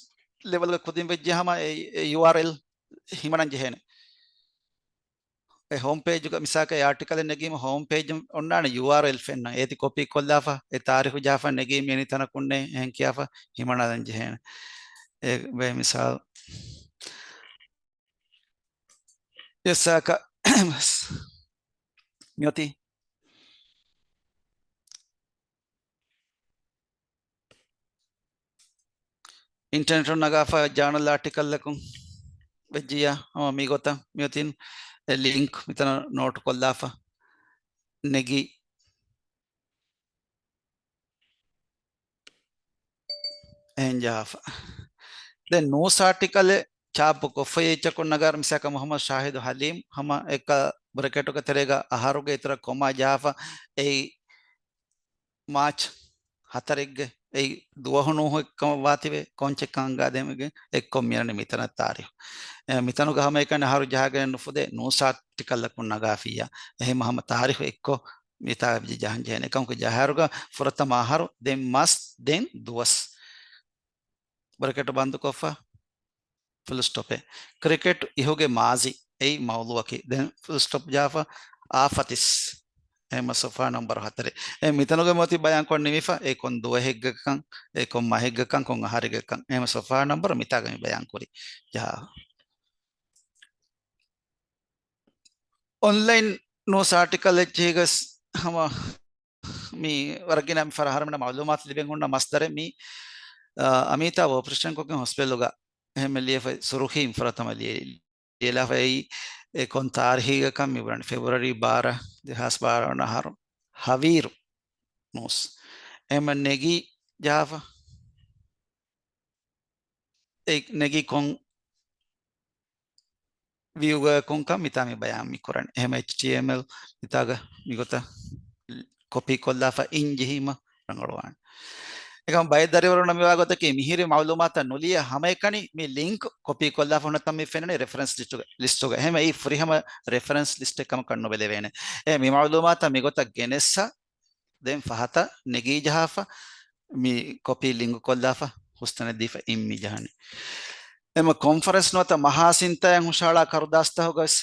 ލެވެލްގަ ކުދިން ވެއްޖެ ހަމަ އެ، އެ ޔޫ އާރް އެލް ހިމަނަން ޖެހޭނެ. އެ ހޯމް ޕޭޖުގަ މިސާކަށް އެ އާޓިކަލެއް ނެގީމަ ހޯމް ޕޭޖު އޮންނާނެ ޔޫ އާރް އެލް ފެންނަ. އޭތި ކޮޕީ ކޮށްލާފަ، އެ ތާރީހު ޖާފަ ނެގީ މި އެނިތަނަކުންނޭ އެހެން ކިޔާފަ ހިމަނާލަން ޖެހޭނެ. އެ ބޭ މިސާލް. އެސާކަ މިއޮތީ އިންޓަރނެޓުން ނަގާފަ ޖާނަލް އާޓިކަލްއަކުން ވެއްޖިއްޔާ ހަމަ މިގޮތަށް މިއޮތީ އެ ލިންކް މިތަނަށް ނޯޓު ކޮށްލާފަ ނެގި އެހެން ޖަހާފަ. ދެން ނޫސް އާޓިކަލެއް ޗާޕު ކޮށްފައި އެއްޗަކުން ނަގާރަ މިސާކަށް މުހައްމަދު ޝާހިދު ހަލީމް ހަމަ އެކަ ބްރެކެޓުގެ ތެރޭގަ އަހަރުގެ އިތުރަށް ކޮމާ ޖަހާފަ އެއީ މާޗް ހަތަރެއްގެ އެއީ ދުވަހު ނޫހެއްކަމަށް ވާތިވެ ކޮންޗެއްކަން އަންގާދޭންވެގެން އެއްކޮށް މިއަންނަނީ މިތަނަށް ތާރީހު. އެ، މިތަނުގަ ހަމައެކަނި އަހަރު ޖަހާގެނެއް ނުފުދޭ ނޫސް އާޓިކަލްއަކުން ނަގާފިއްޔާ. އެހެން ހަމަ ތާރީހު އެއްކޮށް މިތާ ޖަހަން ޖެހޭނެ. އެކަމަކު ޖަހާއިރުގަ ފުރަތަމަ އަހަރު، ދެން މަސް، ދެން ދުވަސް. ބްރެކެޓް ބަންދުކޮށްފަ ފުލް ސްޓޮޕެއް. ކްރިކެޓް އިހުގެ މާޒީ އެއީ މައުޟޫއަކީ. ދެން ފުލް ސްޓޮޕް ޖާފަ އާފަތިސް. އެހެންމަ ސޮފާ ނަންބަރު ހަތަރެއް. އެ މިތަނުގަ މިއޮތީ ބަޔާން ކޮށް ނިމިފަ އެ ކޮން ދުވަހެއްގަކަން، އެ ކޮން މަހެއްގަކަން، ކޮން އަހަރެއްގަކަން. އެހެންމަ ސޮފާ ނަންބަރު މިތާގަ މި ބަޔާން ކުރި ޖަހާ. އޮންލައިން ނޫސް އާޓިކަލް އެއްޗެހިގަސް ހަމަ މި ވަރަށް ގިނަ މި ފަރާ އަހަރުމެންނަށް މައުލޫމާތު ލިބެން ހުންނަ މަސްދަރެއް މި، އަ، އަމީތާބް އޮޕަރޭޝަން ކޮށްގެން ހޮސްޕިޓަލުގަ އެހެންމެ ލިޔެފައި ސުރުޚީން ފުރަތަމަ ލިޔެ-، ލިޔެލާފައި އެ ކޮން ތާރީހީގަކަން މި ބުނަނީ ފެބްރުއަރީ ބާރަ، ދެހާސް ބާރަ ވަނަ އަހަރު ހަވީރު ނޫސް. އެހެންމެ ނެގި ޖަހާފަ އެ ނެގި ކޮން ވިއުގަކުންކަން މިތާ މި ބަޔާން މި ކުރަނީ. އެހެން އެޗްޓީއެމްއެލް މިތާގަ މިގޮތަށް ކޮޕީ ކޮށްލާފަ އިން ޖެހީމަ ރަނގަޅުވާނެ. އެކަމް ބައެއް ދަރިވަރުންނަށް މިވާ ގޮތަކީ މިހިރި މައުލޫމާތަށް ނުލިޔެ ހަމައެކަނި މި ލިންކް ކޮޕީ ކޮށްލާފަ ހުންނަތަން މި ފެންނަނީ ރެފަރެންސް ލިސްޓުގަ، ލިސްޓުގަ. އެހެން އެއީ ފުރިހަމަ ރެފަރެންސް ލިސްޓެއް ކަމަކަށް ނުބެލެވޭނެ. އެ މި މައުލޫމާތަށް މިގޮތަށް ގެނެއްސަ ދެން ފަހަތަށް ނެގީ ޖަހާފަ، މި ކޮޕީ ލިންކް ކޮށްލާފަ، ހުސްތަނެއް ދީފަ އިން މި ޖަހަނީ. އެމަ ކޮންފަރެންސް ނުވަތަ މަހާ ސިންތައަށް ހުށަހަޅާ ކަރުދާސްތަކުގަވެސް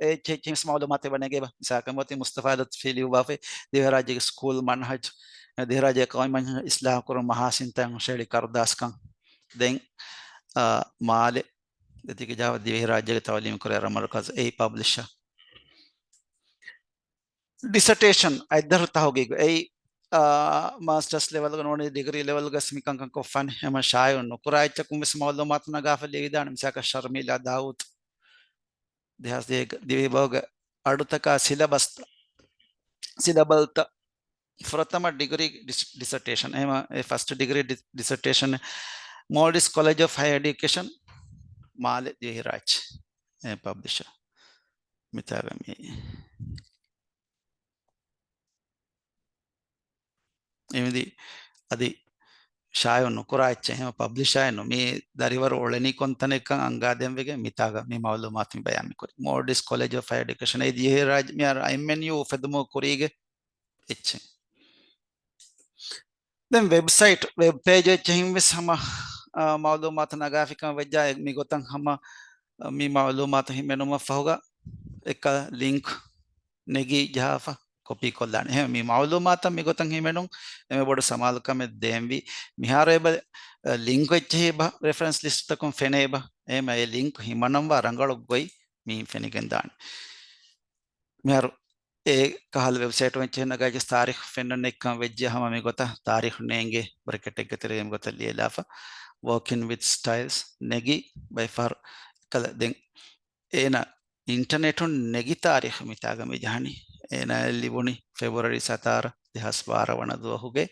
އެ އެއްޗެއްޗެއް މައުލޫމާތެއް ވަނެގެބަ. މިސާކަށް މިއޮތީ މުސްތަފާ ލުތުފީ ލިޔުއްވާފައި ދިވެހިރާއްޖޭގެ ސްކޫލް މަންހަޖް، ދިވެހިރާއްޖޭގެ ޤައުމީ މަންހަޖް އިސްލާހު ކުރުން މަހާ ސިންތައަށް ހުށަހެޅި ކަރުދާސްކަން. ދެން، އާ، މާލެ ދެތިކި ޖާފަ ދިވެހިރާއްޖޭގެ ތައުލީމު ކުރޭ ރަމަރުކަޒް އެއީ ޕަބްލިޝަރ. ޑިސަޓޭޝަން އަތްދަށު ތަހުގީގު އެއީ، އާ، މާސްޓަސް ލެވެލްގަ ނޫނީ ޑިގްރީ ލެވެލްގަސް މިކަންކަން ކޮށްފާނެ. ހަމަ ޝާއިޢު ނުކުރާ އެއްޗަކުން ވެސް މައުލޫމާތު ނަގާފަ ލިޔެވިދާނެ. މިސާކަށް ޝަރްމީލާ ދާއޫދު ދެހާސް ދިހަ ދިވެހި ބަހުގެ އަޑުތަކާ ސިލަބަސް، ސިލަބަލްތައް ފުރަތަމަ ޑިގްރީ ޑިސް-، ޑިސަޓޭޝަން. އެހެމަ އެ ފަސްޓް ޑިގްރީ ޑި-، ޑިސަޓޭޝަން މޯލްޑިވްސް ކޮލެޖް އޮފް ހަޔަރ އެޑިއުކޭޝަން މާލެ ދިވެހިރާއްޖެ. އެ ޕަބްލިޝަރ މިތާގަ މި އެމިދި އަދި ޝާއިޢު ނުކުރާ އެއްޗެއް، އެހެން ޕަބްލިޝް އާއެއް ނޫން. މި ދަރިވަރު އޮޅެނީ ކޮން ތަނެއްކަން އަންގާދޭން ވެގެން މިތާގަ މި މައުލޫމާތު މި ބަޔާން މި ކުރީ. މޯލްޑިވްސް ކޮލެޖް އޮފް ހަޔަރ އެޑިއުކޭޝަން އެ ދިވެހިރާއްޖެ މިހާރު އައިމްއެންޔޫ އުފެދުމުގެ ކުރީގެ އެއްޗެއް. ދެން ވެބްސައިޓް، ވެބް ޕޭޖް އެއްޗެހިން ވެސް ހަމަ، އާ، މައުލޫމާތު ނަގާފިކަން ވެއްޖާ މި ގޮތަށް ހަމަ، އާ، މި މައުލޫމާތު ހިމެނުމަށް ފަހުގަ އެއްކަލަ ލިންކް ނެގި ޖަހާފަ ކޮޕީ ކޮށްލާނެ. އެހެން މި މައުލޫމާތަށް މި ގޮތަށް ހިމެނުން އެންމެ ބޮޑު ސަމާލުކަމެއް ދޭންވީ. މިހާރު އެބަ، އަ، ލިންކް އެއްޗެހި އެބަ ރެފަރެންސް ލިސްޓްތަކުން ފެނޭ އެބަ. އެހެން އެ ލިންކް ހިމަނަންވާ ރަނގަޅު ގޮތް މި ފެނިގެން ދާނެ. މިހާރު އެ ކަހަލަ ވެބްސައިޓު އެއްޗެހި ނަގާ ތާރީޚު ފެންނަން އެއްކަން ވެއްޖެ ހަމަ މި ގޮތަށް ތާރީޚު ނޭނގޭ ބްރެކެޓެއްގެ ތެރޭ މި ގޮތަށް ލިޔެލާފަ. ވޯކިން ވިތް ސްޓައިލްސް ނެގި ބައެއް ފަހަރު ކަލަ ދެން އޭނަ އިންޓަނެޓުން ނެގި ތާރީޚު މިތާގަ މި ޖަހަނީ. އޭނަ ލިބުނީ ފެބްރުއަރީ ސަތާރަ ދެހާސް ބާރަ ވަނަ ދުވަހުގެ.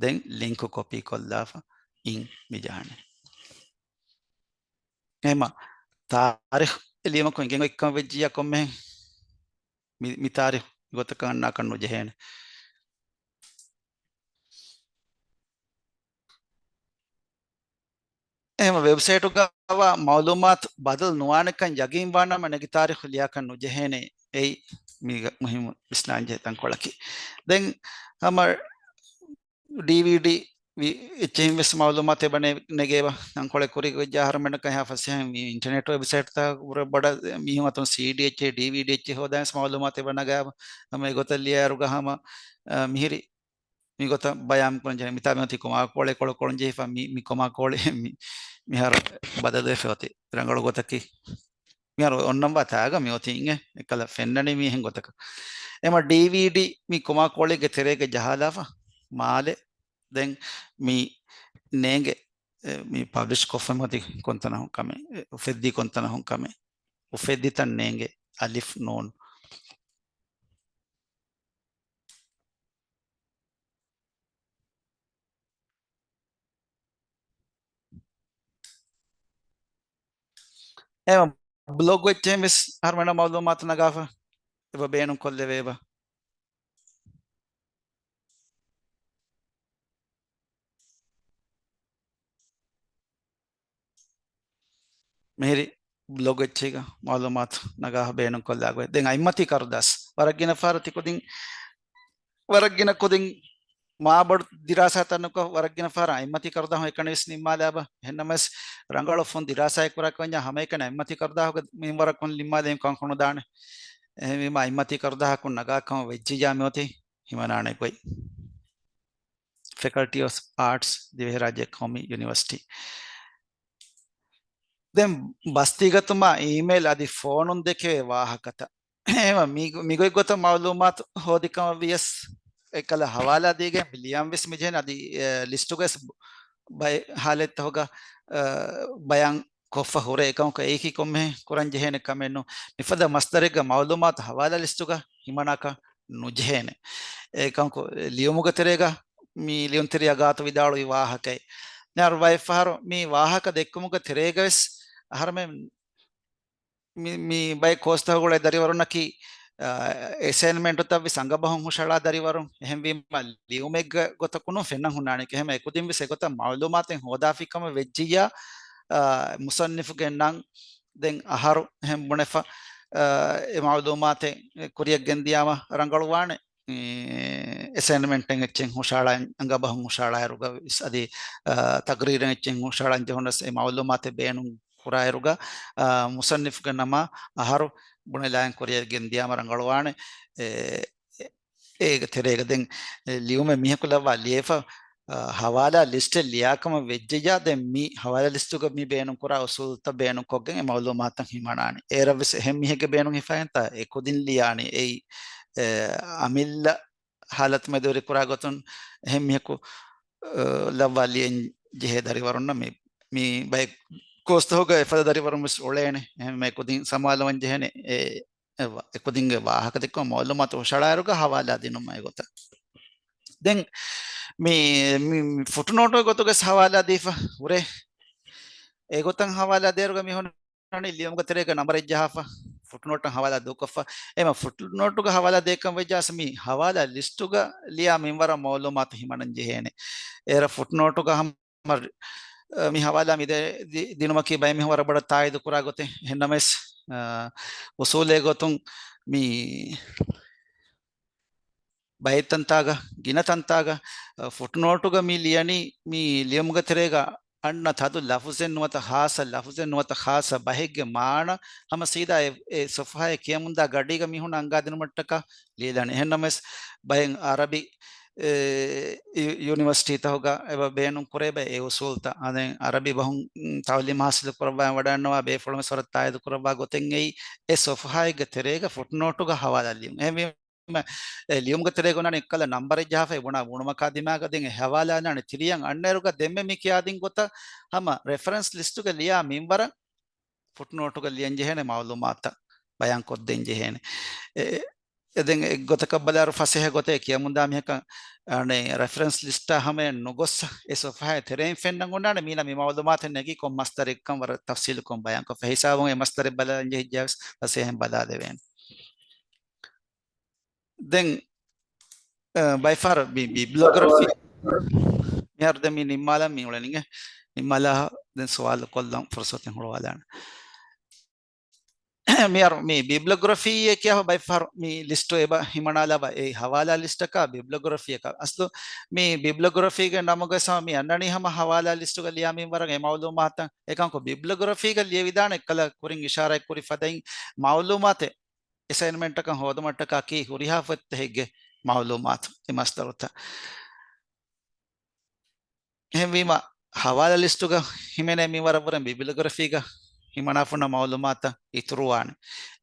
ދެން ލިންކު ކޮޕީ ކޮށްލާފަ އިން މި ޖަހަނީ. އެހެމަ ތާރީޚު ލިޔުމަކު އިނގެން އޮތްކަން ވެއްޖިއްޔާ ކޮންމެހެން މި، މި ތާރީޚު ގޮތަކަށް އަންނާކަށް ނުޖެހޭނެ. އެހެމަ ވެބްސައިޓުގަވާ މައުލޫމާތު ބަދަލު ނުވާނެކަން ޔަގީން ވާނަމަ ނެގި ތާރީޚު ލިޔާކަށް ނުޖެހޭނެ. އެއީ މީގަ މުހިއްމު ވިސްނާންޖެހޭ ތަންކޮޅަކީ. ދެން ހަމަ ޑީވީޑީ ވި-، އެއްޗެހިން ވެސް މައުލޫމާތު އެބަ ނެ-، ނެގޭބަ. ތަންކޮޅެއް ކުރީގަ ވެއްޖެ އަހަރުމެންނަކަށް އެހާ ފަސޭހައިން މި އިންޓަނެޓް ވެބްސައިޓްތައް ވުރެ ބޮޑަށް މީހުން އަތުން ސީޑީ އެއްޗެހި، ޑީވީޑީ އެއްޗެހި ހޯދާނެ ވެސް މައުލޫމާތު އެބަ ނަގާބަ. ހަމަ އެގޮތަށް ލިޔާއިރުގަ ހަމަ، އަ، މިހިރި މިގޮތަށް ބަޔާން ކުރަން ޖެހޭ. މިތާ މިއޮތީ ކޮމާ ކޯޅެއް ކޮޅު ކޮޅުން ޖެހިފަ މި، މި ކޮމާ ކޯޅެއް މި، މިހާރު ބަދަލުވެފަ އޮތީ ރަނގަޅު ގޮތަކީ. މިހާރު އޮންނަންވާ ތާގަ މި އޮތީ އިނގޭ އެކަލަ ފެންނަނީ މި އެހެން ގޮތަކަށް. އެމަ ޑީވީޑީ މި ކޮމާ ކޯޅެއްގެ ތެރޭގަ ޖަހާލާފަ މާލެ. ދެން މި ނޭނގެ، އެ، މި ޕަބްލިޝް ކޮށްފަ މިއޮތީ ކޮންތަނަހުން ކަމެއް، އެ، އުފެއްދީ ކޮންތަނަހުން ކަމެއް، އުފެއްދިތަން ނޭނގެ އަލިފް ނޫން. އެ ބްލޮގް އެއްޗެހިން ވެސް އަހަރުމެންނަށް މައުލޫމާތު ނަގާފަ އެބަ ބޭނުން ކޮށްލެވޭބަ. މިހިރި ބްލޮގް އެއްޗެހިގަ މައުލޫމާތު ނަގާފަ ބޭނުން ކޮށްލާ ގޮތް. ދެން އަތްމަތީ ކަރުދާސް. ވަރަށް ގިނަ ފަހަރު ތިކުދިން، ވަރަށް ގިނަ ކުދިން މާބޮޑު ދިރާސާތައް ނުކޮށް، ވަރަށް ގިނަ ފަހަރަށް އަތްމަތީ ކަރުދާހުން އެކަނި ވެސް ނިންމާލާބަ. އެހެންނަމަވެސް ރަނގަޅު ފުން ދިރާސާއެއް ކުރާ ކޮންޏާ ހަމައެކަނި އަތްމަތީ ކަރުދާހުގެ މިންވަރަކުން ނިންމާލެވި ކަން ކޮނުދާނެ. އެހެންވީމަ އަތްމަތީ ކަރުދާހަކުން ނަގާ ކަމަށް ވެއްޖިއްޔާ މިއޮތީ ހިމަނާނެ ގޮތް. ފެކަލްޓީ އޮފް އާޓްސް ދިވެހިރާއްޖެ ޤައުމީ ޔުނިވަރސިޓީ. ދެން ބަސްތިގަތުމާ އީމެއިލް އަދި ފޯނުން ދެކެވޭ ވާހަކަތައް. އެހެންވީމަ މި-، މިގޮތް ގޮތަށް މައުލޫމާތު ހޯދިކަމަށް ވިޔަސް އެކަލަ ހަވާލާ ދީގެން ލިޔަން ވެސް މިޖެހެން އަދި، އެ، ލިސްޓުގައި ވެސް ބައެއް ހާލަތްތަކުގަ، އަ، ބަޔާން ކޮށްފަ ހުރޭ. އެކަމަކު އެއީކީ ކޮންމެހެން ކުރަން ޖެހޭނެ ކަމެއް ނޫން. މިފަދަ މަސްދަރެއްގަ މައުލޫމާތު ހަވާލާ ލިސްޓުގަ ހިމަނާކަށް ނުޖެހޭނެ. އެކަމަކު ލިޔުމުގެ ތެރޭގަ މި ލިޔުންތެރިޔާ ގާތު ވިދާޅުވި ވާހަކައެއް. މިހާރު ބައެއް ފަހަރު މި ވާހަކަ ދެއްކުމުގެ ތެރޭގަ ވެސް އަހަރުމެން މި، މި ބައެއް ކޯސްތަކުގަ ދަރިވަރުންނަކީ، އަ، އެސައިންމެންޓުތައް ވެސް އަނގަބަހުން ހުށަހަޅާ ދަރިވަރުން. އެހެންވީމަ ލިޔުމެއްގެ ގޮތަކުން ފެންނަން ހުންނާނެ. އެހެން އެކުދިން ވެސް އެގޮތަށް މައުލޫމާތެއް ހޯދާފި ކަމަށް ވެއްޖިއްޔާ، އަ، މުޞައްނިފުގެ ނަން ދެން އަހަރު އެހެން ބުނެފަ، އަ، އެ މައުލޫމާތެއް ކުރިއަށް ގެންދިޔާމަ ރަނގަޅުވާނެ. އެ، އެސައިންމެންޓެއް އެއްޗެއް ހުށަހަޅާ، އަނގަބަހުން ހުށަހަޅާއިރުގަ ވެސް އަދި، އަ، ތަގްރީރެއް އެއްޗެއް ހުށަހަޅަން ޖެހުނަސް އެ މައުލޫމާތެއް ބޭނުން ކުރާއިރުގަ، އަ، މުޞައްނިފުގެ ނަމާ އަހަރު ބުނެލާއިން ކުރިއަށް ގެންދިޔާމަ ރަނގަޅުވާނެ. އެ، އޭގެ ތެރޭގަ ދެން ލިޔުމެއް މީހަކު ލައްވާ ލިޔެފަ، އަ، ހަވާލާ ލިސްޓެއް ލިޔާކަމަށް ވެއްޖެއްޔާ، ދެން މި ހަވާލާ ލިސްޓުގަ މި ބޭނުން ކުރާ އުސޫލުތައް ބޭނުން ކޮށްގެން އެ މައުލޫމާތަށް ހިމަނާނެ. އޭރަށް ވެސް އެހެން މީހެއްގެ ބޭނުން ހިފައިންތާ އެ ކުދިން ލިޔާނީ. އެއީ، އެ، އަމިއްލަ ހާލަތު މެދުވެރި ކުރާ ގޮތުން އެހެން މީހަކު، އަ، ލައްވާ ލިޔެން ޖެހޭ ދަރިވަރުންނަށް މި، މި ބައެއް ކޯސްތަކުގަ އެފަދަ ދަރިވަރުން ވެސް އުޅޭނެ. އެހެން އެ ކުދިން ސަމާލުވަން ޖެހޭނެ. އެ، އެ ވަ-، އެ ކުދިންގެ ވާހަކަ ދެއްކުމަށް މައުލޫމާތު ހުށަހަޅާއިރުގަ ހަވާލާ ދިނުމަށް އެގޮތަށް. ދެން މި، މި، މި ފުޓްނޯޓު ގޮތުގަސް ހަވާލާ ދީފަ ހުރޭ. އެގޮތަށް ހަވާލާ ދޭއިރުގަ މި ހުންނަނީ ލިޔުމުގެ ތެރޭގަ ނަންބަރެއް ޖަހާފަ، ފުޓްނޯޓަށް ހަވާލާ ދޫކޮށްފަ. އެމަ ފުޓްނޯޓުގަ ހަވާލާ ދޭކަން ވެއްޖާސް މި ހަވާލާ ލިސްޓުގަ ލިޔާ މިންވަރަށް މައުލޫމާތު ހިމަނަން ޖެހޭނެ. އޭރަށް ފުޓްނޯޓުގަ ހަމަ މަ-، މި ހަވާލާ މި ދެ-، ދި-، ދިނުމަކީ ބައެއް މީހުން ވަރަށް ބޮޑަށް ތާއީދު ކުރާ ގޮތެއް. އެހެންނަމަވެސް، އަ، އުސޫލޭ ގޮތުން މި ބައެއް ތަންތާގަ، ގިނަ ތަންތާގަ، އަ، ފުޓްނޯޓުގަ މި ލިޔަނީ، މި ލިޔުމުގެ ތެރޭގަ އަންނަ ތަދު ލަފުޒެއް ނުވަތަ ޚާއްޞަ، ލަފުޒެއް ނުވަތަ ޚާއްޞަ ބަހެއްގެ މާނަ ހަމަ ސީދާ އެ، އެ ސޮފްހާއެއް ކިޔަމުންދާ ގަޑީގަ މީހުން އަންގާދިނުމަށްޓަކާ ލިޔެލާނެ. އެހެންނަމަވެސް ބައެއް އަރަބި، އެ، ޔު-، ޔުނިވަރސިޓީތަކުގަ އެބަ ބޭނުން ކުރޭ ބައެއް އެ އުސޫލްތައް. އަދެން އަރަބި ބަހުން، މް، ތައުލީމް ހާސިލު ކުރައްވާ ވަޑައިގަންނަވާ ބޭފުޅުން ވެސް ވަރަށް ތާއީދު ކުރައްވާ ގޮތެއް އެއީ އެ ސޮފްހާއެއްގެ ތެރޭގަ ފުޓްނޯޓުގަ ހަވާލާ ލިޔުން. އެހެންވީމަ، އެ ލިޔުމުގެ ތެރޭގަ އޮންނާނެ އެއްކަލަ ނަންބަރެއް ޖަހާފައި ބުނާ ބުނުމަކާ ދިމާގަ ދެން އެ ހަވާލާ އަންނާނެ ތިރިއަށް އަންނައިރުގަ ދެންމެ މި ކިޔާދިން ގޮތަށް ހަމަ ރެފަރެންސް ލިސްޓުގަ ލިޔާ މިންވަރަށް ފުޓްނޯޓުގަ ލިޔަން ޖެހޭނެ މައުލޫމާތަށް ބަޔާން ކޮށްދޭން ޖެހޭނެ. އެ، އެ ދެން އެއްގޮތަކަށް ބަލާއިރު ފަސޭހަ ގޮތެއް ކިޔަމުންދާ މީހަކަށް އަނެއް ރެފަރެންސް ލިސްޓާ ހަމަޔަށް ނުގޮސް އެ ސޮފްހާއެއް ތެރެއިން ފެންނަން އޮންނާނެ މީނަ މި މައުލޫމާތެއް ނެގީ ކޮން މަސްދަރެއްކަން ވަރަށް ތަފްސީލުކޮށް ބަޔާންކޮށްފަ. ހިސާބުން އެ މަސްދަރެއް ބަލަން ޖެހިއްޖާވެސް ފަސޭހައިން ބަލާލެވޭނެ. ދެން، އަ، ބައެއްފަހަރު މި ބިބްލިއޮގްރަފީ މިހާރު ދެން މި ނިންމާލަން މި އުޅެނީ. ނިންމާލާ ދެން ސުވާލު ކޮށްލަން ފުރުސަތެއް ހުޅުވާލާނެ. މިހާރު މި ބިބްލިއޮގްރަފީއޭ ކިޔާފަ ބައެއްފަހަރު މި ލިސްޓު އެބަ ހިމަނާލާބަ އެ ހަވާލާ ލިސްޓަކާ ބިބްލިއޮގްރަފީއަކާ. އަސްލު މި ބިބްލިއޮގްރަފީގެ ނަމުގަ ސަ މި އަންނަނީ ހަމަ ހަވާލާ ލިސްޓުގަ ލިޔާ މިންވަރަށް އެ މައުލޫމާތަށް. އެކަމަކު ބިބްލިއޮގްރަފީގަ ލިޔެވިދާނެ އެއްކަލަ ކުރިން އިޝާރާތް ކުރި ފަދައިން މައުލޫމާތެއް އެސައިންމެންޓަކަށް ހޯދުމަށްޓަކާ ކީ ހުރިހާ ފޮތްތަކެއްގެ މައުލޫމާތު އެ މަސްދަރުތައް. އެހެންވީމަ، ހަވާލާ ލިސްޓުގަ ހިމެނޭ މިންވަރަށްވުރެން ބިބްލިއޮގްރަފީގަ ހިމަނާފުންނަ މައުލޫމާތަށް އިތުރުވާނެ.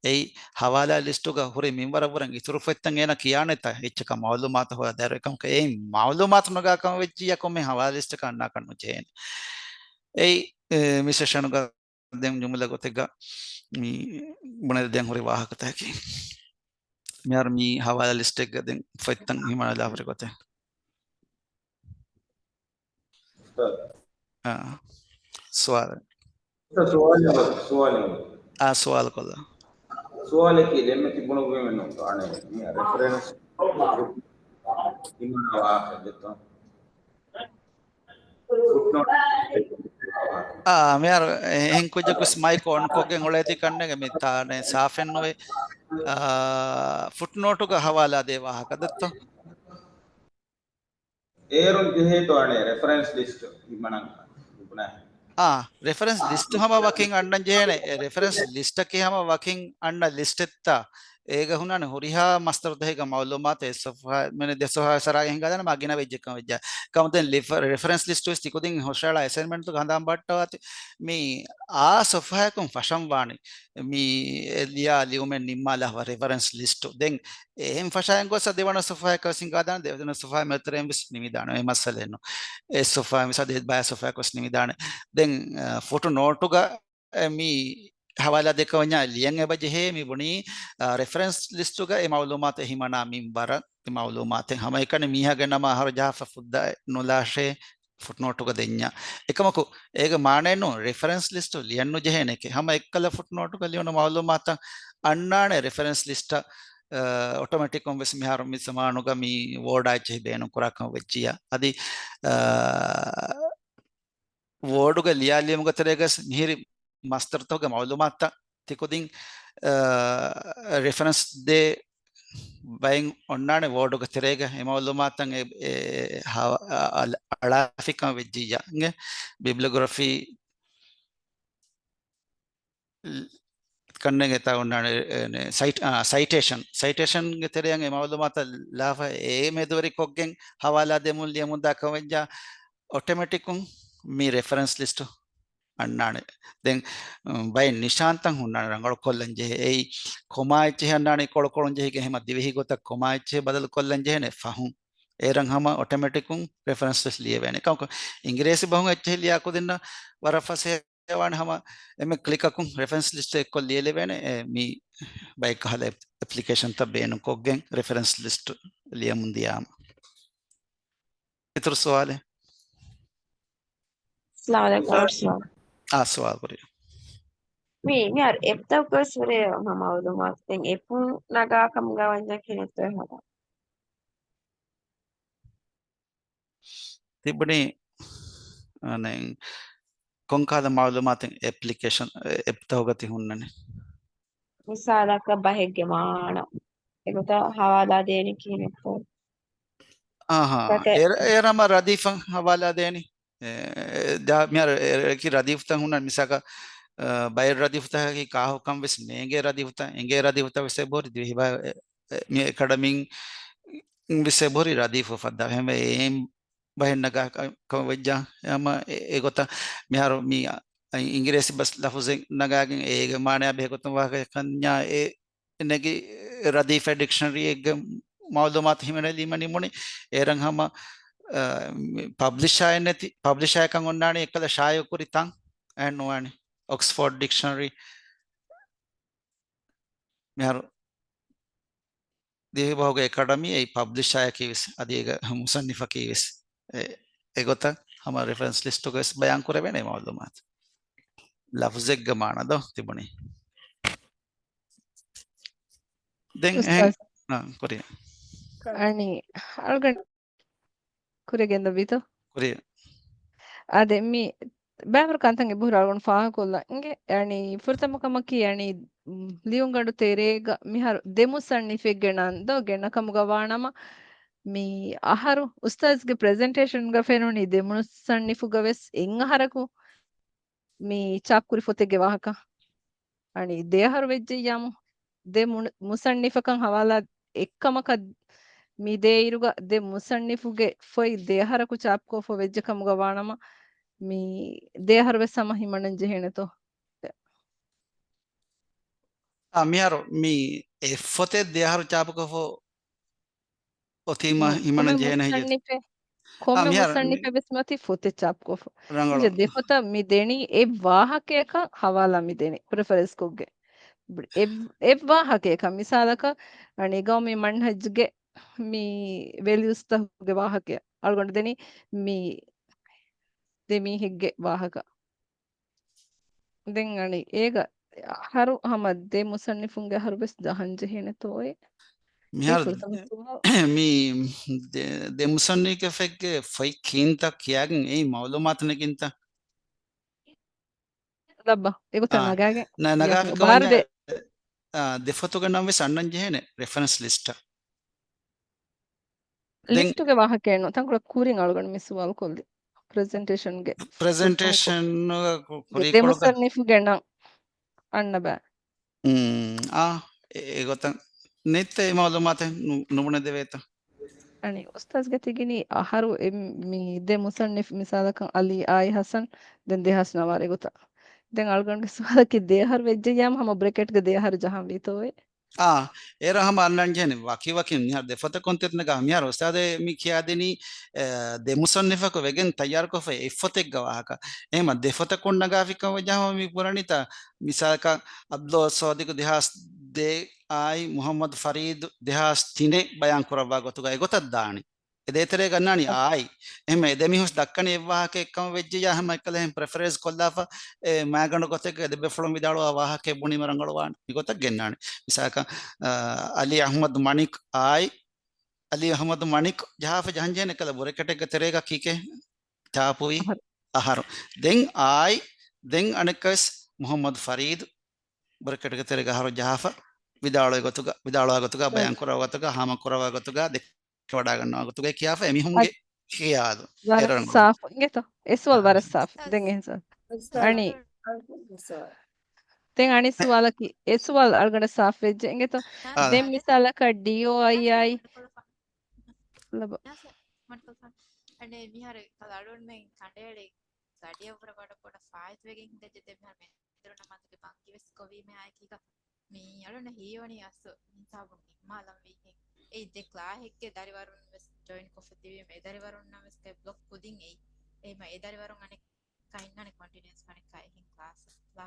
އެއީ، ހަވާލާ ލިސްޓުގަ ހުރި މިންވަރަށްވުރެން އިތުރު ފޮތްތައް އޭނަ ކިޔާނެތަ އެއްޗަކަށް މައުލޫމާތު ހޯދާ ދާއިރު. އެކަމަކު އެއިން މައުލޫމާތު ނަގާކަން ވެއްޖިއްޔާ ކޮންމެ ހަވާލާ ލިސްޓަކަށް އަންނާކަށް ނުޖެހޭނެ. އެއީ، އެ، މި ސެޝަނުގަ ދެން ޖުމުލަ ގޮތެއްގަ މި ބުނެދެން ހުރި ވާހަކަތަކަކީ. މިހާރު މި ހަވާލާ ލިސްޓެއްގަ ދެން ފޮތްތައް ހިމަނާލާ ހުރި ގޮތެއް. އުސްތާޛް. އާ، ސުވާލެއް. އުސްތާޛް، ސުވާލެއް، ސުވާލެއް. އާ، ސުވާލު ކޮށްލާ. ސުވާލަކީ ދެންމެ ތި ބުނުއްވީމެއްނު އަނެއް މި ރެފަރެންސް ހިމަނާ ވާހަކަ ދެއްތޯ؟ އާ، މިހާރު އެހެން ކުއްޖަކުސް މައިކް އޮން ކޮށްގެން އުޅޭތީ ކަންނޭނގެ މި ތާނެ ސާފެއްނުވޭ. އާ، ފުޓްނޯޓުގަ ހަވާލާ ދޭ ވާހަކަ ދެއްތޯ؟ އޭރުން ޖެހޭތޯ އަނެއް ރެފަރެންސް ލިސްޓް ހިމަނަން ބުނާ. އާ، ރެފަރެންސް ލިސްޓް ހަމަ ވަކިން އަންނަން ޖެހޭނެ. އެ ރެފަރެންސް ލިސްޓަކީ ހަމަ ވަކިން އަންނަ ލިސްޓެއްތާ. އޭގަ ހުންނާނެ ހުރިހާ މަސްދަރުތަކެއްގެ މައުލޫމާތު އެއް ސޮފްހާ، މި ދެ ސޮފްހާ ސަރާގެ ހިނގާދާނެ މާ ގިނަ ވެއްޖެއްކަން ވެއްޖާ. ކަމު ދެން ލިފަ-، ރެފަރެންސް ލިސްޓު ވެސް ތިކުދިން ހުށައަޅާ އެސައިންމެންޓުގަ ހަނދާން ބަހައްޓަވާތި. މި އާ ސޮފްހާއަކުން ފަށަން ވާނީ. މި ލިޔާ ލިޔުމެއް ނިންމާލާ ރެފަރެންސް ލިސްޓު. ދެން އެހެން ފަށައިން ގޮސް ދެވަނަ ސޮފްހާއަކަށް ވެސް ހިނގާދާނެ، ދެވަނަ ސޮފްހާ މެދުތެރެއިން ވެސް ނިމިދާނެ. އެ މައްސަލައެއް ނޫން. އެއް ސޮފްހާ މިސާލް ދެ ބައެއް ސޮފްހާއަކަށް ވެސް ނިމިދާނެ. ދެން، އަ، ފުޓު ނޯޓުގަ، އެ، މި ހަވާލާ ދެކަވަންޏާ ލިޔަން އެބަ ޖެހޭ މި ބުނީ، އަ، ރެފަރެންސް ލިސްޓުގަ އެ މައުލޫމާތު ހިމަނާ މިންވަރަށް އެ މައުލޫމާތެއް ހަމައެކަނި މީހާގެ ނަމަ އަހަރު ޖަހާފަ ފުއްދާ ނުލާށޭ ފުޓްނޯޓުގަ ދެންޏާ. އެކަމަކު އޭގެ މާނައެއް ނޫން ރެފަރެންސް ލިސްޓު ލިޔަން ނުޖެހޭނެކޭ. ހަމަ އެއްކަލަ ފުޓްނޯޓުގަ ލިޔުނު މައުލޫމާތަށް އަންނާނެ ރެފަރެންސް ލިސްޓަށް، އަ، އޮޓޮމެޓިކުން ވެސް މިހާރު މި ޒަމާނުގަ މި ވޯޑާ އެއްޗެހި ބޭނުން ކުރާކަން ވެއްޖިއްޔާ. އަދި، އަ، ވޯޑުގެ ލިޔާލިޔުމުގެ ތެރޭގަސް މިހިރި މަސްދަރުތަކުގެ މައުލޫމާތުތައް ތިކުދިން، އަ، ރެފަރެންސް ދޭ ބައިން އޮންނާނެ ވޯޑުގެ ތެރޭގަ އެ މައުލޫމާތަށް އެ، އެ، ހަ-، އަ-، އަ-، އަޅާފިކަން ވެއްޖިއްޔާ. އިނގޭ ބިބްލިއޮގްރަފީ ކަންނޭނގެ ތާ އޮންނާނެ، އެ، ސައިޓް-، އާ، ސައިޓޭޝަން. ސައިޓޭޝަންގެ ތެރެއަށް އެ މައުލޫމާތަށް ލާފަ އެ މެދުވެރިކޮށްގެން ހަވާލާ ދެމުން ލިޔަމުންދާ ކަމެއްޖާ އޮޓޮމެޓިކުން މި ރެފަރެންސް ލިސްޓު އަންނާނެ. ދެން، އު، ބައެއް ނިޝާންތައް ހުންނާނެ ރަނގަޅު ކޮށްލަން ޖެހޭ. އެއީ ކޮމާ އެއްޗެހި އަންނާނެ ކޮޅުކޮޅުން ޖެހިގެން ހަމަ ދިވެހި ގޮތަށް ކޮމާ އެއްޗެހި ބަދަލު ކޮށްލަން ޖެހޭނެ ފަހުން. އޭރަށް ހަމަ އޮޓޮމެޓިކުން ރެފަރެންސް ވެސް ލިޔެވޭނެ. ކަމަކު، އިނގިރޭސި ބަހުން އެއްޗެހި ލިޔާ ކުދިންނަށް ވަރަށް ފަސޭހަވާނެ ހަމަ އެންމެ ކްލިކަކުން ރެފަރެންސް ލިސްޓް އެއްކޮށް ލިޔެލެވޭނެ. އެ، މި ބައެއް ކަހަލަ އެޕްލިކޭޝަންތައް ބޭނުންކޮށްގެން ރެފަރެންސް ލިސްޓް ލިޔަމުން ދިޔާމަ. އިތުރު ސުވާލެއް؟ އައްސަލާމު ޢަލައިކުމް. އާ، ސުވާލު ކުރި. މި، މިހާރު އެޕްތަކުގަސް ހުރޭ މަ-، މައުލޫމާތު. ދެން އެޕުން ނަގާކަމުގަ ވަންޏާ ކިހިނެއްތޯ ހަދާ؟ ތިބުނީ ކޮންކަހަލަ މައުލޫމާތެއް އެޕްލިކޭޝަން އެޕްތަކުގަ ތި ހުންނަނީ؟ މިސާލަކަށް ބަހެއްގެ މާނަ އެގޮތަށް ހަވާލާ ދޭނީ ކިހިނެއްތޯ؟ އާހާ. އޭރަ އޭރަމަ ރަދީފަށް ހަވާލާ ދޭނީ. އެ، ދާ މިހާރު އެ، އެކި ރަދީފުތައް ހުންނަން މިސާކަށް، އަ، ބައެއް ރަދީފުތަކަކީ ކާހުކަން ވެސް ނޭނގޭ ރަދީފުތައް، އެނގޭ ރަދީފުތައް ވެސް އެބަހުރި ދިވެހި ބަ-، އެ، މި އެކަޑަމީން ވެސް އެބަހުރި ރަދީފު ފައްދާ. އެހެންވެ އެއިން ބަހެއް ނަގާ ކަ-، ކަމަށް ވެއްޖާ. އެ ހަމަ އެ، އެގޮތަށް މިހާރު މި، އަ، އިނގިރޭސި ބަސް ލަފުޒެއް ނަގާގެން އޭގެ މާނަޔާ ބެހޭ ގޮތުން ވާހަކަ ކަންޏާ އެ ނެގި ރަދީފް ޑިކްޝަނަރީއެއްގެ މައުލޫމާތު ހިމެނެލީމަ ނިމުނީ. އޭރަށް ހަމަ، އަ، މި ޕަބްލިޝާއެއް ނެތި، ޕަބްލިޝާއެއްކަން އޮންނާނީ އެއްކަލަ ޝާއިޢުކުރި ތަން އެއް ނުވާނެ. އޮކްސްފޯޑް ޑިކްޝަނަރީ މިހާރު ދިވެހިބަހުގެ އެކަޑަމީ އެއީ ޕަބްލިޝާއަކީ ވެސް އަދި އޭގެ މުޞައްނިފަކީ ވެސް އެ، އެގޮތަށް ހަމަ ރެފަރެންސް ލިސްޓުގަ ވެސް ބަޔާން ކުރެވޭނެ މައުލޫމާތު. ލަފްޒެއްގެ މާނަ ދޯ ތިބުނީ. ދެން އެހެން، އުސްތާޒް. އާ، ކުރިއަށް. އަނި، އަޅުގަނޑު ކުރިއަށް ގެންދަވީތޯ؟ ކުރިއަށް. އާދެ، މި ބައިވަރު ކަންތައް އެބަހުރި އަޅުގަނޑު ފާހަގަކޮށްލަން އިނގޭ. އަނި، ފުރަތަމަ ކަމަކީ، އަނި، ލިޔުންގަނޑު ތެރޭގަ މިހާރު ދެ މުޞައްނިފެއްގެ ނަން ދޯ ގެންނަ ކަމުގަ ވާނަމަ، މި އަހަރު އުސްތާޒްގެ ޕްރެޒެންޓޭޝަންގަ ފެނުނީ ދެ މުޞައްނިފުގަ ވެސް އެއް އަހަރަކު މި ޗާޕްކުރި ފޮތެއްގެ ވާހަކަ. އަނި ދެ އަހަރު ވެއްޖެއްޔާމު، ދެ މު-، މުޞައްނިފަކަށް ހަވާލާ އެއްކަމަކަށް މި ދޭއިރުގަ ދެ މުޞައްނިފުގެ ފޮތް ދެ އަހަރަކު ޗާޕްކޮށްފަ ވެއްޖެ ކަމުގަ ވާނަމަ، މި ދެ އަހަރު ވެސް ހަމަ ހިމަނަން ޖެހޭނެތޯ؟ އާ، މިހާރު މި އެއް ފޮތެއް ދެ އަހަރު ޗާޕުކޮށްފަ އޮތީމަ ހުން، ހިމަނަން ކޮންމެ ޖެހޭނެ ހެއްޔެވެ؟ މުޞައްނިފެއް، ކޮންމެ އާ، މިހާރު މި މުޞައްނިފެއް ވެސް މަތި ފޮތެއް ޗާޕްކޮށްފަ. ރަނގަޅު. އިނގޭ ދެ ފޮތަށް މި ދެނީ އެއް ވާހަކަޔަކަށް ހަވާލާ މި ދެނީ ރެފަރެންސްކޮށްގެ. އެއް، އެއް ވާހަކަޔަކަށް މިސާލަކަށް އަނި ގައުމީ މަންހަޖުގެ މި ވެލިއުސްތަކުގެ ވާހަކަޔަށް އަޅުގަނޑު ދެނީ މި ދެ މީހެއްގެ ވާހަކަ. ދެން އަނި އޭގަ އަހަރު ހަމަ ދެ މުޞައްނިފުންގެ އަހަރު ވެސް ޖަހަން ޖެހޭނެތޯއޭ؟ މިހާރު ދެ މުޞައްނިފެއްގެ ފޮތް ކީންތައް ކިޔާގެން އެއީ މައުލޫމާތު ނެގިންތަ؟ ލައްބަ. އެގޮތަށް އާ، ނަގާގެން ނަ-، ނަގާފި ކަމަށް ދެ-، އާ، ދެ ފޮތުގެ ނަން ވެސް އަންނަން ޖެހޭނެ ރެފަރެންސް ލިސްޓަށް. ލިސްޓުގެ ވާހަކައެއްނު، ތަންކޮޅެއް ކުރިން އަޅުގަނޑު މި ސުވާލު ކޮށްލި. ޕްރެޒެންޓޭޝަންގެ ޕްރެޒެންޓޭޝަން ދެ މުޞައްނިފުގެ ނަން އަންނަ ބައި. އާ، އެ-، އެގޮތަށް ނެތްތަ އެ މައުލޫމާތެއް ނު-، ނުބުނެދެވޭތަ؟ އަނި އުސްތާޒްގެ ތިގިނީ އަހަރު އެ މި ދެ މުޞައްނިފް މިސާލަކަށް އަލީ އާއި ހަސަން ދެން ދެހާސް ނަވާރަ ގޮތަށް. ދެން އަޅުގަނޑުގެ ސުވާލަކީ ދެ އަހަރު ވެއްޖެއްޔާމު ހަމަ ބްރެކެޓްގެ ދެ އަހަރު ޖަހަން ވީތޯއޭ؟ އާ، އޭރަށް ހަމަ އަންނަން ޖެހެނީ ވަކި ވަކިން މިހާރު ދެ ފޮތަކުން ތެތުނަގާ މިހާރު އުސްތާދެ މި ކިޔާދިނީ، އެ، ދެ މުޞައްނިފަކު ވެގެން ތައްޔާރުކޮށްފަ އެއް ފޮތެއްގަ ވާހަކަ. އެހެމަ ދެ ފޮތަކުން ނަގާފިކަން ވެއްޖާމަ މި ބުނަނީތަ މިސާލަކަށް އަބްދުﷲ ޞާދިޤު ދެހާސް ދޭއް އާއި މުޙައްމަދު ފަރީދު ދެހާސް ތިނެއް ބަޔާން ކުރައްވާ ގޮތުގަ އެގޮތަށް ދާނީ. އެ ދޭތެރޭގަ އަންނާނީ އާއި. އެހެމަ އެ ދެ މީހުން ދައްކަނީ އެއް ވާހަކައެއް ކަމަށް ވެއްޖެއްޔާ ހަމަ އެއްކަލަ އެހެން ޕްރެފަރެންސް ކޮށްލާފަ އެ މައިގަނޑު ގޮތެއްގަ އެ ދެ ބޭފުޅުން ވިދާޅުވާ ވާހަކައެއް ބުނީމަ ރަނގަޅުވާނެ. މިގޮތަށް ގެންނާނެ. މިސާލަކަށް، އާ، އަލީ އަޙްމަދު މަނިކް އާއި، އަލީ އަޙްމަދު މަނިކް ޖަހާފަ ޖަހަންޖެހޭނެ އެއްކަލަ ބްރެކެޓެއްގެ ތެރޭގަ ކީކޭ ޗާޕުވީ؟ އަހަރު. އަހަރު. ދެން އާއި، ދެން އަނެއްކަވެސް މުޙައްމަދު ފަރީދު ބްރެކެޓްގެ ތެރޭގަ އަހަރު ޖަހާފަ ވިދާޅުވި ގޮތުގަ، ވިދާޅުވާ ގޮތުގަ، ބަޔާން ކުރައްވާ ގޮތުގަ، ހާމަ ކުރައްވާ ގޮތުގަ، ދެ ވަޑައިގަންނަވާ ގޮތުގައި ކިޔާފަ އެމީހުންގެ އަދި ޚިޔާލު. ވަރަށް އެރަން ސާފު އިނގޭތޯ؟ އެ ސުވާލު އާ. ވަރަށް ސާފު. ދެން އެހެން ސުވާލު. އަނި، ދެން އަނި ސުވާލަކީ، އެ ސުވާލު އަޅުގަނޑަށް ސާފު ވެއްޖެ އިނގޭތޯ؟ އާ. ދެން މިސާލަކަށް ޑީއޯއައި އާއި ލަބަ. އަނެ މިހާރު ކަލަ އަޅުންމެން ކަނޑައެޅި ގަޑިއަށްވުރެ ވަޑަ ބޮޑަށް ފާއިތުވެގެން ހިނގައްޖެ ދެ މިހާރު މެ ދުރު ނަމާދުގެ ބަންގި ވެސް ގޮވީމެ އާއެކީގަ މި އަޅުންނަށް ހީވަނީ އަސްލު މިސާބުން ނިންމާލަން ވީހެން. އެއީ ދެ ކްލާހެއްގެ ދަރިވަރުން ވެސް ޖޮއިން ކޮށްފަ ތިބީމެ އެ ދަރިވަރުންނަށް ވެސް ބްލޮކް ކުދިން އެއީ. އެހެމަ އެ ދަރިވަރުން އަނެއްކާ އިންނާނެ ކޮންޓިނިއަސް އަނެއްކާ އެހެން ކްލާސް ކްލާ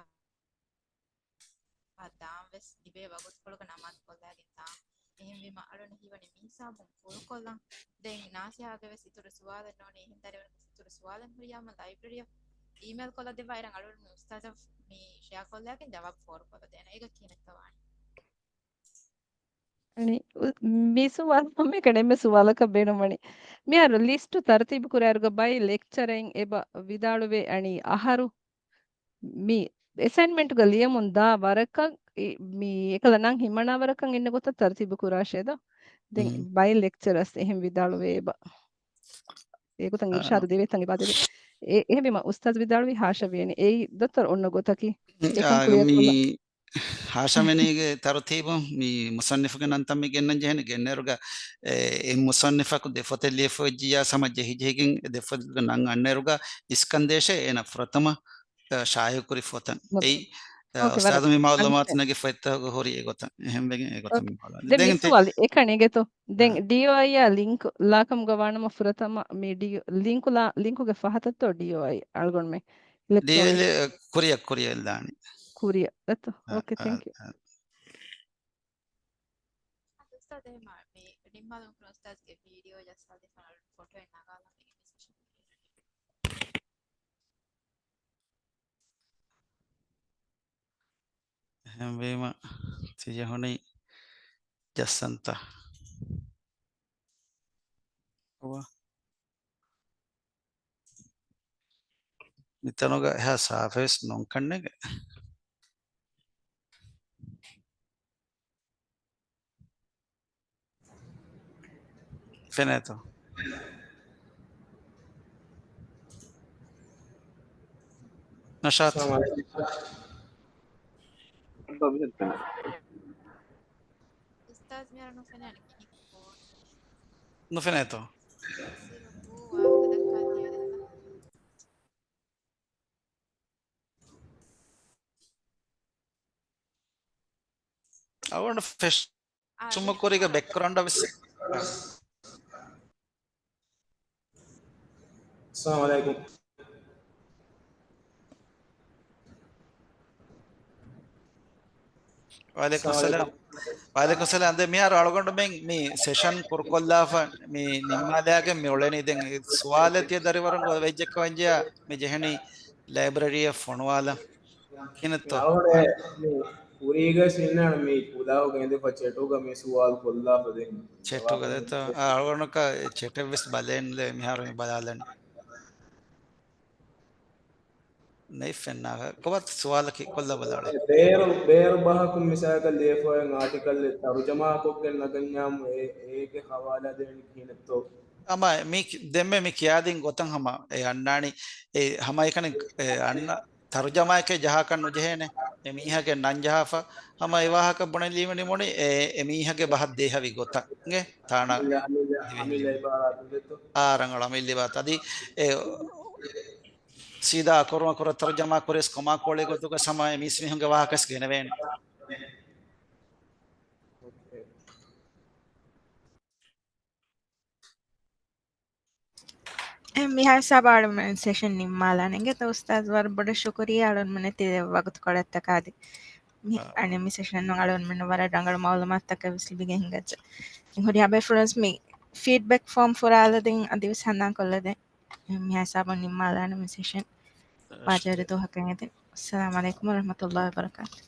އާ ދާން ވެސް ތިބޭ ވަގުތުކޮޅުގަ ނަމާދު ކޮށްލާގެން ދާން. އެހެންވީމަ އަޅުން ހީވަނީ މިހިސާބުން ފުޅުކޮށްލަން. ދެން ނާސިހާގެ ވެސް އިތުރު ސުވާލެއް ނޯންނެ އެހެން ދަރިވަރުން އިތުރު ސުވާލެއް ހުރިޔާމަ ލައިބްރަރީއަށް އީމެއިލް ކޮށްލަ ދެއްވާ އިރަށް އަޅުން އުސްތާޒަށް މި ޝެއާ ކޮށްލާގެން ޖަވާބު ފޯރު ކޮށްލަ ދޭނަ. އޭގަ ކިހިނެއްތަ ވާނީ؟ އަނި، އު-، މި ސުވާލު ހަމައެކަނި އެންމެ ސުވާލަކަށް ބޭނުންވަނީ. މިހާރު ލިސްޓު ތަރުތީބު ކުރާއިރުގަ ބައި ލެކްޗަރައިން އެބަ ވިދާޅުވޭ އަނީ އަހަރު މި އެސައިންމަންޓުގަ ލިޔަމުން ދާ ވަރަކަށް އި-، މި އެކަލަ ނަން ހިމަނާ ވަރަކަށް އިންނަ ގޮތަށް ތަރުތީބު ކުރާށޭ ދޯ؟ ދެން މް. ބައި ލެކްޗަރަސް އެހެން ވިދާޅުވޭ އެބަ. އެގޮތަށް އާ. އިރްޝާދު ދެވޭ ތަން އިބާދެވޭ. އެ-، އެހެންވީމަ އުސްތާޒް ވިދާޅުވީ ހާޝަވޭނެ. އެއީ ދޮތަރު އޮންނަ ގޮތަކީ. އެކަން އާ، ކުރިއަށް މި ކޮށްލާ. ހާޝަވެނީގެ ތަރުތީބު މި މުޞައްނިފުގެ ނަންތައް މި ގެންނަން ޖެހެނީ ގެންނައިރުގަ، އެ، އެ މުޞައްނިފަކު ދެ ފޮތެއް ލިޔެފަ އޮތްޖިއްޔާ ހަމަ ޖެހިޖެހިގެން އެ ދެ ފޮތުގެ ނަން އަންނައިރުގަ އިސްކަން ދޭށޭ އޭނަ ފުރަތަމަ، އަ، ޝާއިޢުކުރި ފޮތަށް. އެއީ، އަ، އޯކޭ، އުސްތާޛު ވަރަށް މި މަޢުލޫމާތު އަންތަ. ނެގި ފޮތްތަކުގަ ހުރި އެގޮތަށް. އެހެންވެގެން އެގޮތަށް އޯކޭ. މި މަޢުލޫމާތު. ދެން ދެން މި ތި-، ސުވާލު އެކަނި އިނގޭތޯ؟ ދެން އާ. ޑީއޯއައިއާ ލިންކު ލާކަމުގަ ވާނަމަ ފުރަތަމަ މި ޑީ-، ލިންކު ލާ-، ލިންކުގެ ފަހަތަށްތޯ ޑީއޯއައި އަޅުގަނޑުމެން އިލެކްޓްރޯނިކް؟ ޑީއޯއައި ކުރިއަށް، ކުރިއަށް ލާނީ. ކުރިއަށް އެތޯ؟ އާ، އޯކޭ، އާ، ތެންކް ޔޫ. އާ. އަދި އުސްތާޛް އެހެން މި ނިންމާލުމަށް ފުރަތަމަ އުސްތާޛްގެ ވީޑިއޯ ޖައްސާދޭ ފަހަރު ފޮޓޯއެއް ނަގާލަން މި ސެޝަން. އެހެންވީމަ ތިޖެހުނީ ޖައްސަންތަ؟ އުވާ. މިތަނުގަ އެހާ ސާފެއްވެސް ނޫން ކަންނޭނގެ. ފެނޭތޯ؟ ނަޝާތް. އައްސަލާމު ޢަލައިކުމް. އުސްތާޛް މިހާރު ނުފެނޭނެ ކިހިނެއް ކޯ. ނުފެނޭތޯ؟ ސިރު ބޫ ވާހަކަ ދައްކާ ދިޔަ ދެން. އަވަން ފެށް އާ، ސުމަކުރީގެ ބެކްގްރައުންޑަށް ވެސް. އައްސަލާމު ޢަލައިކުމް. ވަޢަލައިކުމް އައްސަލާމް. ވަޢަލައިކުމް އައްސަލާމް. ދެން މިހާރު އަޅުގަނޑުމެން މި ސެޝަން ކުރުކޮށްލާފަ މި ނިންމާލާގެން މި އުޅެނީ. ދެން ސުވާލެއް ތިޔަ ދަރިވަރުން ގޮ-، ވެއްޖެއްކަމަށް ވެއްޖެއްޔާ މި ޖެހެނީ ލައިބްރަރީއަށް ފޮނުވާލަން. ކިހިނެއްތޯ؟ އަޅުގަނޑު މި ކުރީގަ ސިންނާން މި ކުލާހުގަ އިނދެފަ ޗެޓުގަ މި ސުވާލު ކޮށްލާފަ ދެން ޗެޓުގަ ދެތޯ؟ އާ، އަޅުގަނޑަކަށް ޗެޓެއް ވެސް ބަލައެއް ނުލޭ މިހާރު މި ބަލާލަން. ނެތް ފެންނާ ކޮބާތަ ސުވާލަކީ ކޮށްލާ ބަލާޅޭ. ބޭރު، ބޭރު ބަހަކުން މިސާލަކަށް ލިޔެފައި އޮތް އާޓިކަލް ތަރުޖަމާ ކޮށްގެން ނަގަންޏާމު އޭ، އޭގެ ހަވާލާ ދޭނީ ކިހިނެއްތޯ؟ އަމާ މި ކި-، ދެންމެ މި ކިޔާދިން ގޮތަށް ހަމަ އެ އަންނާނީ، އެ ހަމައެކަނި އެ އަންނަ ތަރުޖަމާއެކޭ ޖަހާކަށް ނުޖެހޭނެ. އެ މީހާގެ ނަން ޖަހާފަ ހަމަ އެ ވާހަކަ ބުނެލީމަ ނިމުނީ އެ، އެ މީހާގެ ބަހަށް ދޭހަވި ގޮތަށް އިނގޭ ތާނަ އަމިއްލަ، އަމިއްލަ، އަމިއްލަ އިބާރާތު ދެއްތޯ؟ އާ، ރަނގަޅު އަމިއްލަ އިބާރާތު. އަދި އެ ސީދާ އަކުރު އަކުރަށް ތަރުޖަމާ ކުރިޔަސް ކޮމާ ކޯޅެއް ގޮތުގަ ހަމަ އެ މީސްމީހުންގެ ވާހަކަ ވެސް ގެނެވޭނެ. އެ މިހާ ހިސާބަށް އަޅުމެން ސެޝަން ނިންމާލާނެ އިނގޭތޯ އުސްތާޒް، ވަރަށް ބޮޑަށް ޝުކުރިއްޔާ އަޅުމެންނަށް ތި ދެއްވާ ވަގުތުކޮޅަށް ތަކާދި. މި-، އާ. އަނެއް މި ސެޝަނުން އަޅުމެންނަށް ވަރަށް ރަނގަޅު މައުލޫމާތުތަކެއް ވެސް ލިބިގެން ހިނގައްޖެ. ހުރިހާ ބޭފުޅުން ވެސް މި ފީޑްބެކް ފޯމް ފުރާލަދޭން އަދިވެސް ހަނދާން ކޮށްލަދޭން. މިހާ ހިސާބުން ނިންމާލާނަން މި ސެޝަން. އަށް. ބާއްޖަވެރި ދުވަހަކަށް އެދެން. އައްސަލާމު ޢަލައިކުމް ވަރަޙްމަތުﷲ ވަބަރަކާތުހު.